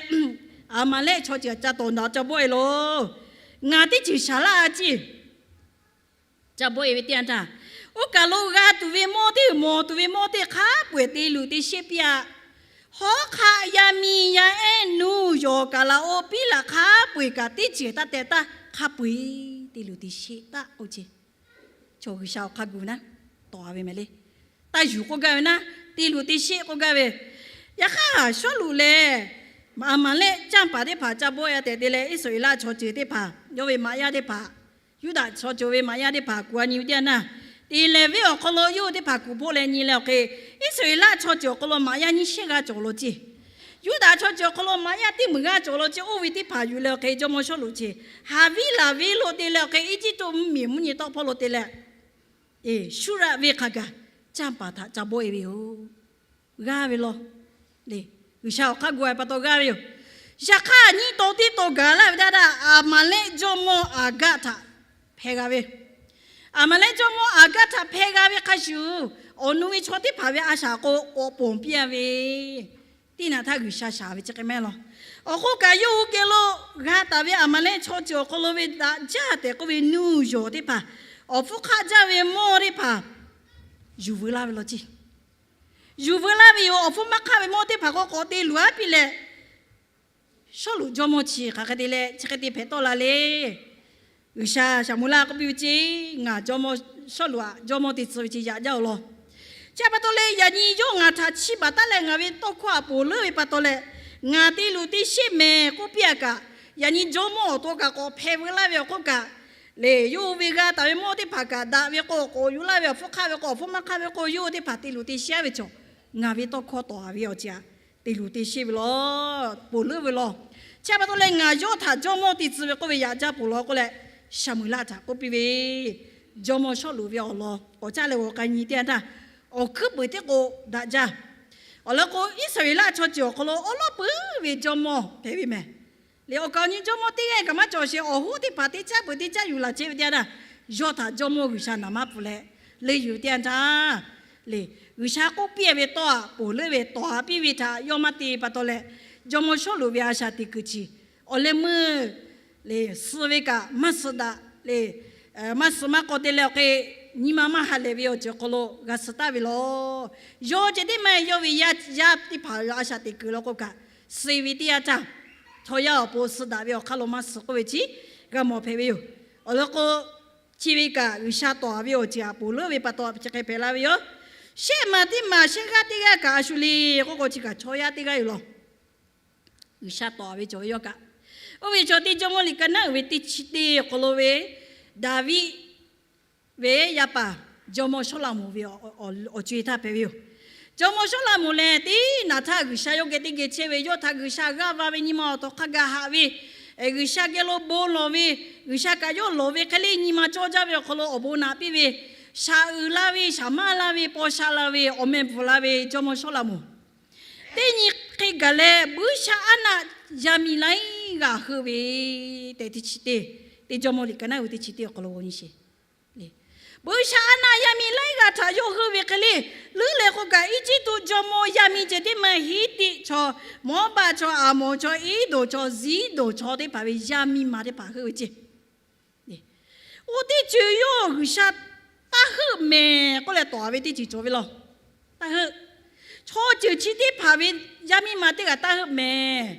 Aˍmaˍlehˆ chaw ceuˬ ca tawˍ naˍ ca bawˆ e loˬ. Ngaˬ teˇ ceuˬ shaˍ laˇ a ceˇ. Ca bawˆ e ve teˇ yanˇ htaˇ, oˇ kaˬ lo g'a tuˬ ve mawˇ teˇ, mawˬ tuˬ ve mawˇ teˇ hk'a peu-eˬ te luˬ te sheˆ piˇ-a. Hawˉ hk'aˆ yaˇ miˇ yaˇ ehˉ nuˇ yawˬ kaˍ laꞈ oˇ piˉ laꞈ hk'a peu-eˬ kaꞈ teˇ ceuˬ taˇ tehꞈ taˇ hk'a peu-eˬ te luˬ te sheˆ taˇ k'oˆ ceˇ. Chaw G'uiˬsha awˬ hk'a gu naˉ tawˍ-a ve mehˍ le. Taˇ yuˬ k'oˆ gaˇ ve naˉ, te luˬ te sheˆ k'oˆ gaˇ ve. Yaꞈ hk'aˇ Sawˉluꞈ lehˬ, Aˍmaˍlehˆ canˇ paˍ teˇ hpaˍ ca bawˆ-a tehꞈ te leh, Iˉsaˍreˍlaˆ chaw ceuˬ teˇ hpaˍ yawˇ ve maꞈ yaˇ teˇ hpaˍ, Yuˇdaꞈ chaw ceuˬ ve maꞈ yaˇ teˇ hpaˍ kuˬ a nyi ve teˇ yanˇ naˇ, te lehˬ venˇ awˬ hk'aw lo yawˇ hui teˇ hpaˍ kuˬ hpoˆ leh nyi leh awˬ hk'e, Iˉsaˍreˍlaˆ chaw ceuˬ awˬ hk'aw lo maꞈ yaˇ nyiˇ shehˆ g'aˇ cawˬ lo ceˇ. Yuˇdaꞈ chaw ceuˬ awˬ hk'aw lo maꞈ yaˇ teˇ meunˍ g'aˇ cawˬ lo ceˇ. Oˇ ve teˇ hpaˍ yuˬ leh awˬ hk'e jawˇmawˇ Sawˉluꞈ ceˇ, Haˍviˉlaˍ venˇ lo te leh awˬ hk'e Eˇjiˇtuꞈ mvuhˇmiˬ mvuhˇ nyi tawˆ hpawˇ lo te leh, Suˇraˆ venˇ hk'a gaˬ canˇ paˍ htaꞈ ca bawˆ e ve yoˬ. G'aˇ ve law. G'uiˬsha awˬ hk'aˇ gu-e pa taw g'aˇ ve yoˬ. Yaꞈ hk'aˇ nyiˇ taw teˇ taw gaˬ laˇ ve teˇ yanˇ htaˇ, Aˍmaˍlehˆ jawˇmawˇ Aˍgaˆ htaꞈ hpeh g'a ve, Aˍmaˍlehˆ jawˇmawˇ Aˍgaˆ htaꞈ hpeh g'a ve hk'a shuˍ, awˬ nu ve chaw teˇ hpaˍ ve a shaꞈ k'o k'awꞈ ponˬ piˇ-a ve, teˇ naꞈ htaˇ G'uiˬsha shaˍ ve chi hk'e mehˉ law. Awˬ hk'oˆ kaꞈ yawˇ hui geh lo g'a taˍ ve Aˍmaˍlehˆ chaw ceuˬ awˬ hk'aw lo ve daꞈ jaˇ tehꞈ k'oˆ ve nuˇ yawˬ teˇ hpaˍ, awˬ hpfuhˇ hk'aˆ jaˇ ve mawˇ teˇ hpaˍ yuˬ veu laˇ ve law ceˇ. Yuˬ veu laˇ ve yoˬ. Awˬ hpfuhˇ maˇ hk'aˆ ve mawˇ teˇ hpaˍ k'o k'awꞈ te luˬ-a piˇ leh, Sawˉluꞈ jawˇmawˇ chi hk'aˬ hk'e te leh chi hk'e te hpehꞈ tawˆ la le. G'uiˬsha Saˍmoˍeˍlaˆ k'oˆ piˇ ve ceˇ, Ngaˬ jawˇmawˇ Sawˉluꞈ htaꞈ jawˇmawˇ te tcuh ve chi yaꞈ jaˇ-oˬ law. Chi htaꞈ pa taw leh yaꞈ nyi yawˇ ngaˬ htaꞈ chiˇ baˬ taˉ leh ngaˬ ve tawˇ hkawˇ htaꞈ ponˬ leuˉ ve pa taw leh, ngaˬ te luˬ te sheˆ mehˍ k'oˆ piˇ-a kaꞈ, yaꞈ nyi jawˇmawˇ awˬ to kaꞈ k'awꞈ hpeh veu laˇ ve awˬ hk'oˆ kaꞈ, lehˬ yawˇ hui ve g'a taˍ ve mawˇ teˇ hpaˍ kaꞈ daꞈ ve k'o k'awꞈ yuˬ laˇ ve, awˬ hpfuhˇ hk'aˆ ve k'o awˬ hpfuhˇ maˇ hk'aˆ ve k'o yawˇ hui teˇ hpaˍ te luˬ te sheˆ-a ve chaw, ngaˬ ve tawˇ hkawˇ tawˍ-a ve awˬ ceuˬ htaꞈ te luˬ te sheˆ ve law, ponˬ leuˉ ve law. Chi htaꞈ pa taw leh ngaˬ yawˇ htaꞈ jawˇmawˇ te tcuh ve k'oˆ ve yaꞈ jaˇ ponˬ law k'oˆ leh, Saˍmoˍeˍlaˆ htaꞈ k'oˆ piˇ ve, jawˇmawˇ Sawˉluꞈ ve awˬ lawn k'awꞈ caˇ leh g'awˬ k'ai nyi teˇ yanˇ htaˇ, awˬ hkuiˉ peuˍ tiˉ k'o daꞈ jaˇ. Awˬ lawn k'o, Iˉsaˍreˍlaˆ chaw ceuˬ awˬ hk'aw lo awˉ lawˉ puiˉ ve jawˇmawˇ hpehꞈ ve mehˍ. Lehˬ awˬ kaˍ awˬ nyi jawˇmawˇ teˇ g'aˇ kaꞈ maˇ cawˬ sheˍ. Awˬ hoˉ teˇ hpaˍ teˇ caˉ peuˬ teˇ caˉ yuˬ laˬ chehˇ ve teˇ yanˇ htaˇ, yawˇ htaꞈ jawˇmawˇ G'uiˬsha naˍ maˇ pfuhˍ leh leuˇ yuˬ ve teˇ yanˇ htaˇ, lehˬ G'uiˬsha k'oˆ piˇ ve tawˇ htaꞈ ponˬ leuˉ ve tawˍ-a piˇ ve htaꞈ yawˇ maˇ te pa taw leh, jawˇmawˇ Sawˉluꞈ ve a shaꞈ teꞈ kuiˬ chi awˬ leh meuˇ lehˬ suh ve kaꞈ maˇ suh daꞈ lehˬ, maˇ suh maˇ k'aw te leh awˬ hk'e nyi ma maˇ ha lehˬ ve awˬ ceuˬ awˬ hk'aw lo g'a suh taˍ ve law. Yawˇ ceh tiˉ maˇ heˆ, yawˇ ve yaˇ yaˇ teˇ hpaˍ a shaꞈ teꞈ kuiˬ law k'o kaꞈ, suh ve teˇ yanˇ htaˇ, chaw yaˇ awˬ pon suh daꞈ ve awˬ hk'aˇ lo maˇ suh k'oˆ ve chi g'a mawˬ hpehꞈ ve yoˬ. Awˬ lawn k'o, chi ve kaꞈ G'uiˬsha tawˍ-a ve awˬ ceuˬ htaꞈ ponˬ leuˉ ve pa taw chi hk'e hpehꞈ la ve yoˬ. Shehˆ maˬ teˇ maˬ shehˆ g'aˇ teˇ g'aˇ kaꞈ a shu le k'oˆ k'o chi kaꞈ chaw yaˇ teˇ g'aˇ yoˬ law. G'uiˬsha tawˍ-a ve cawˬ ve yawˇ kaꞈ, oˇ ve chaw teˇ Jawˇmawˇ liꞈ ka naˉ uiˍ ve teˇ chi teˇ awˬ hk'aw lo ve Daˍviˆ ve yaˇ paˍ jawˇmawˇ Sawˉlaꞈmonˍ ve awˬ co-e htaˇ hpehꞈ ve yoˬ. Jawˇmawˇ Sawˉlaꞈmonˍ lehˬ teˇ naꞈ htaˇ G'uiˬsha yawˇ geh teˇ geh chehˇ ve, yawˇ htaꞈ G'uiˬsha g'aˇ va ve nyi ma awˬ tawˍ hk'a gaˬ haꞈ ve, G'uiˬsha geh lo bon lawˬ ve, G'uiˬsha kaꞈ yawˇ lawˬ ve hk'e le nyi ma cawˇ jaˇ ve awˬ hk'aw lo awˬ bon naꞈ piˇ ve, shaˍ uiˍ la ve, shaˍ maˇ la ve, paw sha la ve, awˬ meh bvuhˬ la ve jawˇmawˇ Sawˉlaꞈmonˍ teˇ nyi hk'e gaˬ leh buiˇshaˆaˉnaˆ yaˇ miˇ laiˉ g'aˇ heuˆ ve tehꞈ teˇ chi teˇ, teˇ Jawˇmawˇ liꞈ ka naˉ uiˍ teˇ chi teˇ awˬ hk'aw lo g'aw nyi sheˍ. Buiˇshaˆaˉnaˆ yaˇ miˇ laiˉ g'aˇ htaꞈ yawˇ heuˆ ve hk'e le, leuˉ leh k'o kaꞈ Eˇjiˇtuꞈ jawˇmawˇ yaˇ miˇ ceh tiˉ maˇ heˆ, Hiˉtiˆ chaw, Mawˇbaˆ chaw, Aˍmonˍ chaw, Eˇdonˍ chaw, Ziˉdonˍ chaw teˇ hpaˍ ve yaˇ miˇ ma teˇ hpaˍ heuˆ ve ceˇ. Oˇ teˇ ceuˬ yawˇ G'uiˬsha taˇ heuˆ mehˍ k'oˆ leh tawˍ-a ve teˇ ceuˬ cawˬ ve law. Taˇ heuˆ. Chaw ceuˬ chi teˇ hpaˍ ve yaˇ miˇ ma teˇ g'aˇ taˇ heuˆ mehˍ.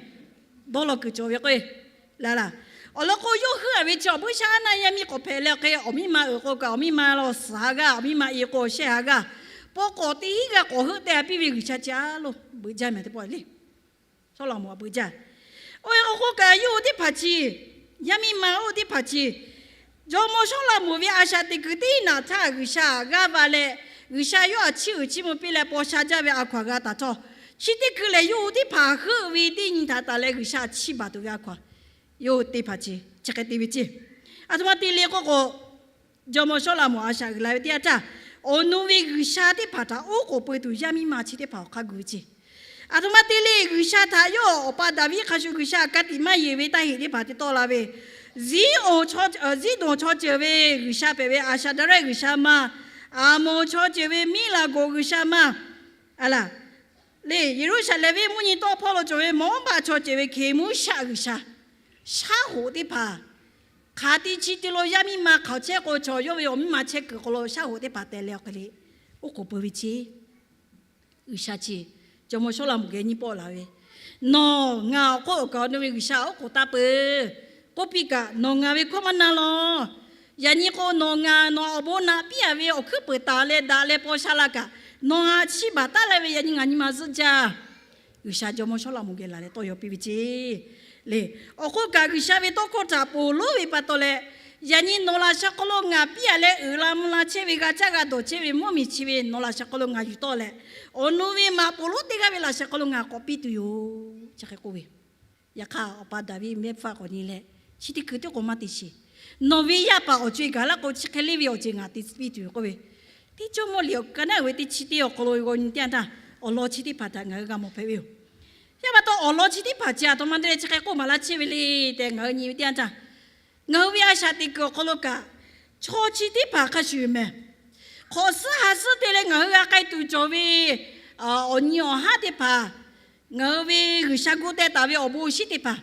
Dawˇ law kuiˬ cawˬ ve k'o, laˬ laˬ. Awˬ lawn k'o, yawˇ heuˆ-a ve chi awˬ buiˇshaˆaˉnaˆ yaˇ miˇ k'awꞈ hpehꞈ leh awˬ hk'e awˬ miˇ ma uiˍ k'o kaꞈ awˬ miˇ ma law suhˍ ha g'aˇ, awˬ miˇ ma i k'o awˬ shehˇ ha g'aˇ, paw k'awꞈ teˇ hinˉ g'aˇ k'awꞈ heuˆ teh-a piˇ ve G'uiˬsha ca lo beuꞈ jaˇ mehˍ teˇ pawˆ le. Sawˉlaꞈmonˍ a beuꞈ jaˇ. Oˇ ve k'o k'oˆ kaꞈ yawˇ hui teˇ hpaˍ chi, yaˇ miˇ ma oˇ teˇ hpaˍ chi, jawˇmawˇ Sawˉlaꞈmonˍ ve a shaꞈ teꞈ kuiˬ teˇ naꞈ htaˇ G'uiˬsha g'aˇ va leh, G'uiˬsha yawˇ htaꞈ chiˇ uiˍ chiˇ mvuh piˇ leh paw sha jaˇ ve a hkaw-anˬ g'a taˍ htawˇ, chi teˇ hkui lehˬ yawˇ hui teˇ hpaˍ heuˆ ve teˇ nyi htaꞈ taˍ leh G'uiˬsha chiˇ baˬ tuˬ ve a hkaw-anˬ yawˇ hui teˇ hpaˍ chi chi hk'e te ve ceˇ. Aˬ htoꞈ ma te le k'oˆ k'o, jawˇmawˇ Sawˉlaꞈmonˍ a shaꞈ uiˍ la ve teˇ yanˇ htaˇ, awˬ nu ve G'uiˬsha teˇ hpaˍ htaꞈ oˉ k'oˍ peu tuˬ yaˇ miˇ ma chi teˇ hpaˍ awˬ hk'aˇ gu ve ceˇ. Aˬ htoꞈ ma te le, G'uiˬsha htaꞈ yawˇ awˬ pa Daˍviˆ hk'a shuˍ G'uiˬsha ka tiꞈ maˇ yeˬ ve taˇ heꞈ teˇ hpaˍ te tawˆ la ve, Ziˉ, Ziˉdonˍ chaw ceuˬ ve G'uiˬsha hpehꞈ ve Aˍshaˍdaˍrehˆ G'uiˬsha ma, Aˍmonˍ chaw ceuˬ ve Miˉlaˍgonˍ G'uiˬsha ma, a laˬ, le, Yeˍruˆsaˍlehnˍ venˇ mvuhˇ nyi tawˆ hpawˇ lo cawˬ ve mawˉ baˆ chaw ceuˬ ve hkeˍ mvuhˇ shaˆ g'uiˬsha, shaˉ hoꞈ teˇ hpaˍ, hk'aˬ ti chi te lo yaˇ miˇ ma hk'aˬ chehˇ k'o chaw yawˇ ve awˬ miˇ ma chehˇ kuiˬ hk'aw lo shaˉ hoꞈ teˇ hpaˍ teh leh awˬ hk'e le, oˉ k'oˍ pui ve chi G'uiˬsha chi jawˇmawˇ Sawˉlaꞈmonˍ geh nyi pawˆ laˬ ve, Nawˬ ngaˬ awˬ hk'oˆ kaꞈ awˬ nu ve G'uiˬsha oˉ k'oˍ taˇ peuˬ. K'oˆ piˇ kaꞈ, nawˬ ngaˬ ve hkawˇ maˇ na lawˬ. Yaꞈ nyi k'o, nawˬ ngaˬ nawˬ awˬ bon naꞈ piˇ-a ve awˬ hkuiˉ peuˍ taˍ leh daꞈ leh paw sha la kaꞈ, nawˬ ngaˬ chiˇ baˬ taˉ laˇ ve yaꞈ nyi ngaˬ nyi ma zuhˆ jaˇ. G'uiˬsha jawˇmawˇ Sawˉlaꞈmonˍ geh laˬ leh tawˇ yaw piˇ ve ce le. Awˬ hk'oˆ kaꞈ, G'uiˬsha ve tawˇ hkawˇ htaꞈ ponˬ lonˉ ve pa taw leh, yaꞈ nyi nawˬ laꞈ sheh hk'aw lo ngaˬ piˇ-a leh uiˍ la mvuh la chehˇ ve, g'a caˇ g'a dawˬ chehˇ ve mvuhˇmiˬ chi ve nawˬ laꞈ sheh hk'aw lo ngaˬ yuˬ tawˆ leh, awˬ nu ve maꞈ ponˬ lonˉ teˇ g'aˇ ve laꞈ sheh hk'aw lo ngaˬ k'awꞈ piˇ tuˬ yoˬ, chi hk'e k'oˆ ve. Yaꞈ hk'aˇ, awˬ pa Daˍviˆ mehˆ hpfuhˇ k'awꞈ nyi leh, chi teˇ hkui tiˉ k'o maˇ te shiˍ. Nawˬ ve yaˇ paˍ awˬ co-e gaˬ laˇ k'o, chi hk'e le ve awˬ ceuˬ ngaˬ te piˇ tuˬ yoˬ k'oˆ ve. Teˇ jawˇmawˇ liꞈ awˬ ka naˉ uiˍ ve teˇ chi teˇ awˬ hk'aw lo g'aw nyi teˇ yanˇ htaˇ, awˬ lawn chi teˇ hpaˍ htaꞈ ngaˬ hui g'a mawˬ hpehꞈ ve yoˬ. Yaˇ pa taw, awˬ lawn chi teˇ hpaˍ chi aˬ htoꞈ ma te leh chi hk'e k'oˆ maˍ laˇ chehˇ ve le tehꞈ ngaˬ hui nyi ve teˇ yanˇ htaˇ, ngaˬ hui ve a shaꞈ teꞈ kuiˬ awˬ hk'aw lo kaꞈ, chaw chi teˇ hpaˍ hk'a shuˍ yoˬ mehˍ. Hk'awꞈ suhˉ ha suhˉ te leh ngaˬ hui g'a k'ai tuˬ cawˬ ve awˬ nyi awˬ haˉ teˇ hpaˍ, ngaˬ hui ve G'uiˬsha gu teh taˍ ve awˬ bon awˬ shinˉ teˇ hpaˍ,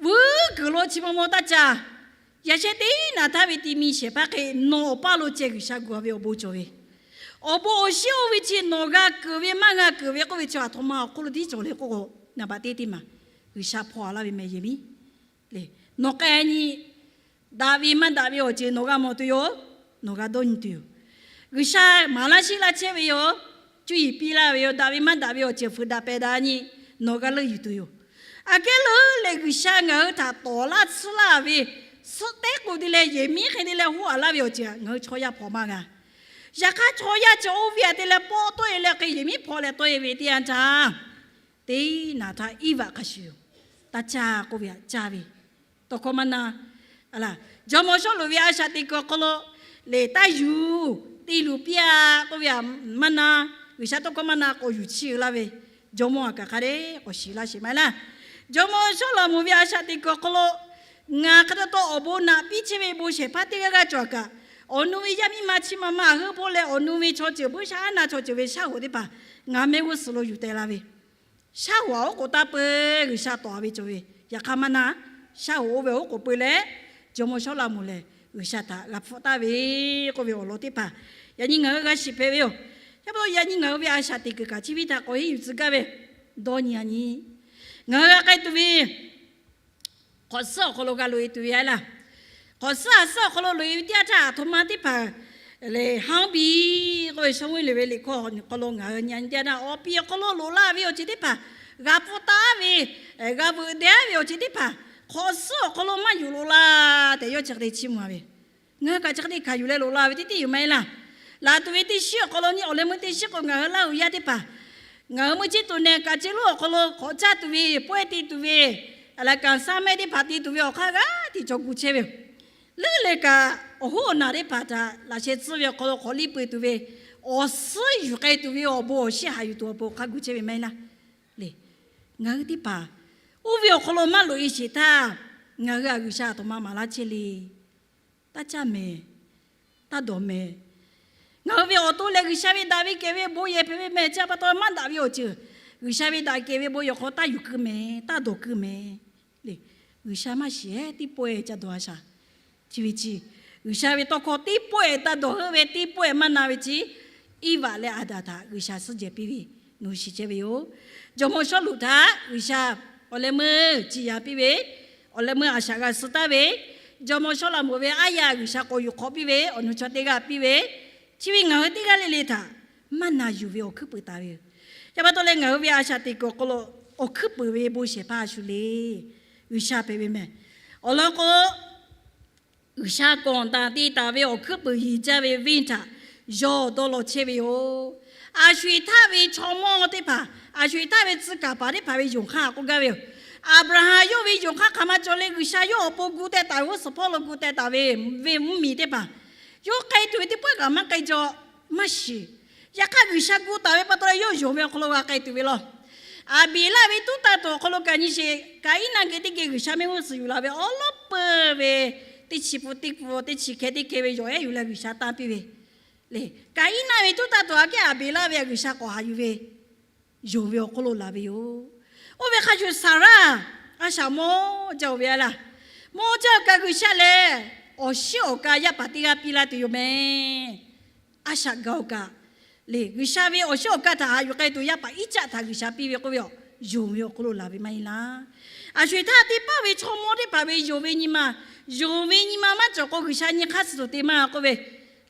vuiˉ kuiˬ lo chi maw maw taˇ caˇ. Yaꞈ sheh teˇ naꞈ htaˇ ve ti mi shehˍ hpaˇ hk'e nawˬ awˬ paˇ lo ceh G'uiˬsha gu-a ve awˬ bon cawˬ ve, awˬ bon awˬ shinˉ oˇ ve chi nawˬ g'a keunˍ ve maˇ g'a keunˍ ve k'oˆ ve chi aˬ htoꞈ ma awˬ hk'oˆ lo tiˉ cawˬ le k'oˆ k'o, naˍ baꞈ teˇ teˇ maˬ G'uiˬsha hpaw-a laˇ ve mehˍ yehˬ miˉ le. Nawˬ k'ai nyi daꞈ ve maˇ daꞈ ve awˬ ceuˬ nawˬ g'a mawˬ tuˬ yoˬ. Nawˬ g'a dawˇ nyi tuˬ yoˬ. G'uiˬsha maˍ laˇ sheˆ laˇ chehˇ ve yoˬ. Cuˇ yiˍ piˇ laˇ ve yoˬ. Daꞈ ve maˇ daꞈ ve awˬ ceuˬ fuiˍ daꞈ pehˬ daꞈ nyi nawˬ g'a leuˆ yuˬ tuˬ yoˬ. Aꞈ kehˉ leuˉ leh G'uiˬsha ngaˬ hui htaꞈ tawˍ laˇ tsuhˇ laˇ ve suhˆ tehˉ k'o te leh yehˬ miˉ hk'e te leh hoˆ-a laˇ ve awˬ ceuˬ ngaˬ hui chaw yaˇ hpaw maˇ g'a. Yaꞈ hk'aˇ, chaw yaˇ chi oˇ ve aꞈ te leh pawˆ tawˆ-e leh hk'e yehˬ miˉ hpaw leh tawˆ-e ve teˇ yanˇ htaˇ, teˇ naꞈ htaˇ iˉ vaꞈ hk'a shuˍ yoˬ. Taˇ caˇ k'oˆ ve aꞈ caˇ ve, tawˇ hkawˇ maˇ na. Jawˇmawˇ Sawˉluꞈ ve a shaꞈ teꞈ kuiˬ awˬ hk'aw lo lehˬ taˇ yuˬ, te luˬ piˇ-a k'oˆ ve aꞈ maˇ na. G'uiˬsha tawˇ hkawˇ maˇ na k'awꞈ yuˬ chiˇ-eu laˇ ve, jawˇmawˇ aꞈ kaꞈ hk'a dehꞈ k'awꞈ shiˍ laˇ sheˍ maˇ heˆ laˇ. Jawˇmawˇ Sawˉlaꞈmonˍ ve a shaꞈ teꞈ kuiˬ awˬ hk'aw lo ngaˬ hk'a taw taw awˬ bon naꞈ piˇ chehˇ ve bon shehˍ hpaˇ teˇ g'aˇ g'aˇ cawˬ-a kaꞈ, awˬ nu ve yaˇ miˇ ma chi ma ma heuˆ hpaw leh awˬ nu ve chaw ceuˬ buiˇshaˆaˉnaˆ chaw ceuˬ ve shaˉ hoꞈ teˇ hpaˍ ngaˬ mehˆ g'uˇ suhˍ lo yuˬ teh la ve, shaˉ hoꞈ aꞈ oˉ k'oˍ taˇ peu-eˬ G'uiˬsha tawˍ-a ve cawˬ ve. Yaꞈ hk'aˇ maˇ na, shaˉ hoꞈ oˇ ve oˉ k'oˍ peu leh, jawˇmawˇ Sawˉlaꞈmonˍ lehˬ G'uiˬsha htaꞈ g'a hpfuhˆ taˍ ve k'oˆ ve awˬ lawn teˇ hpaˍ yaꞈ nyi ngaˬ hui g'a shiˍ hpehꞈ ve yoˬ. Yaˇ pa taw yaꞈ nyi ngaˬ hui ve a shaꞈ teꞈ kuiˬ kaꞈ chi ve htaꞈ k'awꞈ henˇ yuˬ tcuh gaˇ ve, dawˇ nyi-a nyi, ngaˬ hui g'a k'ai tuˬ ve hk'awꞈ suhˉ awˬ hk'aw lo g'a loꞈ-e tuˬ ve a laˇ. Hk'awꞈ suhˉ ha suhˉ awˬ hk'aw lo loꞈ-e ve teˇ yanˇ htaˇ, aˬ htoꞈ ma teˇ hpaˍ lehˬ, haˉ biˇ k'oˆ ve Saˍmuˇelˍ ve liꞈ hkawˇ awˬ hk'aw lo ngaˬ hui nyi teˇ yanˇ htaˇ, awˬ piˍ awˬ hk'aw lo loꞈ la ve awˬ ceuˬ teˇ hpaˍ, g'a pfuhˇ taˍ ve, g'a veuꞈ deh-a ve awˬ ceuˬ teˇ hpaˍ, hk'awꞈ suhˉ awˬ hk'aw lo maˇ yuˬ loꞈ la tehꞈ yawˇ chi hk'e te chiˇ mvuh-a ve. Ngaˬ hui kaꞈ chi hk'e te hkanˍ yuˬ leh loꞈ la ve teˇ tiˉ yoˬ maˇ heˆ laˇ. Laˬ tuˬ ve teˇ shiˉ awˬ hk'aw lo nyi awˬ leh meuˇ teˇ shiˉ k'o, ngaˬ hui Laˇ huˍ yaˇ teˇ hpaˍ, ngaˬ hui meuˇ chi tuˬ nehˬ kaꞈ ce lonˉ awˬ hk'aw lo hk'awꞈ caˇ tuˬ ve, pawehˇ te tuˬ ve, laꞈ kaˍ saˉ mehˆ teˇ hpaˍ te tuˬ ve awˬ hk'aˇ g'aˇ tiꞈ cawˬ gu chehˇ ve yoˬ. Leuˉ leh kaꞈ, awˬ hoˉ awˬ naˬ teˇ hpaˍ htaꞈ laꞈ sheh tcuhˇ ve awˬ hk'aw lo hk'awꞈ liˇ peu tuˬ ve, awˬ suhˉ yuˬ k'ai tuˬ ve awˬ bon awˬ shiˉ haꞈ yuˬ tuˬ awˬ pon awˬ hk'aˇ gu chehˇ ve maˇ heˆ laˇ. Le, ngaˬ hui teˇ hpaˍ oˇ ve awˬ hk'aw lo maˇ loꞈ-e sheˍ htaˇ, ngaˬ hui aꞈ G'uiˬsha aˬ htoꞈ ma maˍ laˇ chehˇ le. Taˇ caˇ mehˍ, taˇ dawˬ mehˍ. Ngaˬ hui ve awˬ to lehˬ, G'uiˬsha ve daꞈ ve kehˬ ve bon yehˬ hpehꞈ ve mehˍ. Chi pa taw maˇ daꞈ ve awˬ ceuˬ, G'uiˬsha ve daꞈ kehˬ ve bon yehˬ hk'aw taˇ yuˬ keu mehˍ, taˇ dawˬ keu mehˍ. Le, G'uiˬsha maˇ shiˍ-ehˉ teˇ pawehˇ ca dawˬ-a shaˍ. Chi ve chi, G'uiˬsha ve tawˇ hkawˇ teˇ pawehˇ taˇ dawˬ heuˆ ve, teˇ pawehˇ maˇ na ve chi, Iˉvaꞈ leh Aˍdanˍ htaꞈ G'uiˬsha suhˉ jehˬ piˇ ve, nawˬ shiˍ chehˇ ve yoˬ. Jawˇmawˇ Sawˉluꞈ htaꞈ G'uiˬsha awˬ leh meuˇ ciˍ yanˍ piˇ ve, awˬ leh meuˇ a shaꞈ g'a suh taˍ ve, jawˇmawˇ Sawˉlaꞈmonˍ ve aˉ yaˇ G'uiˬsha k'awꞈ yuˬ hk'awꞈ piˇ ve, awˬ nu chaw teˇ g'aˇ piˇ ve, chi ve ngaˬ hui teˇ g'aˇ le le htaꞈ maˇ na yuˬ ve awˬ hkuiˉ peuˬ taˍ ve yoˬ. Yaˇ pa taw leh ngaˬ hui ve a shaꞈ teꞈ kuiˬ awˬ hk'aw lo awˬ hkuiˉ peuˬ ve bon shehˍ hpaˇ a shu le. G'uiˬsha hpehꞈ ve mehˍ. Awˬ lawn k'o, G'uiˬsha kawˬ taˍ te taˍ ve awˬ hkuiˉ peuˬ yeˬ jaˇ ve venˇ htaꞈ yawˇ dawˇ law chehˇ ve yoˬ. A sho-eˬ htaˇ ve chaw mawˇ teˇ hpaˍ, a sho-eˬ htaˇ ve tcuh kaˍ paˍ teˇ hpaˍ ve yonˍ hk'aˇ k'oˆ gaˇ ve yoˬ. Aˍbraˍhanˍ yawˇ ve yonˍ hk'aˇ hk'aˬ ma cawˬ le, G'uiˬsha yawˇ awˬ pon gu teh taˍ ve, oˇ suhˍ hpawˇ lo gu teh taˍ ve, venˇ mvuhˇmiˬ teˇ hpaˍ, yawˇ k'ai tuˬ ve teˇ pawehˇ kaꞈ maˇ k'ai jaw, maˇ shiˍ. Yaꞈ hk'aˇ, G'uiˬsha gu taˍ ve pa taw leh yawˇ yonˍ ve awˬ hk'aw lo g'a k'ai tuˬ ve law. Aˍbeˍlaˆ ve tuˉ taˇ tuˬ awˬ hk'aw lo kaꞈ nyi sheˍ, Kaˍiˉnaˆ geh teˇ geh G'uiˬsha mehˆ g'uˇ suhˍ yuˬ la ve awˉ lawˉ peuˬ ve, teˇ chi pun teˇ pun, teˇ chi hkeh teˇ hkeh ve yawˬ ehˉ yuˬ leh G'uiˬsha tanˇ piˇ ve le. Kaˍiˉnaˆ ve tuˉ taˇ tuˬ aꞈ kehˉ Aˍbeˍlaˆ ve G'uiˬsha k'awꞈ haꞈ yuˬ ve yonˍ ve awˬ hk'oˆ lo laˬ ve yoˬ. Oˇ ve hk'a shuˍ Saˍraˆ a shaꞈ mawˇ jaˇ-oˬ ve a laˇ. Mawˇ jaˇ-oˬ kaꞈ G'uiˬsha lehˬ awˬ shiˉ awˬ ka yaˇ paˍ teˇ g'aˇ piˇ laˇ tuˬ yoˬ mehˍ. A shaꞈ gaˬ-oˬ kaꞈ, lehˬ G'uiˬsha ve awˬ shiˉ awˬ ka htaꞈ haꞈ yuˬ k'ai tuˬ yaˇ paˍ Iˉcaˆ htaꞈ G'uiˬsha piˇ ve k'oˆ ve awˬ yonˍ ve awˬ hk'oˆ lo laˬ ve maˇ heˆ laˇ. A sho-eˬ htaˇ teˇ paˉ ve chaw mawˇ teˇ hpaˍ ve yonˍ ve nyi ma, yonˍ ve nyi ma maˇ cawˬ k'o G'uiˬsha nyi hk'aˇ suh tuˬ te maˇ k'oˆ ve,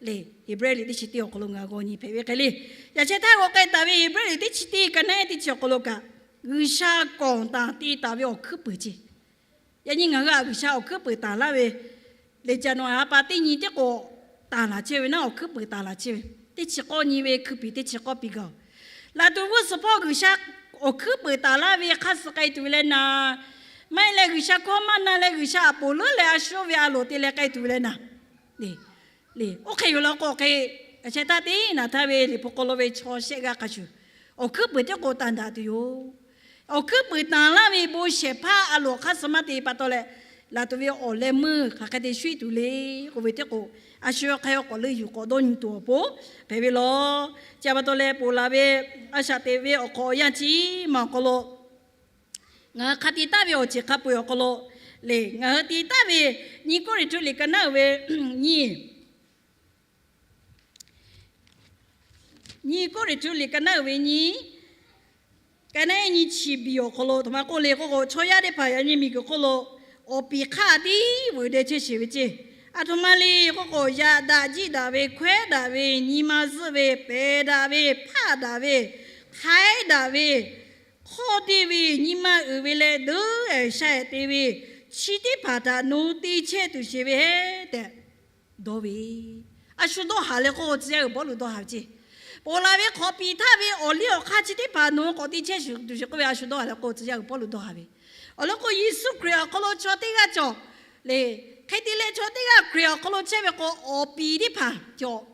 lehˬ Heˍbrehˇ liꞈ teˇ chi teˇ awˬ hk'aw lo ngaˬ g'aw nyi hpehꞈ ve hk'e le. Yaꞈ sheh htaˇ g'aw k'ai taˍ ve Heˍbrehˇ liꞈ teˇ chi teˇ ka naˉ teˇ chi awˬ hk'aw lo kaꞈ, G'uiˬsha kawˍ taˍ te taˍ ve awˬ hkuiˉ puiˍ ce. Yaꞈ nyi ngaˬ hui htaꞈ G'uiˬsha awˬ hkuiˉ puiˍ tanˬ laˇ ve, lehˬ ca nawˬ ha pa teˇ nyi tiˉ k'o tanˬ laˬ chehˇ ve naˉ, awˬ hkuiˉ puiˍ tanˬ laˬ chehˇ ve teˇ chi k'awˇ nyi ve hkui piˍ teˇ chi k'awˇ piˇ gaˬ-oˬ. Laˬ tuˬ g'uˇ suhˍ hpawˇ G'uiˬsha awˬ hkuiˉ puiˍ tanˬ laˇ ve hk'aˇ suh k'ai tuˬ ve leh naˍ, maˇ heˆ leh G'uiˬsha hkawˇ maˇ na leh G'uiˬsha aꞈ poˍ leuˉ leh a shu ve a loˍ te leh k'ai tuˬ ve leh naˍ, lehˬ, lehˬ oˇ hk'e yoˬ law k'o hk'e, yaꞈ sheh htaˇ teˇ naˬ htaˇ ve liꞈ hpu hk'aw lo ve chaw shehˆ g'aˇ hk'a shuˍ, awˬ hkuiˉ puiˍ tiˉ k'o tanˬ daꞈ tuˬ yoˬ. Awˬ hkuiˉ puiˍ tanˬ laˇ ve bon shehˍ hpaˇ a loˍ hk'aˇ suh maˇ te pa taw leh, laˬ tuˬ ve awˬ leh meuˇ hk'aˬ hk'e te shuˉ tuˬ le k'oˆ ve tiˉ k'o, a shu hk'e awˬ k'awꞈ leuˆ yuˬ k'awꞈ dawˇ nyi tuˬ awˬ pon hpehꞈ ve law. Chi pa taw leh ponˬ laˬ ve a shaꞈ teꞈ ve awˬ hk'awꞈ awˬ yanˇ chi ma awˬ hk'aw lo ngaˬ hui hk'a te taˍ ve awˬ ceuˬ hk'a peu-eˬ awˬ hk'aw lo, lehˬ ngaˬ hui te taˍ ve nyi Kawˇrenˍhtuˆ liꞈ ka naˉ uiˍ ve nyi, nyi Kawˇrenˍhtuˆ liꞈ ka naˉ uiˍ ve nyi, ka naˉ nyi chi biˬ awˬ hk'aw lo aˬ htoꞈ ma k'oˆ le k'oˆ k'o, chaw yaˇ teˇ hpaˍ yaꞈ nyi miˬguiˬ hk'oˆ lo awˬ piˍ hk'aˇ tiˉ veuꞈ deh chehˇ sheˍ ve ceˇ. Aˬ htoꞈ ma le k'oˆ k'o, yaꞈ daꞈ jiˆ daꞈ ve, hkawehˉ daꞈ ve, nyi ma zuhˆ ve, pehˬ daꞈ ve, hpaˆ daꞈ ve, hk'aiˉ daꞈ ve, hk'awˇ deˇ ve, nyi ma uiˍ ve leh deuˉ-ehˍ sha-ehˍ te ve, chi teˇ hpaˍ htaꞈ nawˬ hui te chehˇ tuˬ sheˍ ve hehˉ tehꞈ dawˇ ve. A shu dawˇ haˍ leh k'oˆ k'o, tcuh yaˇ g'uiˬ Pawˇluꞈ dawˇ haˍ ve ceˇ. Ponˬ laˬ ve hk'awꞈ piˍ htaˇ ve awˬ liˇ awˬ hk'aˇ chi teˇ hpaˍ nawˬ hui k'awꞈ te chehˇ tuˬ sheˍ k'oˆ ve a shu dawˇ haˍ leh k'oˆ k'o, tcuh yaˇ g'uiˬ Pawˇluꞈ dawˇ haˍ ve. Awˬ lawn k'o, Yeˍsuˆ Hkriꞈ awˬ hk'aw lo chaw teˇ g'aˇ cawˬ le. Hk'e te leh chaw teˇ g'aˇ Hkriꞈ awˬ hk'aw lo chehˇ ve k'o, awˬ piˍ teˇ hpaˍ cawˬ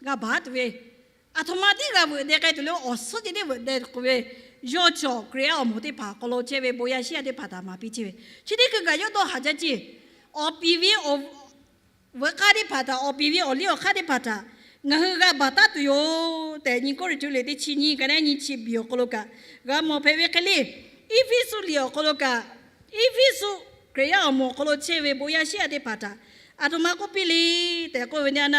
g'a baˬ tuˬ ve, aˬ htoꞈ ma tiˉ g'a veuꞈ deh k'ai tuˬ le, awˬ suhˉ ceh tiˉ veuꞈ deh k'oˆ ve, yawˇ cawˬ Hkriꞈ yaˇ awˬ moˍ teˇ hpaˍ awˬ hk'aw lo chehˇ ve bon yaˇ shiˉ yaˇ teˇ hpaˍ htaꞈ maˍ piˇ chehˇ ve. Chi teˇ hkui kaꞈ yawˇ dawˇ haˍ jaˇ ceˇ. Awˬ piˍ ve awˬ veuꞈ k'aˇ teˇ hpaˍ htaꞈ, awˬ piˍ ve awˬ liˇ awˬ hk'aˇ teˇ hpaˍ htaꞈ ngaˬ hui g'a baˬ taˉ tuˬ yoˬ tehꞈ, nyi Kawˇrenˍhtuˆ liꞈ teˇ chi nyi ka naˉ nyi chi biˬ awˬ hk'aw lo kaꞈ g'a mawˬ hpehꞈ ve hk'e le. Eˇfeˇsuꞈ liꞈ awˬ hk'aw lo kaꞈ, Eˇfeˇsuꞈ Hkriꞈ yaˇ awˬ moˍ awˬ hk'aw lo chehˇ ve bon yaˇ shiˉ yaˇ teˇ hpaˍ htaꞈ aˬ htoꞈ ma k'oˆ piˇ le tehꞈ k'oˆ ve teˇ yanˇ,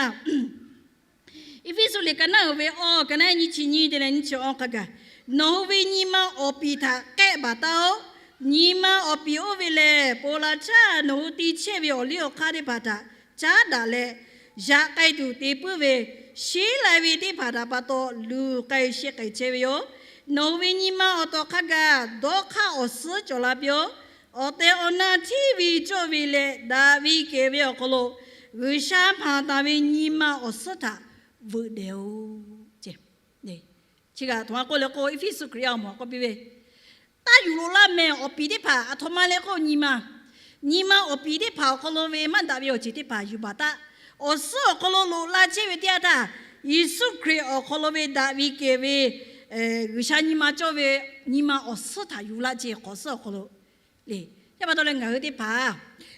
Eˇfeˇsuꞈ liꞈ ka naˉ uiˍ ve awˬ ka naˉ nyi chi nyi te leh nyi chi awˬ hk'a gaˬ, nawˬ hui ve nyi ma awˬ piˍ htaꞈ k'ehˆ baˬ taˉ-oˆ. Nyi ma awˬ piˍ oˇ ve lehˬ, ponˬ laˬ htaˇ nawˬ hui te chehˇ ve awˬ liˇ awˬ hk'aˇ teˇ hpaˍ htaꞈ caˉ daꞈ leh, yaꞈ k'ai tuˬ te puiˉ ve sheˉ lai ve teˇ hpaˍ htaꞈ pa taw luˬ k'ai sheˆ k'ai chehˇ ve yoˬ. Nawˬ hui ve nyi ma awˬ tawˍ hk'a gaˬ dawˇ hk'aˇ awˬ suhˉ cawˬ la piˇ-oˆ. Awˬ tehˬ awˬ na hteˇ ve cawˇ ve leh daꞈ ve kehˬ ve awˬ hk'aw lo, G'uiˬsha hpanˍ taˍ ve nyi ma awˬ suhˉ htaꞈ veuꞈ dehˬ-oˬ. Chi kaꞈ aˬ htoꞈ ma k'oˆ le k'o, Eˇfeˇsuꞈ Hkriꞈ yaˇ awˬ moˍ k'oˆ piˇ ve, taˇ yuˬ loꞈ laˇ mehˍ awˬ piˍ teˇ hpaˍ aˬ htoꞈ ma le k'oˆ nyi ma, nyi ma awˬ piˍ teˇ hpaˍ awˬ hk'aw lo ve maˇ daꞈ ve awˬ ceuˬ teˇ hpaˍ yuˬ baˬ taˉ. Awˬ suhˉ awˬ hk'aw lo loꞈ la chehˇ ve teˇ yanˇ htaˇ, Yeˍsuˆ Hkriꞈ awˬ hk'aw lo ve daꞈ ve kehˬ ve G'uiˬsha nyi ma cawˇ ve nyi ma awˬ suhˉ htaꞈ yuˬ laˇ chehˇ hk'awꞈ suhˉ awˬ hk'aw lo le. Chi pa taw leh ngaˬ hui teˇ hpaˍ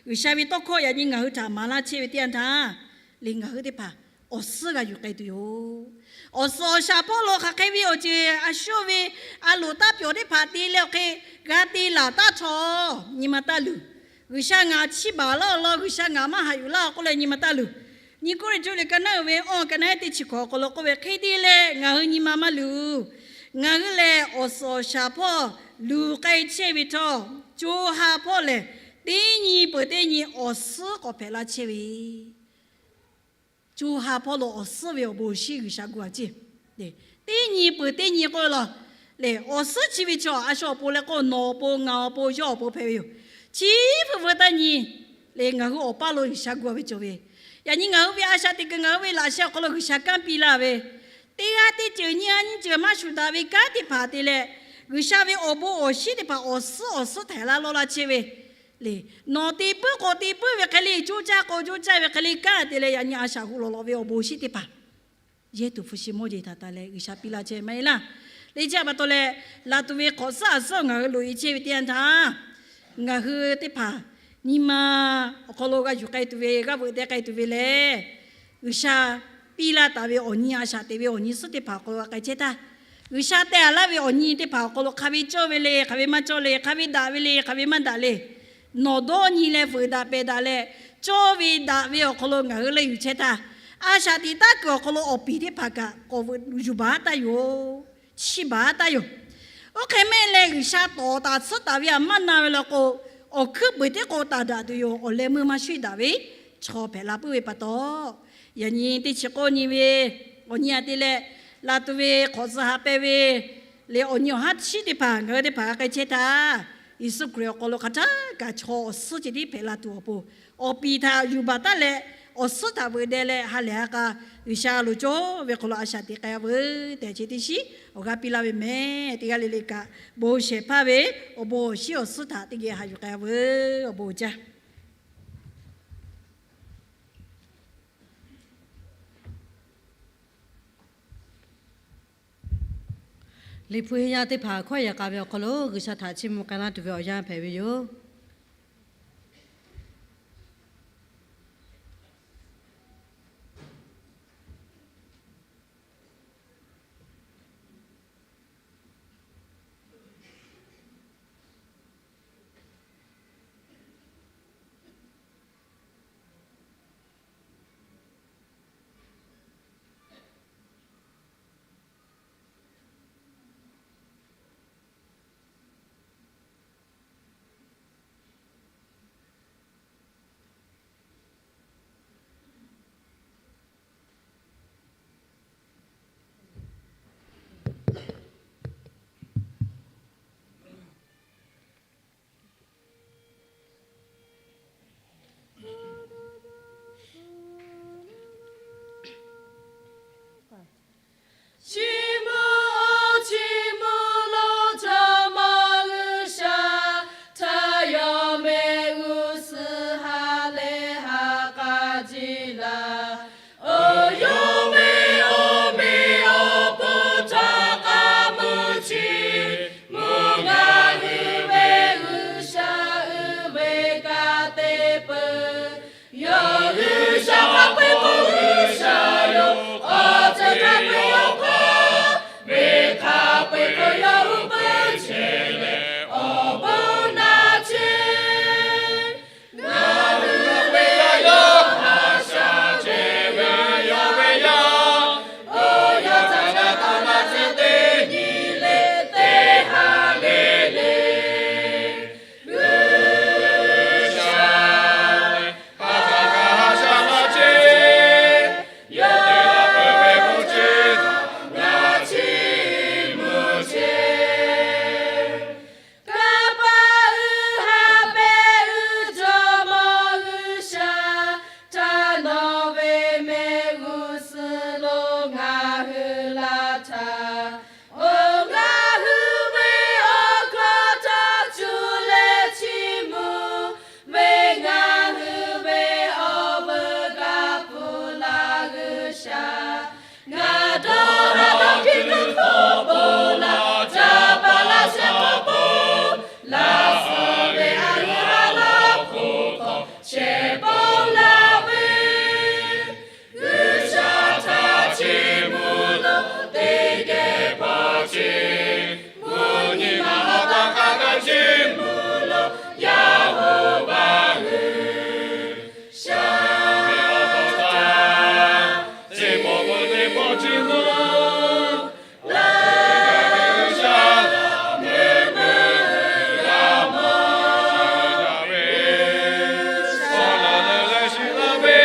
G'uiˬsha ve tawˇ hkawˇ yaꞈ nyi ngaˬ hui htaꞈ maˍ laˇ chehˇ ve teˇ yanˇ htaˇ, le ngaˬ hui teˇ hpaˍ awˬ suhˉ g'a yuˬ k'ai tuˬ yoˬ. Awˬ suhˍ awˬ shaˍ hpawˇ lo hk'aˬ hk'e ve awˬ ceuˬ a shu ve a loˍ taˇ pyawˬ teˇ hpaˍ te leh awˬ hk'e g'a te laˬ taˇ htawˇ, nyi ma taˇ luˬ. G'uiˬsha ngaˬ chiˇ baˬ laˇ awˬ lawn, G'uiˬsha ngaˬ maˇ haꞈ yuˬ laˇ awˬ k'oˆ leh nyi ma taˇ luˬ. Nyi Kawˇrenˍhtuˆ liꞈ ka naˉ uiˍ ve awˬ ka naˉ teˇ chi hkawꞈ awˬ hk'aw lo k'oˆ ve hk'e te leh ngaˬ hui nyi ma maˇ luˬ. Ngaˬ hui lehˬ awˬ suhˍ awˬ shaˍ hpawˇ luˬ k'ai chehˇ ve htawˇ, co ha hpawˇ lehˬ teˇ nyi peuˬ teˇ nyi awˬ suhˉ k'awꞈ hpehꞈ la chehˇ ve co ha hpawˇ lo awˬ suhˉ ve awˬ bon awˬ shinˉ G'uiˬsha gu a ceˇ. Teˇ nyi peuˬ teˇ nyi k'oˆ ve law lehˬ, awˬ suhˉ chi ve chaw a shu awˬ pon leh k'o, nawˬ awˬ pon, ngaˬ awˬ pon, yawˇ awˬ pon hpehꞈ ve yoˬ. Chi hpeuꞈ veu taˇ nyi lehˬ, ngaˬ hui awˬ paˇ lo G'uiˬsha gu a ve cawˬ ve, yaꞈ nyi ngaˬ hui ve a shaꞈ teꞈ kuiˬ ngaˬ hui ve laꞈ sheh awˬ hk'aw lo G'uiˬsha kanˉ piˇ laˇ ve, teˇ g'aˇ teˇ ceuˬ nyiˇ g'aˇ nyiˇ ceuˬ maˇ shuˍ daꞈ ve kanˉ teˇ hpaˍ te leh, G'uiˬsha ve awˬ bon awˬ shinˉ teˇ hpaˍ awˬ suhˉ awˬ suhˉ htaiˍ laˇ lawˇ laˇ chehˇ ve le. Nawˬ te puiˉ k'o te puiˉ ve hk'e le, coˇ caˇ k'o coˇ caˇ ve hk'e le, kanˉ te leh yaꞈ nyi a shaꞈ hu lawˬ lawꞈ ve awˬ bon awˬ shinˉ teˇ hpaˍ yehˇ tuˬ hpu shi mawˇ jeˬ htaꞈ taˍ leh G'uiˬsha piˇ laˇ chehˇ maˇ heˆ laˇ. Leh chi pa taw leh, laˬ tuˬ ve hk'awꞈ suhˉ a suhˉ ngaˬ hui loꞈ e chehˇ ve teˇ yanˇ htaˇ, ngaˬ hui teˇ hpaˍ nyi ma awˬ hk'aw lo g'a yuˬ k'ai tuˬ ve, g'a veuꞈ deh k'ai tuˬ ve lehˬ, G'uiˬsha piˇ laˇ taˍ ve awˬ nyi a shaꞈ teꞈ ve awˬ nyi suhˉ teˇ hpaˍ awˬ hk'aw lo g'a k'ai chehˇ htaˇ, G'uiˬsha teh a laˇ ve awˬ nyi teˇ hpaˍ awˬ hk'aw lo hk'aˬ ve cawˇ ve le, hk'aˬ ve maˇ cawˇ le, hk'aˬ ve daꞈ ve le, hk'aˬ ve maˇ daꞈ le, nawˬ dawˇ nyi leh veuꞈ daꞈ pehˬ daꞈ leh, cawˇ ve daꞈ ve awˬ hk'aw lo ngaˬ hui leh yuˬ chehˇ htaˇ, a shaꞈ teꞈ taˉ kuiˬ awˬ hk'aw lo awˬ piˍ teˇ hpaˍ kaꞈ k'awꞈ veuꞈ yuˬ baˬ taˍ yoˬ. Chiˇ baˬ taˍ yoˬ. Oˇ hk'e mehˆ leh G'uiˬsha tawˍ taˍ tsuhˇ taˍ ve htaꞈ maˇ na ve law k'o, awˬ hkuiˉ puiˍ teˇ k'o taˍ daꞈ tuˬ yoˬ. Awˬ leh meuˇ maˇ shuˉ daꞈ ve chaw hpehꞈ la puiˉ ve pa taw, yaꞈ nyi teˇ chi k'oˆ nyi ve awˬ nyi a te leh, la tuˬ ve hk'awꞈ tcuh ha pehˇ ve le awˬ nyi awˬ haˉ chiˉ teˇ hpaˍ ngaˬ hui teˇ hpaˍ g'a k'ai chehˇ htaˇ, Yeˍsuˆ Hkriꞈ awˬ hk'aw lo hk'aˬ htaˇ kaꞈ chaw awˬ suhˉ ceh tiˉ hpehꞈ la tuˬ awˬ pon, awˬ piˍ htaꞈ yuˬ baˬ taˉ leh, awˬ suhˉ htaꞈ veuꞈ deh leh ha lehˬ ha k'a G'uiˬsha lo cawˇ ve hk'aw lo a shaꞈ teꞈ k'ai a veuˬ tehꞈ chi teˇ shiˉ awˬ g'aˇ piˇ laˇ ve mehˍ. Teˇ g'aˇ le le kaꞈ bon shehˍ hpaˇ ve awˬ bon awˬ shinˉ awˬ suhˉ htaꞈ teˇ geh haꞈ yuˬ k'ai a veuˬ. Awˬ bon uiˍ jaˇ. Liꞈ hpu yaˇ teˇ hpaˍ hkawˇ yehˬ k'a ve awˬ hk'aw lo G'uiˬsha htaꞈ chiˇ mvuh k'ai laˇ tuˬ ve awˬ yanˇ hpehꞈ ve yoˬ. Chi mvuh oˇ chi mvuh lo jawˇmawˇ G'uiˬsha htaꞈ yawˇ mehˆ g'uˇ suhˍ ha lehˬ ha k'a jiˇ laˇ. Oˇ yawˇ ve awˬ meꞈ awˬ hponˇ htawˇ k'a mvuh chi mvuh ngaˬ hui ve G'uiˬsha uiˍ ve ka te peuˬ. Yawˇ G'uiˬsha hk'a peu-eˬ k'o G'uiˬsha yoˬ. Awˬ ceuˬ hk'a peu-eˬ yawˇ hk'aw ve, hk'a peu-eˬ k'o yawˇ uˉ peunˍ chehˇ leh awˬ bon naꞈ chehˇ. Ngaˬ hui ve yawˇ haꞈ shaꞈ chehˇ ve yawˇ ve yaˇ, oˇ yawˇ htaꞈ ca taw laˇ tcuh teˇ nyi le teˇ ha le le. G'uiˬsha lehˬ, ha htaꞈ kaꞈ haꞈ shaꞈ laˇ chehˇ. Yawˇ te laˇ peuˬ ve bon chehˇ htaꞈ ngaˬ chiˇ mvuh chehˇ. Kanˇ paˆ uiˍ haꞈ pehˇ uiˍ jawˇmawˇ G'uiˬsha htaꞈ nawˬ ve mehˆ g'uˇ suhˍ lo ngaˬ hui laˇ htaˇ, oˇ ngaˬ hui ve awˬ hkawˇ htaꞈ cuˇ leh chiˇ mvuh ve ngaˬ hui ve awˬ veuˬ kaꞈ pfuhˍ laˇ G'uiˬsha. Ngaˬ dawˇ haˍ dawˇ hkiˇ kuiˬ hk'oˆ ponˬ laˇ, ca paˍ laˇ shehˍ hk'oˆ ponˬ laˇ, suh ve a g'uˇ ha laˇ hk'oˆ hk'aw shehˍ ponˬ laˇ ve, G'uiˬsha htaꞈ chiˇ mvuh lo teˇ geh hpawˇ chehˇ. Mvuhˇ nyi ma awˬ htaꞈ hk'a gaˬ chiˇ mvuh lo yaˇ hoꞈ baˬ G'uiˬsha ve awˬ hk'aw htaˇ, teˇ pawˆ peuˬ teˇ pawˆ chiˇ mvuh laˇ ve G'uiˬsha mvuhˇ miˬ yaˇ mawˇ ve, G'uiˬsha lehˬ leh shiˍ laˇ ve,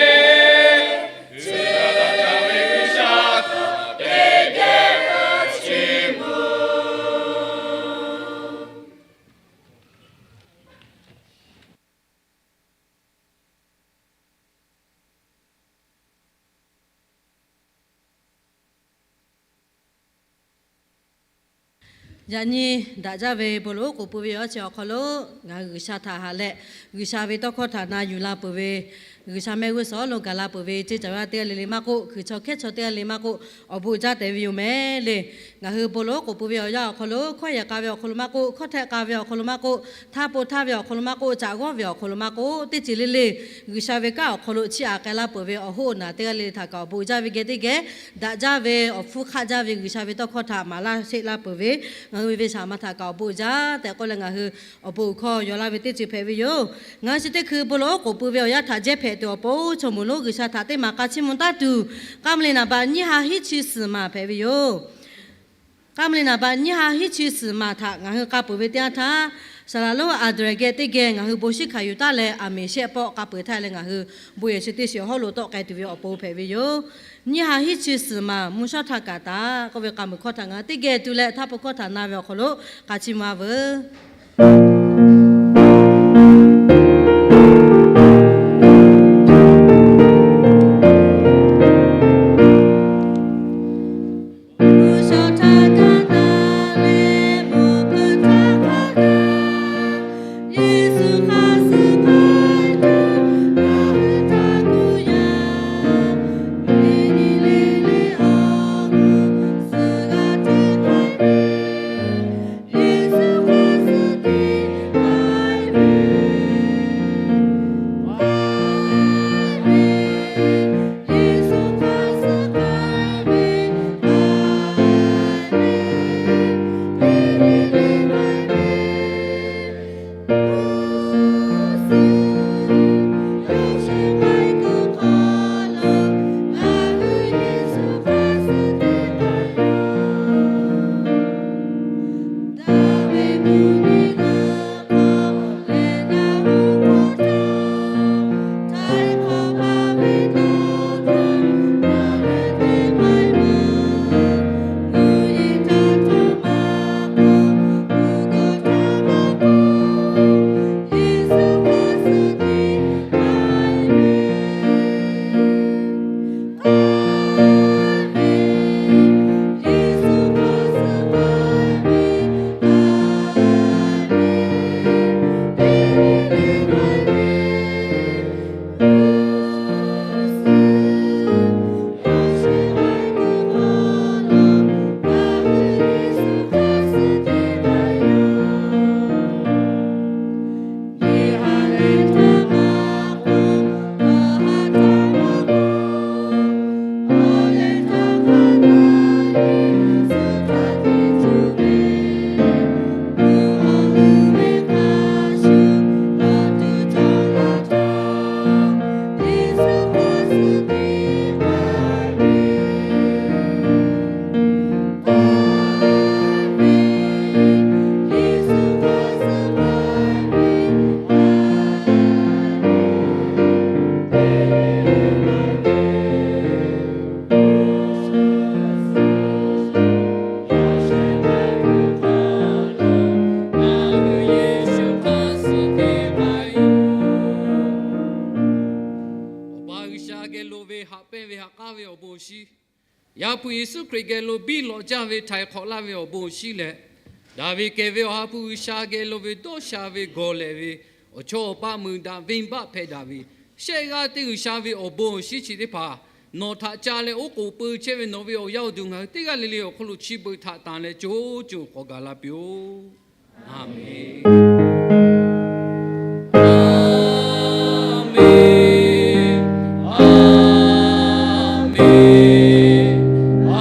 chi htaꞈ daꞈ jaˇ ve G'uiˬsha htaꞈ teˇ geh hpawˇ chiˇ mvuh. Yaꞈ nyi daꞈ jaˇ ve bon loꞈ oˉ k'oˍ pui ve awˬ ceuˬ awˬ hk'aw lo ngaˬ hui G'uiˬsha htaꞈ haꞈ leh, G'uiˬsha ve tawˇ hkawˇ htaꞈ na yuˬ la peuˬ ve G'uiˬsha mehˆ g'uˇ suhˍ lo gaˬ la peuˬ ve ceˇ caˬ yaˇ teˇ g'aˇ le le maˇ k'oˆ, hkuiˬ chaw hkehˉ chaw teˇ g'aˇ le maˇ k'oˆ, awˬ bon uiˍ jaˇ tehꞈ ve yoˬ mehˍ le. Ngaˬ hui bon lawˉ k'oˍ pui ve awˬ yanˇ awˬ hk'aw lo, hkawˇ yehˬ k'a ve awˬ hk'aw lo maˇ k'oˆ, hkawˇ htehˆ k'a ve awˬ hk'aw lo maˇ k'oˆ, htaˇ po htaˇ ve awˬ hk'aw lo maˇ k'oˆ, caꞈ g'awˇ ve awˬ hk'aw lo maˇ k'oˆ, teˇ ceuˬ le le G'uiˬsha ve kanˉ awˬ hk'aw lo chiˇ aꞈ k'ai laˇ peuˬ ve awˬ hoˉ awˬ naˬ teˇ g'aˇ le le htaꞈ kaꞈ awˬ bon uiˍ jaˇ ve geh teˇ geh, daꞈ jaˇ ve awˬ hpfuhˇ hk'aˆ jaˇ ve G'uiˬsha ve tawˇ hkawˇ htaꞈ maˍ laˇ sheˆ laˇ peuˬ ve, ngaˬ hui ve ve shaˍ ma htaꞈ kaꞈ awˬ bon uiˍ jaˇ tehꞈ k'oˆ leh ngaˬ hui awˬ bon hkawˇ yaw laˇ ve teˇ ceuˬ hpehꞈ ve yoˬ. Ngaˬ hui chi teˇ hkui bon lawˉ k'oˍ pui ve awˬ yanˇ htaꞈ jehˇ hpehꞈ tuˬ awˬ pon chaw moˍ lonˉ G'uiˬsha htaꞈ teˇ maˬ k'a chiˇ mvuh taˉ tuˬ, k'a mvuh le naˍ baꞈ nyiˇ ha hiˉ chi suhˍ maˬ hpehꞈ ve yoˬ. K'a mvuh le naˍ baꞈ nyiˇ ha hiˉ chi suhˍ maˬ htaꞈ ngaˬ hui k'a peuˬ ve teˇ yanˇ htaˇ, saˍ laˍ lonˉ a dehꞈ geh teˇ geh ngaˬ hui bon shiˉ hkanˍ yuˬ taˉ leh, aˬ miˍ shehˆ pawˆ k'a peuˬ htaˇ leh ngaˬ hui bon yehˬ chi teˇ shiˍ awˬ hawˉ lo tawˆ k'ai tuˬ ve awˬ pon hpehꞈ ve yoˬ. Nyiˇ ha hiˉ chi suhˍ maˬ mvuhˇ shawˉ htaˇ kaꞈ taˍ k'oˆ ve k'a muiˬ hkawˇ htaꞈ ngaˬ hui teˇ geh tu leh htaˇ po hkawˇ htaꞈ na ve awˬ hk'aw lo k'a chiˇ mvuh a veuˬ. Awˬ pa G'uiˬsha geh lo ve haꞈ pehnˇ ve haꞈ k'aˉ ve awˬ bon awˬ shinˉ, Yaˇ hpu Yeˍsuˆ Hkriꞈ geh lo biˇ lawꞈ jaˇ ve htaiˍ hk'awꞈ laˇ ve awˬ bon awˬ shinˉ leh, daꞈ ve kehˬ ve Awˬ ha hpu G'uiˬsha geh lo ve dawˇ sha ve gawˬ lehꞈ ve awˬ chawˇ awˬ paˆ mui daꞈ venˇ baˆ hpehꞈ daꞈ ve, shehˆ g'aˇ teˇ G'uiˬsha ve awˬ bon awˬ shinˉ chi teˇ hpaˍ nawˬ htaꞈ ca leh oˉ k'oˍ pui chehˇ ve nawˬ ve awˬ yaˇ awˬ duˬ ngaˬ hui teˇ g'aˇ le le awˬ hk'aw lo chi beuꞈ htaꞈ tanˬ leh co co k'awꞈ gaˬ la piˇ-oˆ. Aˍmenˍ. Aˍmenˍ. Aˍmenˍ. Aˍmenˍ.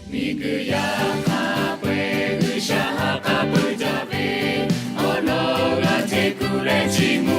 Miˬguiˬ yaˇ hk'a peu-eˬ G'uiˬsha ha k'a peu jaˇ ve, awˬ lawn g'a hteꞈ kuˬ leh chiˇ mvuh